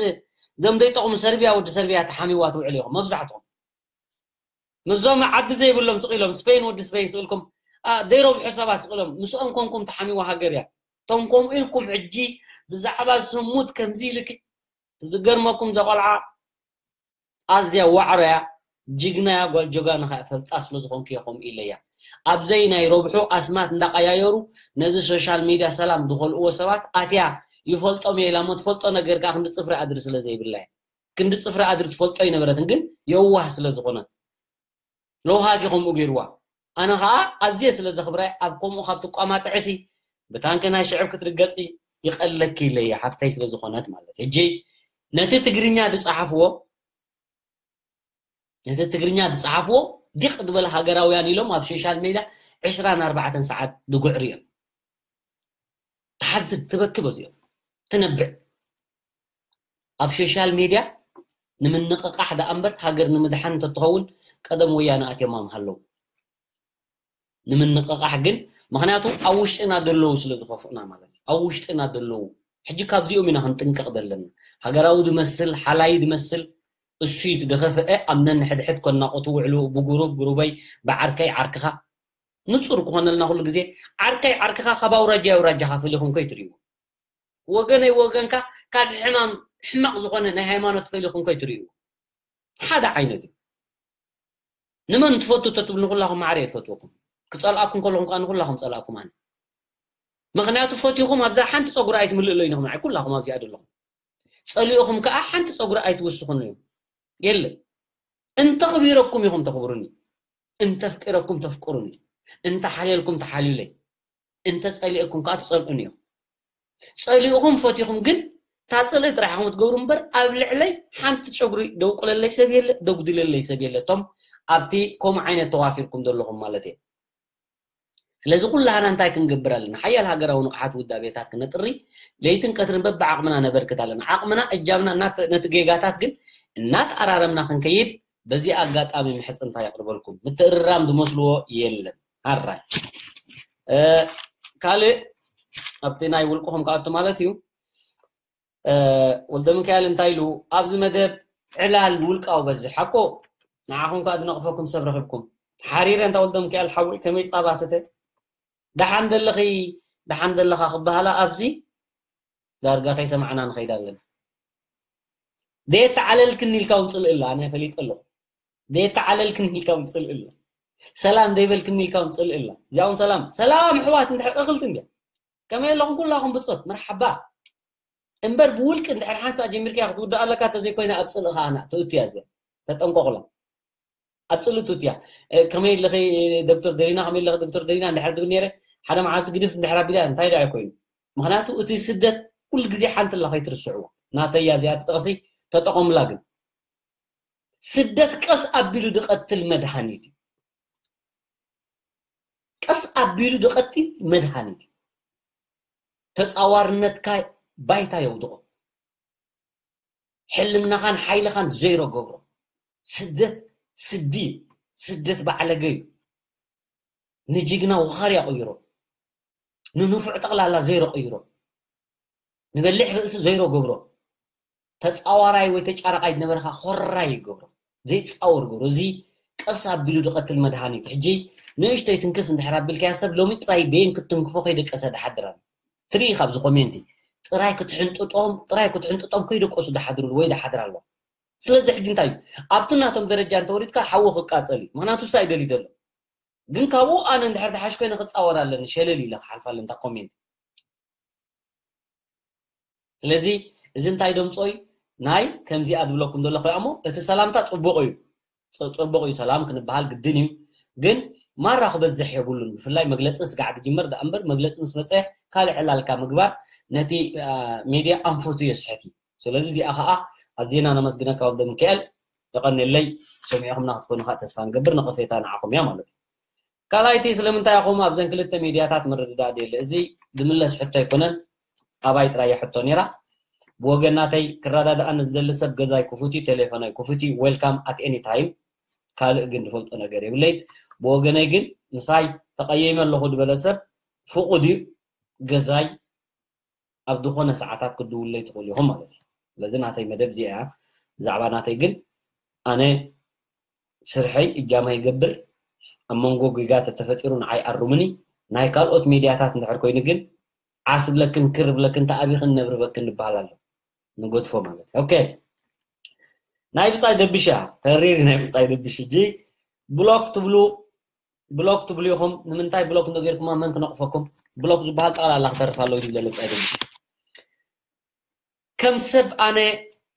እዞም ዘይጠቕሙ ሰርቢያ፣ ወዲ ሰርቢያ ተሓሚዋ ትውዕሉ ኢኹም መብዛሕትኹም። ምስዞም ዓዲ ዘይብሎም ስቕ ኢሎም፣ ስፔን ወዲ ስፔን ስቕ ኢልኩም፣ ኣ፣ ዘይረብሑ ሰባት ስቕ ኢሎም፣ ምስኦም ኮንኩም ተሓሚዋ ሃገር እያ። እቶም ከምኡ ኢልኩም ሕጂ ብዛዕባ ስሙት ከምዚ ኢልኪ፣ ዝገርመኩም፣ እዛ ቆልዓ ኣዝያ ዋዕሮ እያ፣ ጅግና እያ፣ ጓል ጀጋኑ ከኣ እፈልጣ ስለ ዝኾንኩ እየ ከምኡ ኢለያ። ኣብዘይ ናይ ረብሑ ኣስማት እንዳቀያየሩ ነዚ ሶሻል ሚድያ ሰላም ዝኸልእዎ ሰባት ኣትያ ይፈልጦም እየ ኢላ እሞ ትፈልጦ ነገር ከኣ ክንዲ ጽፍሪ ኣድሪ ስለ ዘይብላ እያ። ክንዲ ጽፍሪ ኣድሪ ትፈልጦ ኣይነበረትን፣ ግን የዋህ ስለ ዝኾነ ለውሃት እዩ ከምኡ ገይርዋ። ኣነ ኸኣ ኣዝየ ስለ ዘኽብራ ኣብ ከምኡ ካብ ትቋማጥዕሲ ብታንኪ ናይ ሽዕብ ክትርገጺ ይቐለኪ ኢለያ ሓብተይ ስለ ዝኾነት ማለት። ሕጂ ነቲ ትግርኛ ዝጸሓፍዎ ነቲ ትግርኛ ዝጸሓፍዎ ዲቕ ዝበለ ሃገራውያን ኢሎም ኣብ ሶሻል ሜድያ ዕስራን ኣርባዕተን ሰዓት ዝጉዕሩ እዮም። ትሓዝን ትበኪ በዚኦም ትነብዕ። ኣብ ሶሻል ሜድያ ንምንቕቓሕ ደኣ እምበር ሃገር ንምድሓን እንተትኸውን ቀደም ወያነ ኣትዮም ምሃለዉ። ንምንቕቓሕ ግን፣ ምኽንያቱ ኣብ ውሽጥና ዘለዉ ስለ ዝኸፍኡና ማለት እዩ። ኣብ ውሽጥና ዘለዉ። ሕጂ ካብዚኦም ኢና ክንጥንቀቕ ዘለና። ሃገራዊ ዝመስል፣ ሓላይ ዝመስል፣ እሱ እዩ ዝኸፍአ፣ ኣብ ነንሕድሕድ ከናቑቱ ውዕሉ ብጉሩብ ጉሩበይ፣ ብዓርከይ ዓርክኻ። ንጹር ክኾነልና ኩሉ ግዜ፣ ዓርከይ ዓርክኻ ካብ ኣውራጃ ኣውራጃኻ ፈሊኹም ከይትርእይዎ። ወገነይ ወገንካ ካብ ሕማም፣ ሕማቕ ዝኾነ ናይ ሃይማኖት ፈሊኹም ከይትርእይዎ። ሓደ ዓይነት እዩ። ንመን ትፈቱ ተትብሉ ንኹላኹም ማዕረ እየ ዝፈትወኩም። ክጸልኣኩም ከለኹም ከኣ ንኹላኹም ጸልኣኩም ኣነ። ምኽንያቱ ፈቲኹም ኣብዛ ሓንቲ ጸጉሪ ኣይትምልእለይ ኢኹም ንዓይ ኩላኹም ኣብዚኣ ዘለኹም። ጸሊእኹም ከኣ ሓንቲ ጸጉሪ ኣይትውስኹን እዮም። የለን። እንተኽቢረኩም ኢኹም ተኽብሩኒ። እንተፍቂረኩም ተፍቅሩኒ። እንተሓልየልኩም ተሓልዩለይ። እንተጸሊእኩም ከኣ ትጸልኡኒ እዮም። ጸሊእኹም ፈቲኹም ግን እታ ጽልኢ ጥራሕ ኢኹም ትገብሩ እምበር ኣብ ልዕለይ ሓንቲ ጨጉሪ ደውቁለለይ ሰብ የለ፣ ደጉድለለይ ሰብ የለ። እቶም ኣብቲ ከምኡ ዓይነት ተዋፊርኩም ዘለኹም ማለት እየ። ስለዚ ኩላህና እንታይ ክንገብር ኣለና? ሓያል ሃገራዊ ንቕሓት ውዳቤታት ክነጥሪ ለይትን ቀትርን በብዓቕምና ነበርክት ኣለና። ዓቕምና፣ እጃምና እናተ-፣ ነቲ ጌጋታት ግን እናተኣራረምና ክንከይድ በዚ ኣጋጣሚ ምሕጽንታ የቕርበልኩም። ምትእርራም ዝመስልዎ የለን። ኣራይ። እ፣ ካልእ ኣብቲ ናይ ውልቅኹም ክኣቱ ማለት እዩ። እ፣ ወልደ ሚካኤል እንታይ ኢሉ? ኣብዚ መደብ ዕላል ውልቃዊ በዝሕ። ሓቆ ንዓኹም ከኣ ዝነቕፈኩም ሰብ ረኺብኩም። ሓሪረ እንታ ወልደ ሚካኤል ሓወይ ከመይ ጻባ ስተ? ደሓን ዘለኺ፣ ደሓን ዘለኻ ክበሃላ ኣብዚ ዳርጋ ከይሰማዕና ንኸይድ ኣለና። ደየተዓለልክኒ ኢልካ እውን ጽልእ ኣላ፣ ኣነ ፈሊጠ ኣለኹ። ደየተዓለልክኒ ኢልካ እውን ጽልእ ኣላ። ሰላም ደይበልክኒ ኢልካ እውን ጽልእ ኣላ። እዚኣ እውን ሰላም፣ ሰላም ኣሕዋት እንድሕር እኽልቲ እንድያ። ከመይ ኣለኹም ኩላኹም ብጾት? መርሓባ። እምበር ብውልቂ እንድሕር ሓንሳእ ጀሚርካ ክትውድእ ኣለካ፣ እንተዘይኮይነ ኣብ ጽልኢ ከኣ ትእቱ እያ እዚኣ። ተጠንቀቑላ። ኣብ ጽልኢ ትእቱ እያ። እ፣ ከመይ ኣለኺ ዶክተር ደሊና፣ ከመይ ኣለኺ ዶክተር ደሊና እንድሕር ትብል ነይረ፣ ሓደ መዓልቲ ግድፍ እንድሕር ኣቢላ እንታይ ደኣ ኮይኑ? ምኽንያቱ እቲ ስደት ኩሉ ግዜ ሓንቲ ኣላ ከይትርስዕዎ። ናተይ እያ እዚኣ እቲ ጥቕሲ፣ ተጠቐሙላ ግን። ስደት ቀስ ኣቢሉ ዝቐትል መድሃኒት እዩ። ቀስ ኣቢሉ ዝቐትል መድሃኒት እዩ። ተጻዋርነትካ ባይታ የውድቖ። ሕልምናኻን ሓይልኻን ዘይሮ ገብሮ። ስደት ስዲ እዩ። ስደት ባዕለገ እዩ። ንጅግና ወኻርያ ቅይሮ። ንንፉዕ ጠቕላላ ዘይሮ ቅይሮ። ንበሊሕ ርእሲ ዘይሮ ገብሮ። ተጻዋራይ ወይ ተጫራቃይ ዝነበረኻ ኮራይ ይገብሮ። ዘይጻወር ገብሮ። እዚ ቀስ ኣቢሉ ዝቐትል መድሃኒት። ሕጂ ንእሽተይ ትንክፍ እንድሕር ኣቢልካያ ሰብ ሎሚ ጥራይ በየን ክትትንክፎ ከይደቀሰ ድሓድር ኣሎ። ትርኢ ካብዚ ኮሜንቲ። ጥራይ ክትሕንጥጦም፣ ጥራይ ክትሕንጥጦም ከይደቀሱ ድሓድሩሉ ወይ ድሓድር ኣሎ። ስለዚ ሕጂ እንታይ እዩ? ኣብቲ ናቶም ደረጃ እንተወሪድካ ሓዊ ክቃጸል እዩ። ምኽንያቱ እሳ ይደልዩ ዘሎ። ግን ካብኡ ኣነ እንድሕር ድሓሽ ኮይነ ክጻወር ኣለኒ፣ ሸለል ኢለ ክሓልፍ ኣለኒ እታ ኮሜንት። ስለዚ እዚ እንታይ ደምጾ እዩ? ናይ ከምዚኣ ዝብለኩም ዘለኹ እያ እሞ፣ እቲ ሰላምታ ጽቡቕ እዩ። ጽ-፣ ጽቡቕ እዩ፣ ሰላም ክንበሃል ግድን እዩ። ግን ማራ ክበዝሕ የብሉን። ብፍላይ መግለጺ ስጋዕ ዝጅመር ደኣ እምበር፣ መግለጺ ምስ መጸ ካልእ ዕላልካ ምግባር ነቲ፣ አ፣ ሜድያ ኣንፈቱ የስሕት እዩ። ስለዚ እዚኣ ኸኣ ኣዝና ነመስግነካ ወልደ ሚካኤል፣ የቐንየለይ። ሰሚዕኹምና ክትኮኑ ኸኣ ተስፋ ንገብር፣ ነቐፌታ ንዓኹም እያ ማለት እዩ። ካልኣይቲ ስለምንታይ ኢኹም ኣብዘን ክልተ ሜድያታት ምርድዳእ ደየለ? እዚ ዝምለስ ሕቶ ኣይኮነን፣ ኣባይ ጥራይ እያ ሕቶ ነይራ። ብወገን ናተይ ክረዳድኣኒ ዝደሊ ሰብ ገዛይ ክፉት እዩ፣ ቴሌፎነይ ክፉት እዩ፣ ዌልካም ኣት ኤኒ ታይም። ካልእ ግን ዝፈልጦ ነገር የብለይ። ብወገነይ ግን ምሳይ ተቐይመ ኣለኹ ዝበለ ሰብ ፍቑድ እዩ፣ ገዛይ ኣብ ዝኾነ ሰዓታት ክድውለይ ትኽእሉ ኢኹም ማለት እዩ። ስለዚ ናተይ መደብ እዚኣ እያ። ብዛዕባ ናተይ ግን ኣነ ስርሐይ እጃማ ይገብር። ኣብ መንጎ ጌጋ ተተፈጢሩ ንዓይ ኣሩምኒ። ናይ ካልኦት ሚድያታት እንድሕር ኮይኑ ግን ዓስ ብለክን ክር ብለክን ተኣቢኽን ነብርበክን ንበሃል ኣሎ። ንገድፎ ማለት እዩ። ኦኬ። ናይ ብጻይ ደብሽ እያ። ተሪር ናይ ብጻይ ደብሽ። ሕጂ ብሎክ ትብሉ፣ ብሎክ ትብሉ ኢኹም። ንምንታይ ብሎክ እንተገይርኩማ መን ክነቕፈኩም? ብሎክ ዝበሃል ጠቕላላ ክተርፍ ኣለዎ ኢሉ ዘሎ ብጻይ ደብሽ። ከም ሰብ ኣነ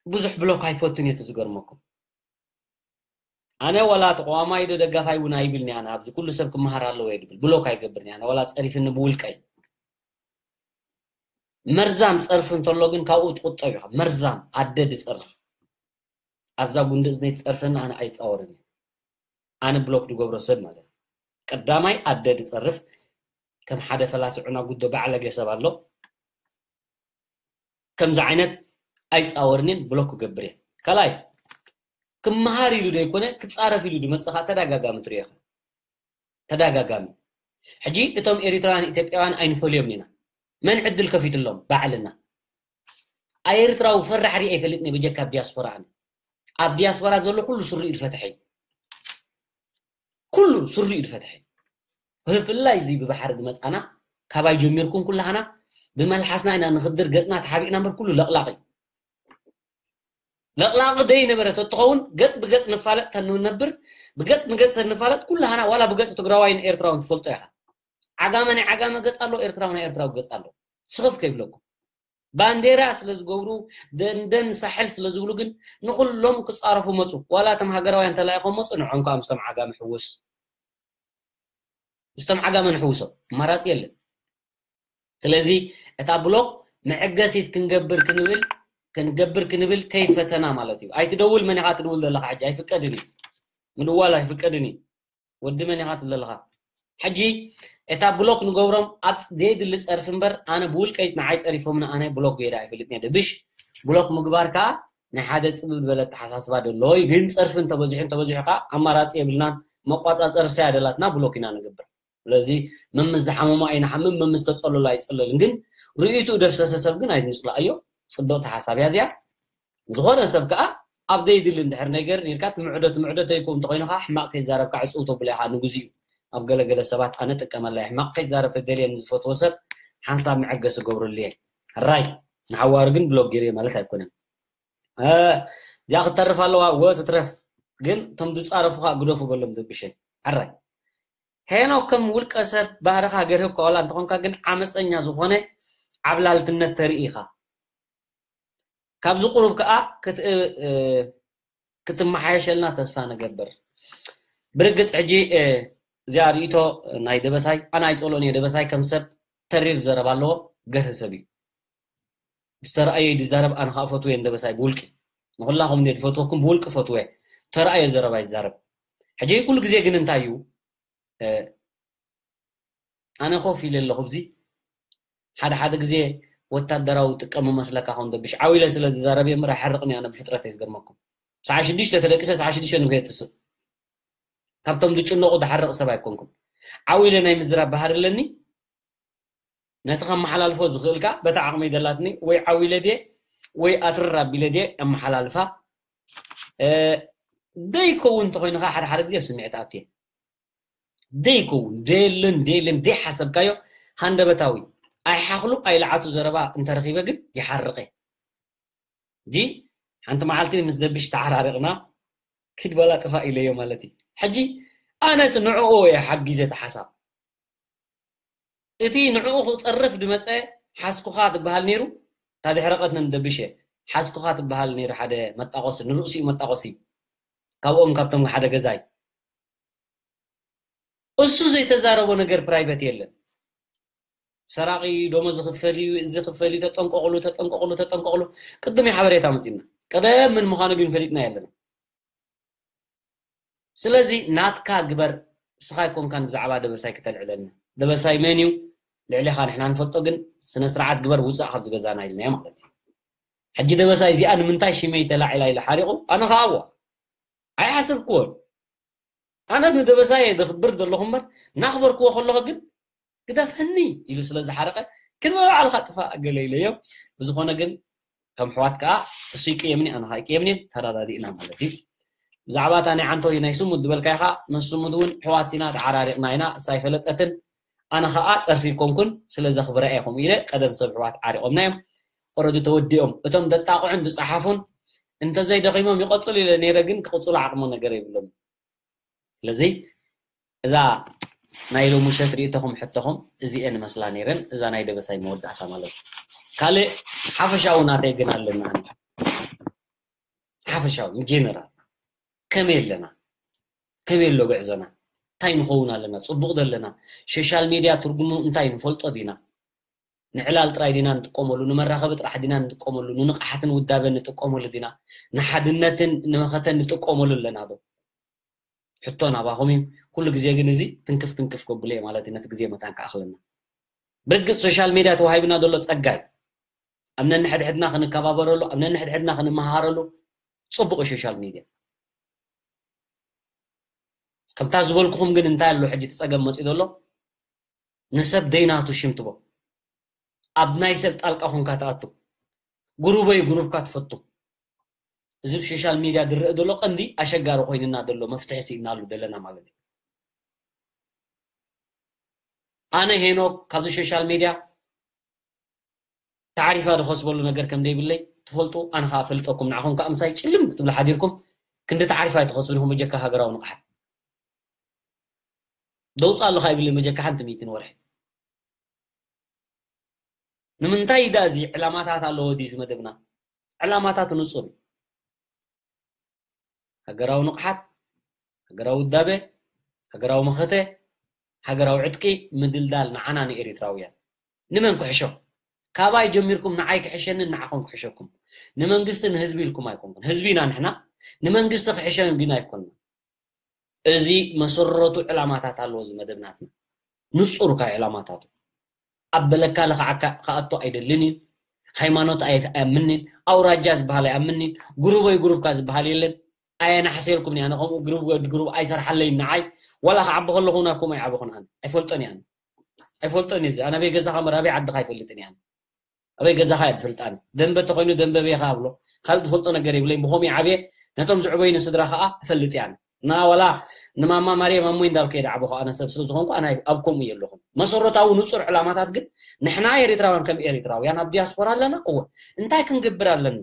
ብዙሕ ብሎክ ኣይፈቱን እየ፣ እቲ ዝገርመኩም። ኣነ ዋላ ተቋዋማይ ዶ ደጋፋይ እውን ኣይብልኒ። ኣነ ኣብዚ ኩሉ ሰብ ክመሃር ኣለዎ እየ ድብል። ብሎክ ኣይገብርኒ። ኣነ ዋላ ጸሪፍኒ ብውልቀይ። መርዛም ጸርፊ እንተሎ ግን ካብኡ ትቁጠብ ኢኻ። መርዛም ኣደ ድጸርፍ። ኣብዛ ጉንዲ እዝነይ ትጸርፈኒ ኣነ ኣይጻወርን እየ። ኣነ ብሎክ ድገብሮ ሰብ ማለት እዩ። ቀዳማይ ኣደ ድጸርፍ ከም ሓደ ፈላሲ ዑና ጉዶ ባዕለገ ሰብ ኣሎ። ከምዚ ዓይነት ኣይጻወርንን ብሎክ ክገብር እየ። ካልኣይ ክመሃር ኢሉ ዶ ይኮነ ክጻረፍ ኢሉ ድመጽኻ ተደጋጋሚ ትሪኦ ኢኻ። ተደጋጋሚ። ሕጂ እቶም ኤሪትራውያን ኢትዮጵያውያን ኣይንፈልዮም ኢና። መን ዕድል ከፊትሎም? ባዕልና። ኣኤርትራዊ ፈራሕ ሪኤ ኣይፈልጥን እየ በጀካ ኣብ ዲያስፖራ ኣነ። ኣብ ዲያስፖራ ዘሎ ኩሉ ስሪኡ ድፈትሐ እዩ። ኩሉ ስሪኡ ድፈትሐ እዩ። ብፍላይ እዚ ብባሕሪ ዝመጻና ካባይ ጀሚርኩም ኩላህና ብመልሓስና ኢና ንኽድር ገጽና ተሓቢእና እምበር ኩሉ ለቕላቕ እዩ። ለቕላቕ ደይ ነበረ ተትኸውን ገጽ ብገጽ ንፋለጥ ተንነብር ብገጽ ንገጽ ተንፋለጥ ኩላህና ዋላ ብገጽ ትግራዋይን ኤርትራውን ትፈልጦ ኢኻ። ዓጋመ ናይ ዓጋመ ገጽ ኣሎ፣ ኤርትራዊ ናይ ኤርትራዊ ገጽ ኣሎ። ስኽፍ ከይብለኩም። ባንዴራ ስለ ዝገብሩ ደንደን ሳሕል ስለ ዝብሉ ግን ንኹሎም ክጻረፉ መጹ። ዋላ እቶም ሃገራውያን ተላኢኾም መጹ፣ ንዖም ከዓ ምስቶም ዓጋመ ሕውስ። ምስቶም ዓጋመ ንሕውሶም። ኣማራጺ የለን። ስለዚ እታ ብሎክ መዐገሲት ክንገብር ክንብል ክንገብር ክንብል ከይፈተና ማለት እዩ። ኣይትደውል መን ኢኻ ትድውል ዘለኻ ሕጂ ኣይፍቀድን እዩ። ምድዋል ኣይፍቀድን እዩ። ወዲ መን ኢኻ ትብል ዘለኻ? ሕጂ እታ ብሎክ ንገብሮም ኣብ ዘየድሊ ጸርፊ እምበር ኣነ ብውልቀይ ንዓይ ጸሪፎምኒ ኣነ ብሎክ ገይረ ኣይፈልጥን እየ። ድብሽ ብሎክ ምግባር ከኣ ናይ ሓደ ጽብብ ዝበለ ኣተሓሳስባ ደለዎ እዩ። ግን ጸርፊ እንተበዚሑ እንተበዚሑ ከኣ ኣማራጺ የብልናን። መቋጻጸሪ ሳይ ኣደላትና ብሎክ ኢና ንገብር። ስለዚ መምስ ዝሓመሞ ኣይንሓምም፣ መምስ ተጸለሎ ኣይጸለልን። ግን ርእይትኡ ደፍሰሰ ሰብ ግን ኣይትምስልኣዮ። ጽብቕቲ ሓሳብ እያ እዚኣ። ዝኾነ ሰብ ከኣ ኣብ ዘይድሊ እንድሕር ነገር ኔርካ ትምዕዶ ትምዕዶ ተይኮም እንተኾይኑ ከኣ ሕማቕ ከይዛረብካ ዕጽው ተብሎ ኢኻ ንግዚኡ። ኣብ ገለገለ ሰባት ኣነ ጥቀመላ እየ። ሕማቕ ከይዛረብ ተደልየ ንዝፈትዎ ሰብ ሓንሳብ መዐገሲ ገብረሉ እየ። ሕራይ ንሓዋሩ ግን ብሎክ ገይረ ማለት ኣይኮነን። እ፣ እዚኣ ክትተርፍ ኣለዋ፣ ወ ትትረፍ። ግን እቶም ዝጻረፉ ከኣ ግደፉ በሎም ደብሸይ። ሕራይ። ሄኖክ ከም ውልቀ ሰብ ባህርኻ ገርህካ ዋላ እንተኾንካ ግን ዓመፀኛ ዝኾነ ዓብላልትነት ተርኢ ኢኻ። ካብዚ ቁሩብ ከኣ ክት-፣ እ፣ እ፣ ክትመሓየሸልና ተስፋ ንገብር። ብርግጽ ሕጂ፣ እ፣ እዚኣ ርእይቶ ናይ ደበሳይ፣ ኣነ ኣይጸልኦን እየ። ደበሳይ ከም ሰብ ተሪር ዘረባ ኣለዎ፣ ገርህ ሰብ እዩ። ዝተረኣዮ እዩ ዝዛረብ፣ ኣነ ከኣ ፈትወ እየ ንደበሳይ ብውልቂ። ንኹላኹም እንድየ ዝፈትወኩም ብውልቂ ፈትወ እየ። ተረኣዮ ዘረባ ይዛረብ። ሕጂ ኩሉ ግዜ ግን እንታይ እዩ? እ፣ ኣነ ኮፍ ኢለ ኣለኹ ኣብዚ። ሓደ ሓደ ግዜ ወታደራዊ ጥቀም መስለካ ከም ደብሽ ዓው ኢለ ስለ ዝዛረብ እየ እምበር ኣይሓርቕን እየ ኣነ ብፍጥረት እየ ዝገርመኩም። ሰዓት ሽዱሽተ ተደቂሰ ሰዓት ሽዱሽተ ንግሆ የትስእ። ካብቶም ዝጭነቑ ዝሓርቕ ሰብ ኣይኮንኩን። ዓው ኢለ ናይ ምዝራብ ባህሪ ኣለኒ። ነቲ ከመሓላልፎ ዝኽእል ከኣ በታ ዓቕመይ ዘላትኒ ወይ ዓው ኢለ ድየ ወይ ኣትርር ኣቢለ ድየ ኣመሓላልፋ። እ፣ ደይከውን እንተኾይኑ ከኣ ሓደ ሓደ ግዜ ኣብ ስምዒት ኣትየ። ደይከውን፣ ደየለን፣ ደየለን፣ ደይሓሰብካዮ ሃንደበታዊ። ኣይሓኽሉ ኣይልዓቱ ዘረባ እንተረኺበ ግን ይሓርቐ። ሕጂ ሓንቲ መዓልቲ ምስ ደብሽ ተሓራሪቕና፣ ኪድ በላ ጥፋእ ኢለዮ ማለት እዩ። ሕጂ ኣነስ ንዕኡ እየ ሓጊዘ እቲ ሓሳብ። እቲ ንዕኡ ክጸርፍ ዝመጸ ሓስኩኻ ትበሃል ነይሩ፣ እታ ድሕሪ ቀትኒ ንደብሽ እየ። ሓስኩኻ ትበሃል ነይሩ ሓደ መጣቆሲ፣ ንርእሲኡ መጣቆሲ። ካብኦም ካብቶም ሓደ ገዛይ። እሱ ዘይተዛረቦ ነገር ፕራይቨት የለን። ሰራቂ ደሞዝ ዝኽፈል እዩ፣ እዚ ክፈል እዩ፣ ተጠንቀቕሉ፣ ተጠንቀቕሉ፣ ተጠንቀቕሉ። ቅድም እዩ ሓበሬታ መጺና። ቀደም ምን ምዃኑ ግን ፈሊጥና የለና። ስለዚ ናትካ ግበር፣ እስኻ ኣይኮንካን ብዛዕባ ደበሳይ ክተልዕለልና። ደበሳይ መን እዩ? ልዕሌኻ ንሕና ንፈልጦ፣ ግን ስነ ስርዓት ግበር፣ ውጻእ ካብዚ ገዛና ኢልናዮ ማለት እዩ። ሕጂ ደበሳይ እዚኣ ንምንታይ ሽመይ ተላዒላ ኢለ ሓሪቑ፣ ኣነ ኸኣ እዋ ኣይሓሰብክዎን። ኣነስ ንደበሳይ እየ ዘኽብር ዘለኹ እምበር፣ እናኽበርክዎ ከለኹ ግን ግደፈኒ ኢሉ ስለ ዝሓረቐ፣ ክንበ ባዕልኻ ጥፋእ ገለ ኢለዮ። ብዝኾነ ግን ከም ኣሕዋት ከኣ እሱ ይቅየምኒ ኣነ ከኣ ይቅየምኒ ተረዳዲእና ማለት እዩ። ብዛዕባ እታ ናይ ዓንቶይ ናይ ስሙድ ዝበልካዮ ከኣ ምስ ስሙድ እውን ኣሕዋት ኢና ተዓራሪቕና ኢና እሳ ኣይፈለጠትን ኣነ ከኣ ጸርፊ ኣይኮንኩን ስለ ዘኽብራ እየ ከምኡ ኢለ ቀደም ሰብ ኣሕዋት ዓሪቖምና እዮም። ኦረዲ ተወዲኦም እቶም ዘጣቕዑን ዝጸሓፉን እንተዘይደኺሞም ይቐጽሉ ኢለ ነይረ ግን ክቕጽሉ ዓቕሞ ነገር የብሎም። ስለዚ እዛ ናይ ሎሚ ምሸት ርእይቶኹም ሕቶኹም እዚኤን መስላ ነይረን እዛ ናይ ደበሳይ መወዳእታ ማለት እዩ። ካልእ ሓፈሻዊ ናተይ ግን ኣለና ሓፈሻዊ ጀነራል ከመይ ኣለና ከመይ ኣሎ ጉዕዞና እንታይ ንኸውን ኣለና ጽቡቕ ዘለና ሶሻል ሚድያ ትርጉሙ እንታይ ንፈልጦ ዲና ንዕላል ጥራይ ዲና ንጥቀመሉ ንመራኸቢ ጥራሕ ዲና ንጥቀመሉ ንንቕሓትን ውዳበን ንጥቀመሉ ዲና ንሓድነትን ንመኸተን ንጥቀመሉ ኣለና ዶ ሕቶ ናባኹም እዩ ኩሉ ግዜ ግን እዚ ትንክፍ ትንክፍ ከብሎ እየ ማለት ነቲ ግዜ መታን ክኣኽለና ብርግፅ ሶሻል ሜድያ ተዋሂብና ዘሎ ፀጋ እዩ ኣብ ነንሕድሕድና ክንከባበረሉ ኣብ ነንሕድሕድና ክንመሃረሉ ፅቡቅ ሶሻል ሜድያ ከምታ ዝበልኩኹም ግን እንታይ ኣሎ ሕጂ ትፀገም መፂኡ ዘሎ ንሰብ ደይናቱ ሽም ትቦ ኣብ ናይ ሰብ ጣልቃ ኮንካ ትኣቱ ጉሩበይ ጉሩብካ ትፈቱ እዚ ብ ሶሻል ሚድያ ዝረአ ዘሎ ቀንዲ ኣሸጋሪ ኮይንና ዘሎ መፍትሒ ስኢናሉ ዘለና ማለት እዩ ኣነ ሄኖክ ካብዚ ሶሻል ሚድያ ታዕሪፋ ዝኸስበሉ ነገር ከም ዘይብለይ ትፈልጡ ኣነ ከዓ ፈልጠኩም ንዓኹም ከዓ ምሳይ ጭልም ክትብሉ ሓዲርኩም ክንዲ ታዕሪፋ ኣይትኸስብን ኢኹም በጀካ ሃገራዊ ንቕሓት ደውፃ ኣለካ ይብለይ በጀካ ሓንቲ ሚእትን ወርሒ ንምንታይ ዳ እዚ ዕላማታት ኣለዎ ድዩ እዚ መደብና ዕላማታት ንፁር ሃገራዊ ንቕሓት ሃገራዊ ውዳበ ሃገራዊ መኸተ ሃገራዊ ዕጥቂ ምድልዳል ንዓና ንኤሪትራውያን ንመን ክሕሾ ካባይ ጀሚርኩም ንዓይ ክሕሸንን ንዓኹም ክሕሸኩም ንመንግስቲ ንህዝቢ ኢልኩም ኣይኮንኩን ህዝቢ ኢና ንሕና ንመንግስቲ ክሕሸ ግን ኣይኮንና እዚ መሰረቱ ዕላማታት ኣለዎ እዚ መደብ ናትና ንጹር ካይ ዕላማታቱ ኣብ በለካ ለኽዓካ ክኣቱ ኣይደልን እዩ ሃይማኖት ኣይኣምንን ኣውራጃ ዝበሃል ኣይኣምንን ግሩበይ ግሩብካ ዝበሃል የለን ኣየናሕሰልኩም እያ ከምኡ ግሩብ ግሩብ ኣይሰርሓለይ ንዓይ ዋላ ክዓቢ ከለኹ ና ከምኡ ይዓበኹን ኣነ ኣይፈልጦን እያ ኣይፈልጦን እዩ ኣነ ኣበይ ገዛኻ መራበይ ዓድኻ ኣይፈልጥን እያ ኣበይ ገዛኻ እያ ትፈልጣኒ ደንበ ተኾይኑ ደንበ ቤኻ ኣብሎ ካልእ ዝፈልጦ ነገር የብለይ ብኸምኡ ዓብየ ነቶም ዝዕበይኒ ስድራ ከዓ እፈልጥ እያ እና ዋላ ንማማ ማርያም ኣሞይ እንዳልኩ እየ ዝዓበኹ ኣነ ሰብ ስለ ዝኾንኩ ኣነ ኣብ ከምኡ እየ ኣለኹ መሰረታዊ ንፁር ዕላማታት ግን ንሕና ኤሪትራውያን ከም ኤሪትራውያን ኣብ ዲያስፖራ ኣለና እወ እንታይ ክንገብር ኣለና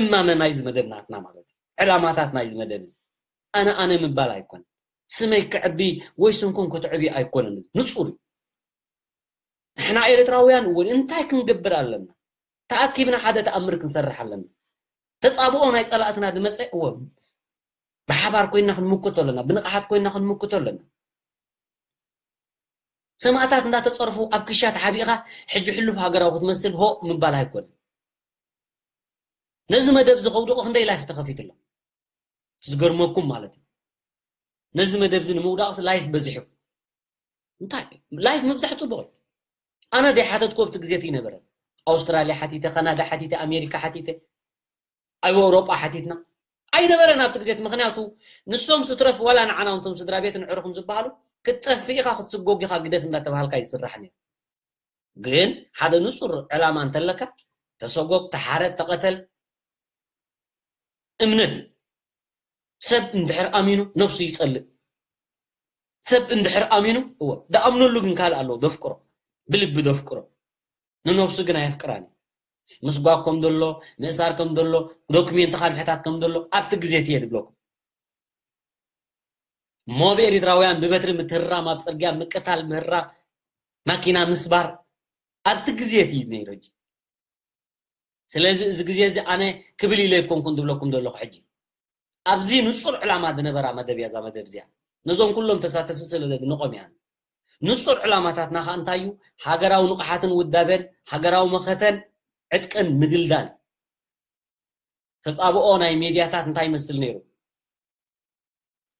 እማመ ናይዚ መደብ ናትና ማለት እዩ ዕላማታት ናይዚ መደብ እዚ ኣነ ኣነ ምባል ኣይኮነን ስመይ ክዕቢ ወይ ስምኩም ክትዕብዩ ኣይኮነን እዚ ንፁር እዩ ንሕና ኤርትራውያን እውን እንታይ ክንገብር ኣለና ተኣኪብና ሓደ ተኣምር ክንሰርሕ ኣለና ተፃብኦ ናይ ፀላእትና ዝመፀ እወ ብሓባር ኮይና ክንምክቶ ኣለና ብንቕሓት ኮይና ክንምክቶ ኣለና ሰማእታት እንዳተፀርፉ ኣብ ክሻ ተሓቢእኻ ሕጂ ሕሉፍ ሃገራዊ ክትመስል ሆ ምባል ኣይኮነን ነዚ መደብ ዝኸውድቑ ክንደይ ላይፍ ተኸፊቱ ኣሎ ዝገርመኩም ማለት እዩ ነዚ መደብ እዚ ንምውዳቕስ ላይፍ በዚሑ እንታይ ላይፍ ምብዛሕ ፅቡቕ እዩ ኣነ ደይሓተትኩ ኣብቲ ግዜ እቲ ይነበረ ኣውስትራልያ ሓቲተ ካናዳ ሓቲተ ኣሜሪካ ሓቲተ ኣብ ኣውሮጳ ሓቲትና ኣይነበረን ኣብቲ ግዜ ምክንያቱ ንሶም ስትረፍ ዋላ ንዓና ንቶም ስድራ ቤት ንዕርኹም ዝበሃሉ ክትጠፍእ ኢኻ ክትስጎግ ኢኻ ግደፍ እንዳተባሃልካ ይስራሕ ነይሩ ግን ሓደ ንጹር ዕላማ እንተለካ ተሰጎግ ተሓረድ ተቐተል እምነት እዩ ሰብ እንድሕር ኣሚኑ ነብሱ ይጸልእ ሰብ እንድሕር ኣሚኑ እወ ደኣምነሉ ግን ካልእ ኣለዎ ደፍቅሮ ብልቢ ደፍቅሮ ንነብሱ ግን ኣየፍቅራን እዩ ምስጓግ ከም ዘሎ ምእሳር ከም ዘሎ ዶክሜንትኻ ምሕታት ከም ዘሎ ኣብቲ ግዜ ትየ ድብለኩም ሞብ ኤሪትራውያን ብበትሪ ምትህራም ኣብ ፅርግያ ምቅታል ምህራም ማኪና ምስባር ኣብቲ ግዜ እቲ ነይሩ ሕጂ ስለዚ እዚ ግዜ እዚ ኣነ ክብል ኢለ ኣይኮንኩን ዝብለኩም ዘለኹ ሕጂ ኣብዚ ንፁር ዕላማ ዝነበራ መደብ እያ እዛ መደብ እዚኣ ነዞም ኩሎም ተሳተፍቲ ስለ ዘድንቆም እያ ንፁር ዕላማታትና ከዓ እንታይ እዩ ሃገራዊ ንቕሓትን ውዳበን ሃገራዊ መኸተን ዕጥቅን ምድልዳል ተፃብኦ ናይ ሜድያታት እንታይ ይመስል ነይሩ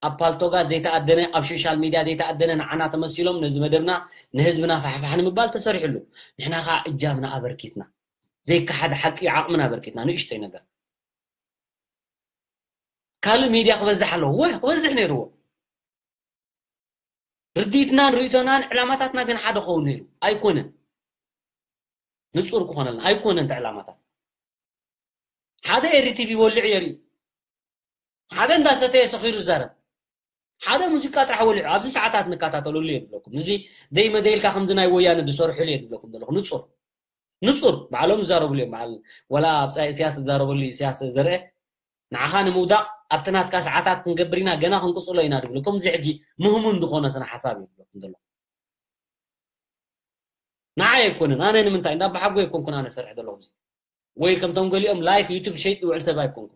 ኣብ ፓልቶጋት ዘይተኣደነ ኣብ ሶሻል ሚድያ ዘይተኣደነ ንዓና ተመሲሎም ነዚ መደብና ንህዝብና ፋሕፋሕ ንምባል ተሰሪሕሉ ንሕና ከዓ እጃምና ኣበርኪትና ዘይከሓድ ሓቂ ዓቕምና ኣበርኪትና ንእሽተይ ነገር ካልእ ሚድያ ክበዝሕ ኣለዎ ወይ ክበዝሕ ነይርዎ ርዲትናን ርእቶናን ዕላማታትና ግን ሓደ ኸውን ነይሩ ኣይኮነን ንጹር ክኾነልና ኣይኮነን እቲ ዕላማታት ሓደ ኤሪ ቲቪ ወሊዑ የርኢ። ሓደ እንዳሰተየ ሰኺሩ ይዛረብ። ሓደ ሙዚቃ ጥራሕ ወሊዑ ኣብዚ ሰዓታት ንከታተለሉ እየ ዝብለኩም። እዚ ደይ መደይ ኢልካ ከምዚ ናይ ወያነ ዝሰርሑሉ እየ ዝብለኩም ዘለኹ። ንጹር ንጹር ባዕሎም ዝዛረብሉ እዮም። በዓል ወላ ኣብ ጻይ እስያስ ዝዛረበሉ እስያስ ዘርአ ንዓኻ ንምውዳቕ ኣብቲ ናትካ ሰዓታት ክንገብር ኢና፣ ገና ክንቅጽሎ ኢና ድብሉ። ከምዚ ሕጂ ምህሙን ዝኾነ ስነ ሓሳብ እዩ ዝብለኩም ዘለኹ። ንዓይ ኣይኮነን፣ ኣነ ንምንታይ እንዳ ኣባሓጎ ኣይኮንኩን ኣነ ሰርሕ ዘለኹ እዚ። ወይ ከምቶም ገሊኦም ላይክ ዩቱብ ሸይጥ ዝውዕል ሰብ ኣይኮንኩን።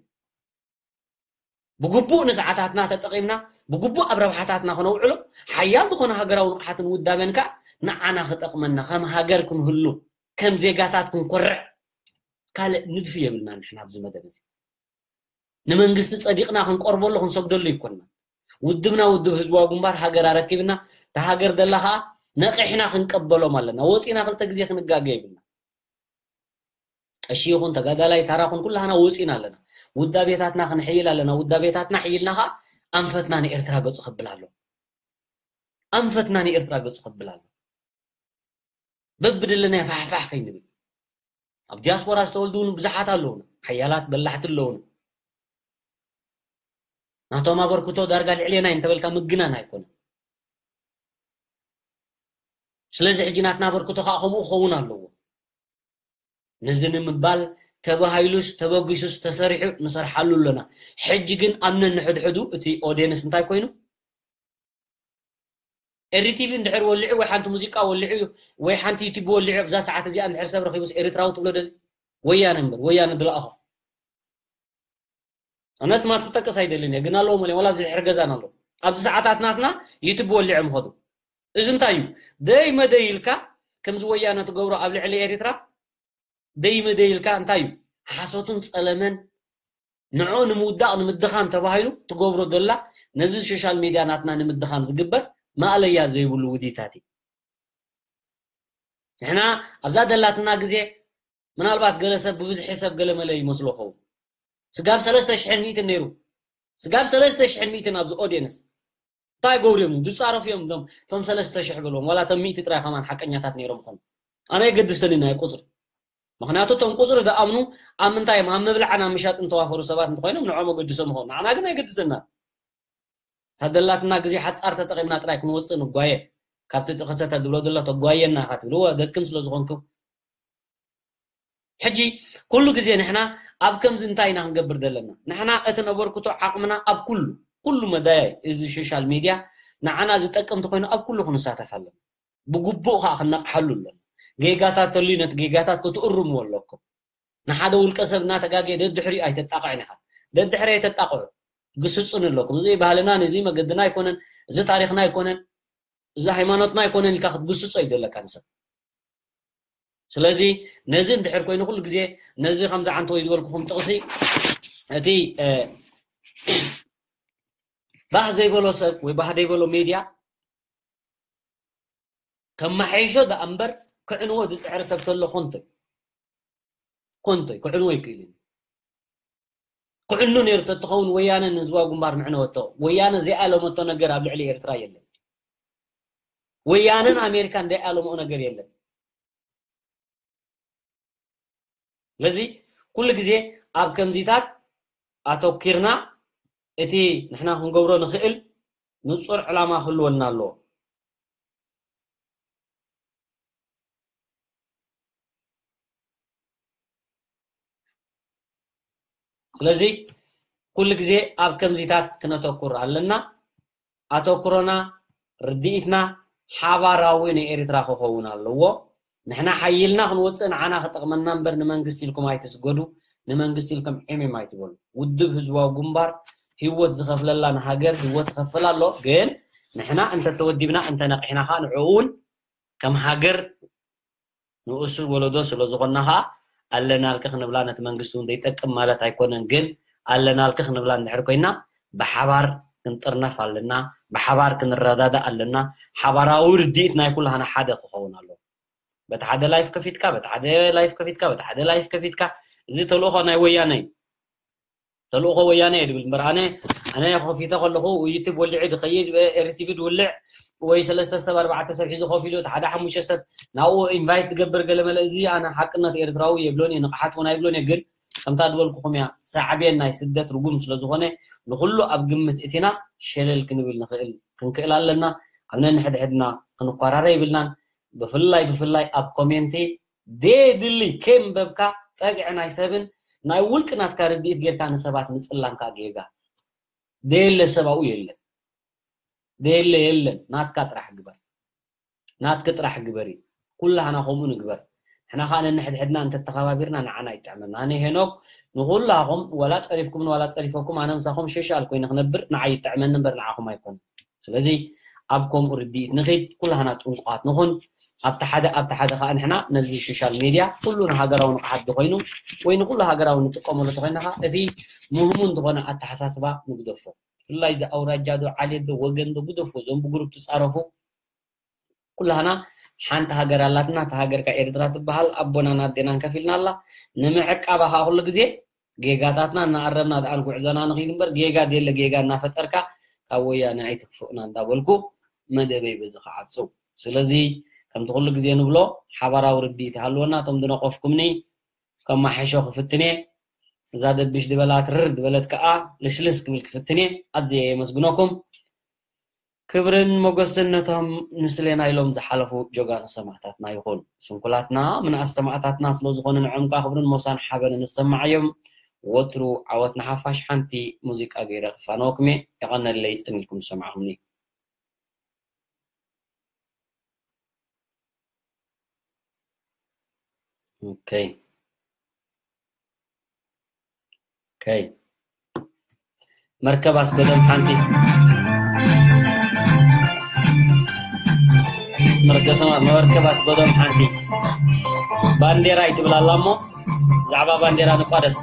ብግቡእ ንሰዓታትና ተጠቒምና ብግቡእ ኣብ ረብሓታትና ክነውዕሎ ሓያል ዝኾነ ሃገራዊ ንቕሓትን ውዳበን ከኣ ንዓና ክጠቕመና ከም ሃገር ክንህሉ ከም ዜጋታት ክንኮርዕ ካልእ ንድፊ የብልና ንሕና ኣብዚ መደብ እዚ። ንመንግስቲ ጸዲቕና ክንቀርበሉ ክንሰግደሉ ይኮንና። ውድብና ውድብ ህዝባዊ ግንባር ሃገር ኣረኪብና እታ ሃገር ደላ ከኣ ነቒሕና ክንቀበሎም ኣለና። ወፂና ክልተ ግዜ ክንጋገ ይብልና። ቀሺ ይኹን ተጋዳላይ ታራ ኩን ኩላህና ወፂና ኣለና። ውዳቤታትና ክንሕይል ኣለና። ውዳቤታትና ሕይልና ከኣ ኣንፈትና ንኤርትራ ገጹ ከብል ኣሎ። ኣንፈትና ንኤርትራ ገጹ ከብል ኣሎ። በብደለናዮ ፋሕፋሕ ከይንብል። ኣብ ዲያስፖራ ዝተወልዱ እውን ብዙሓት ኣለውና። ሓያላት በላሕቲ ኣለውና። ናቶም ኣበርክቶ ዳርጋ ልዕሌና እንተበልካ ምግናን ኣይኮነን። ስለዚ ሕጂ ናትና ኣበርክቶ ከዓ ከምኡ ክኸውን ኣለዎ። ነዚ ንምባል ተባሂሉስ ተበጊሱስ ተሰሪሑ ንሰርሓሉ ኣለና። ሕጂ ግን ኣብ ነንሕድሕዱ እቲ ኦዲየንስ እንታይ ኮይኑ? ኤሪ ቲቪ እንድሕር ወሊዑ ወይ ሓንቲ ሙዚቃ ወሊዑ ወይ ሓንቲ ዩቲብ ወሊዑ ኣብዛ ሰዓት እዚኣ እንድሕር ሰብ ረኺቡስ ኤርትራዊ ትብሎ ደዚ ወያነ እምበር ወያነ ድለኣኾ። ኣነ ስማት ክጠቅስ ኣይደልን እየ፣ ግን ኣለዎ መለ ወላ ኣብዚ ድሕሪ ገዛን ኣሎ። ኣብዚ ሰዓታት ናትና ዩቲብ ወሊዖም ኸዱ። እዚ እንታይ እዩ? ደይ መደይ ኢልካ ከምዚ ወያነ ትገብሮ ኣብ ልዕሊ ኤርትራ ደይ መደይ ኢልካ እንታይ እዩ? ሓሶትን ጸለመን ንዑ ንምውዳቕ ንምድኻም ተባሂሉ ትገብሮ ዘላ ነዚ ሶሻል ሚድያ ናትና ንምድኻም ዝግበር ማእለያ ዘይብሉ ውዲታት እዩ። ንሕና ኣብዛ ደላትና ግዜ ምናልባት ገለ ሰብ ብብዝሒ ሰብ ገለ መለ ይመስሎ ኸውን። ስጋብ ሰለስተ ሽሕን ሚእትን ነይሩ። ስጋብ ሰለስተ ሽሕን ሚእትን ኣብዚ ኦዲየንስ እንታይ ገብሩ እዮም ዝፃረፉ እዮም እቶም እቶም ሰለስተ ሽሕ በልዎም ዋላ እቶም ሚእቲ ጥራይ ከማን ሓቀኛታት ነይሮም ይኾኑ። ኣነ የገድሰኒ ናይ ቁፅሪ። ምክንያቱ እቶም ቁፅሪ ዝኣምኑ ኣብ ምንታይ እዮም ኣብ ምብላዕን ኣብ ምሻጥን ተዋፈሩ ሰባት እንተኮይኖም ንዖም ኣገድሶም ይኾኑ። ንዓና ግን ኣይገድሰና። ታደላትና ግዜ ሓፃር ተጠቂምና ጥራይ ክንወፅእ ንጓየ። ካብቲ ጥኸሰተ ድብሎ ዘሎ ተጓየና ኢኻ ትብልዎ ደክም ስለ ዝኾንኩም ሕጂ ኩሉ ግዜ ንሕና ኣብ ከምዚ እንታይ ኢና ክንገብር ዘለና? ንሕና እቲ ነበርክቶ ዓቕምና ኣብ ኩሉ ኩሉ መዳያይ እዚ ሶሻል ሚድያ ንዓና ዝጠቅም ተኮይኑ ኣብ ኩሉ ክንሳተፍ ኣለና። ብግቡእ ከዓ ክነቕሓሉ ኣለና። ጌጋታት ተልዩ ነቲ ጌጋታት ክትእርምዎ ኣለኩም። ንሓደ ውልቀ ሰብ እናተጋገየ ደድሕሪኡ ኣይተጣቕዕን ኢኻ። ደድሕሪ ኣይተጣቕዑ። ግስጹን ኣለኩም። እዚ ባህልና እዚ መገድና ኣይኮነን፣ እዚ ታሪኽና ኣይኮነን፣ እዚ ሃይማኖትና ኣይኮነን ኢልካ ክትግስጾ ይደለካ ንሰብ። ስለዚ ነዚ እንድሕር ኮይኑ ኩሉ ግዜ ነዚ ከምዚ ዓንተ ወይ ዝበልኩኹም ጥቕሲ እቲ ባህ ዘይበሎ ሰብ ወይ ባህ ዘይበሎ ሜድያ ከመሓይሾ ደኣ እምበር ክዕንዎ ዝፅዕር ሰብ ተሎ ኮንቶይ ኮንቶይ ክዕንዎ ይክእል እዩ። ክዕኑ ነይሩ ተትኸውን ወያነ ንህዝባዊ ግንባር ምዕነወቶ። ወያነ ዘይኣለመቶ ነገር ኣብ ልዕሊ ኤርትራ የለን። ወያነን ኣሜሪካን ዘይኣለምኦ ነገር የለን። ስለዚ ኩሉ ግዜ ኣብ ከምዚታት ኣተኪርና እቲ ንሕና ክንገብሮ ንኽእል ንጹር ዕላማ ክህልወና ኣለዎ። ስለዚ ኩሉ ግዜ ኣብ ከምዚታት ክነተኩር ኣለና። ኣተኩሮና ርድኢትና ሓባራዊ ንኤርትራ ክኸውን ኣለዎ። ንሕና ሓይልና ክንወፅእ ንዓና ክጠቕመና እምበር ንመንግስቲ ኢልኩም ኣይትስገዱ፣ ንመንግስቲ ኢልኩም ዕምም ኣይትበሉ። ውድብ ህዝባዊ ግንባር ህይወት ዝኸፍለላ ንሃገር ህይወት ይኸፍል ኣሎ። ግን ንሕና እንተተወዲብና እንተነቂሕና ከዓ ንዕኡ እውን ከም ሃገር ንኡስ ወለዶ ስለ ዝኾንና ኸዓ ኣለናልኪ ክንብላ ነቲ መንግስቲ እውን ዘይጠቅም ማለት ኣይኮነን። ግን ኣለናልኪ ክንብላ እንድሕር ኮይና ብሓባር ክንጥርነፍ ኣለና፣ ብሓባር ክንረዳዳእ ኣለና። ሓባራዊ ርድኢት ናይ ኩላህና ሓደ ክኸውን ኣለዎ። በቲ ሓደ ላይፍ ከፊትካ በቲ ሓደ ላይፍ ከፊትካ በቲ ሓደ ላይፍ ከፊትካ እዚ ተልእኾ ናይ ወያነ እዩ። ተልእኾ ወያነ እየ ድብል እምበር ኣነ ኣነ ከፊተ ከለኹ ዩቱብ ወሊዑ ድኸይድ ኤርቲቪ ድውልዕ ወይ ሰለስተ ሰብ ኣርባዕተ ሰብ ሒዙ ኮፍ ኢሉ እቲ ሓደ ሓሙሽተ ሰብ ናብኡ ኢንቫይት ትገብር ገለ መለ እዚ ኣነ ሓቅነት ኤርትራዊ የብሎን እየ ንቕሓት እውን ኣይብሎን እየ ግን ከምታ ዝበልኩኹም እያ፣ ሳዕቤን ናይ ስደት ርጉም ስለ ዝኾነ ንኹሉ ኣብ ግምት እቲና ሸለል ክንብል ንኽእል ክንክእል ኣለና። ኣብ ነንሕድሕድና ክንኳራረ ይብልናን። ብፍላይ ብፍላይ ኣብ ኮሜንቲ ደየድሊ ከየንበብካ ጠግዒ ናይ ሰብን ናይ ውልቂ ናትካ ርድኢት ጌርካ ንሰባት ምጽላም ከኣ ጌጋ። ደየለ ሰብ ኣብኡ የለን። ደየለ የለን። ናትካ ጥራሕ ግበር። ናትኪ ጥራሕ ግበሪ። ኩላህና ከምኡ ንግበር። ንሕና ከኣ ነንሕድሕድና እንተተኸባቢርና ንዓና ይጥዕመና። ኣነ ሄኖክ ንኹላኹም ዋላ ጸሪፍኩምን ዋላ ጸሪፈኩም ኣነ ምሳኹም ሸሻል ኮይነ ክነብር ንዓይ ይጥዕመኒ እምበር ንዓኹም ኣይኮነን። ስለዚ ኣብ ከምኡ ርድኢት ንኺድ፣ ኩላህና ጥንቁቓት ንኹን። ኣብቲ ሓደ ኣብቲ ሓደ ከኣ ንሕና ነዚ ሶሻል ሜድያ ኩሉ ንሃገራዊ ንቕሓት ዝኾይኑ ወይ ንኹሉ ሃገራዊ ንጥቀመሉ ተኾይና ከኣ እቲ ምህሙን ዝኾነ ኣተሓሳስባ ንግደፎ። ብፍላይ እዚ ኣውራጃ ዶ ዓሌት ዶ ወገን ዶ ግደፎ፣ እዞም ብግሩፕ ትጻረፉ። ኩላህና ሓንቲ ሃገር ኣላትና፣ እታ ሃገር ከኣ ኤርትራ ትበሃል። ኣቦናን ኣዴናን ከፊልና ኣላ። ንምዕቃባ ከኣ ኩሉ ግዜ ጌጋታትና እናኣረምና ደኣ ንጉዕዞና ንኺድ እምበር፣ ጌጋ ደየለ ጌጋ እናፈጠርካ ካብ ወያነ ኣይትክፍኡና እንዳበልኩ መደበይ በዚ ክዓጹ። ስለዚ ከምቲ ኩሉ ግዜ ንብሎ ሓባራዊ ርድኢት ይሃልወና። እቶም ዝነቐፍኩምኒ ከማሕሾ ክፍትን እየ። እዛ ደብሽ ዝበላ ትርር ዝበለት ከኣ ልስልስ ክብል ክፍትን እየ። ኣዝየ የመስግነኩም። ክብርን ሞገስን ነቶም ንስሌና ኢሎም ዝሓለፉ ጀጋኑ ሰማእታትና ይኹን። ስንኩላትና ምንኣስ ሰማእታትና ስለ ዝኾኑ ንዕኦም ከኣ ክብርን ሞሳን ሓበንን ንሰማዓዮም። ወትሩ ዓወት ንሓፋሽ። ሓንቲ ሙዚቃ ገይረ ክፋነወኩም እየ። የቐነለይ ጸኒልኩም ዝሰማዕኩምኒ። ኦኬ። ኦኬ። መርከብ ኣስገዶም ሓንቲ መርከሰማ መርከብ ኣስገዶም ሓንቲ ባንዴራ ይትብል ኣላ እሞ ብዛዕባ ባንዴራ ንቋደስ።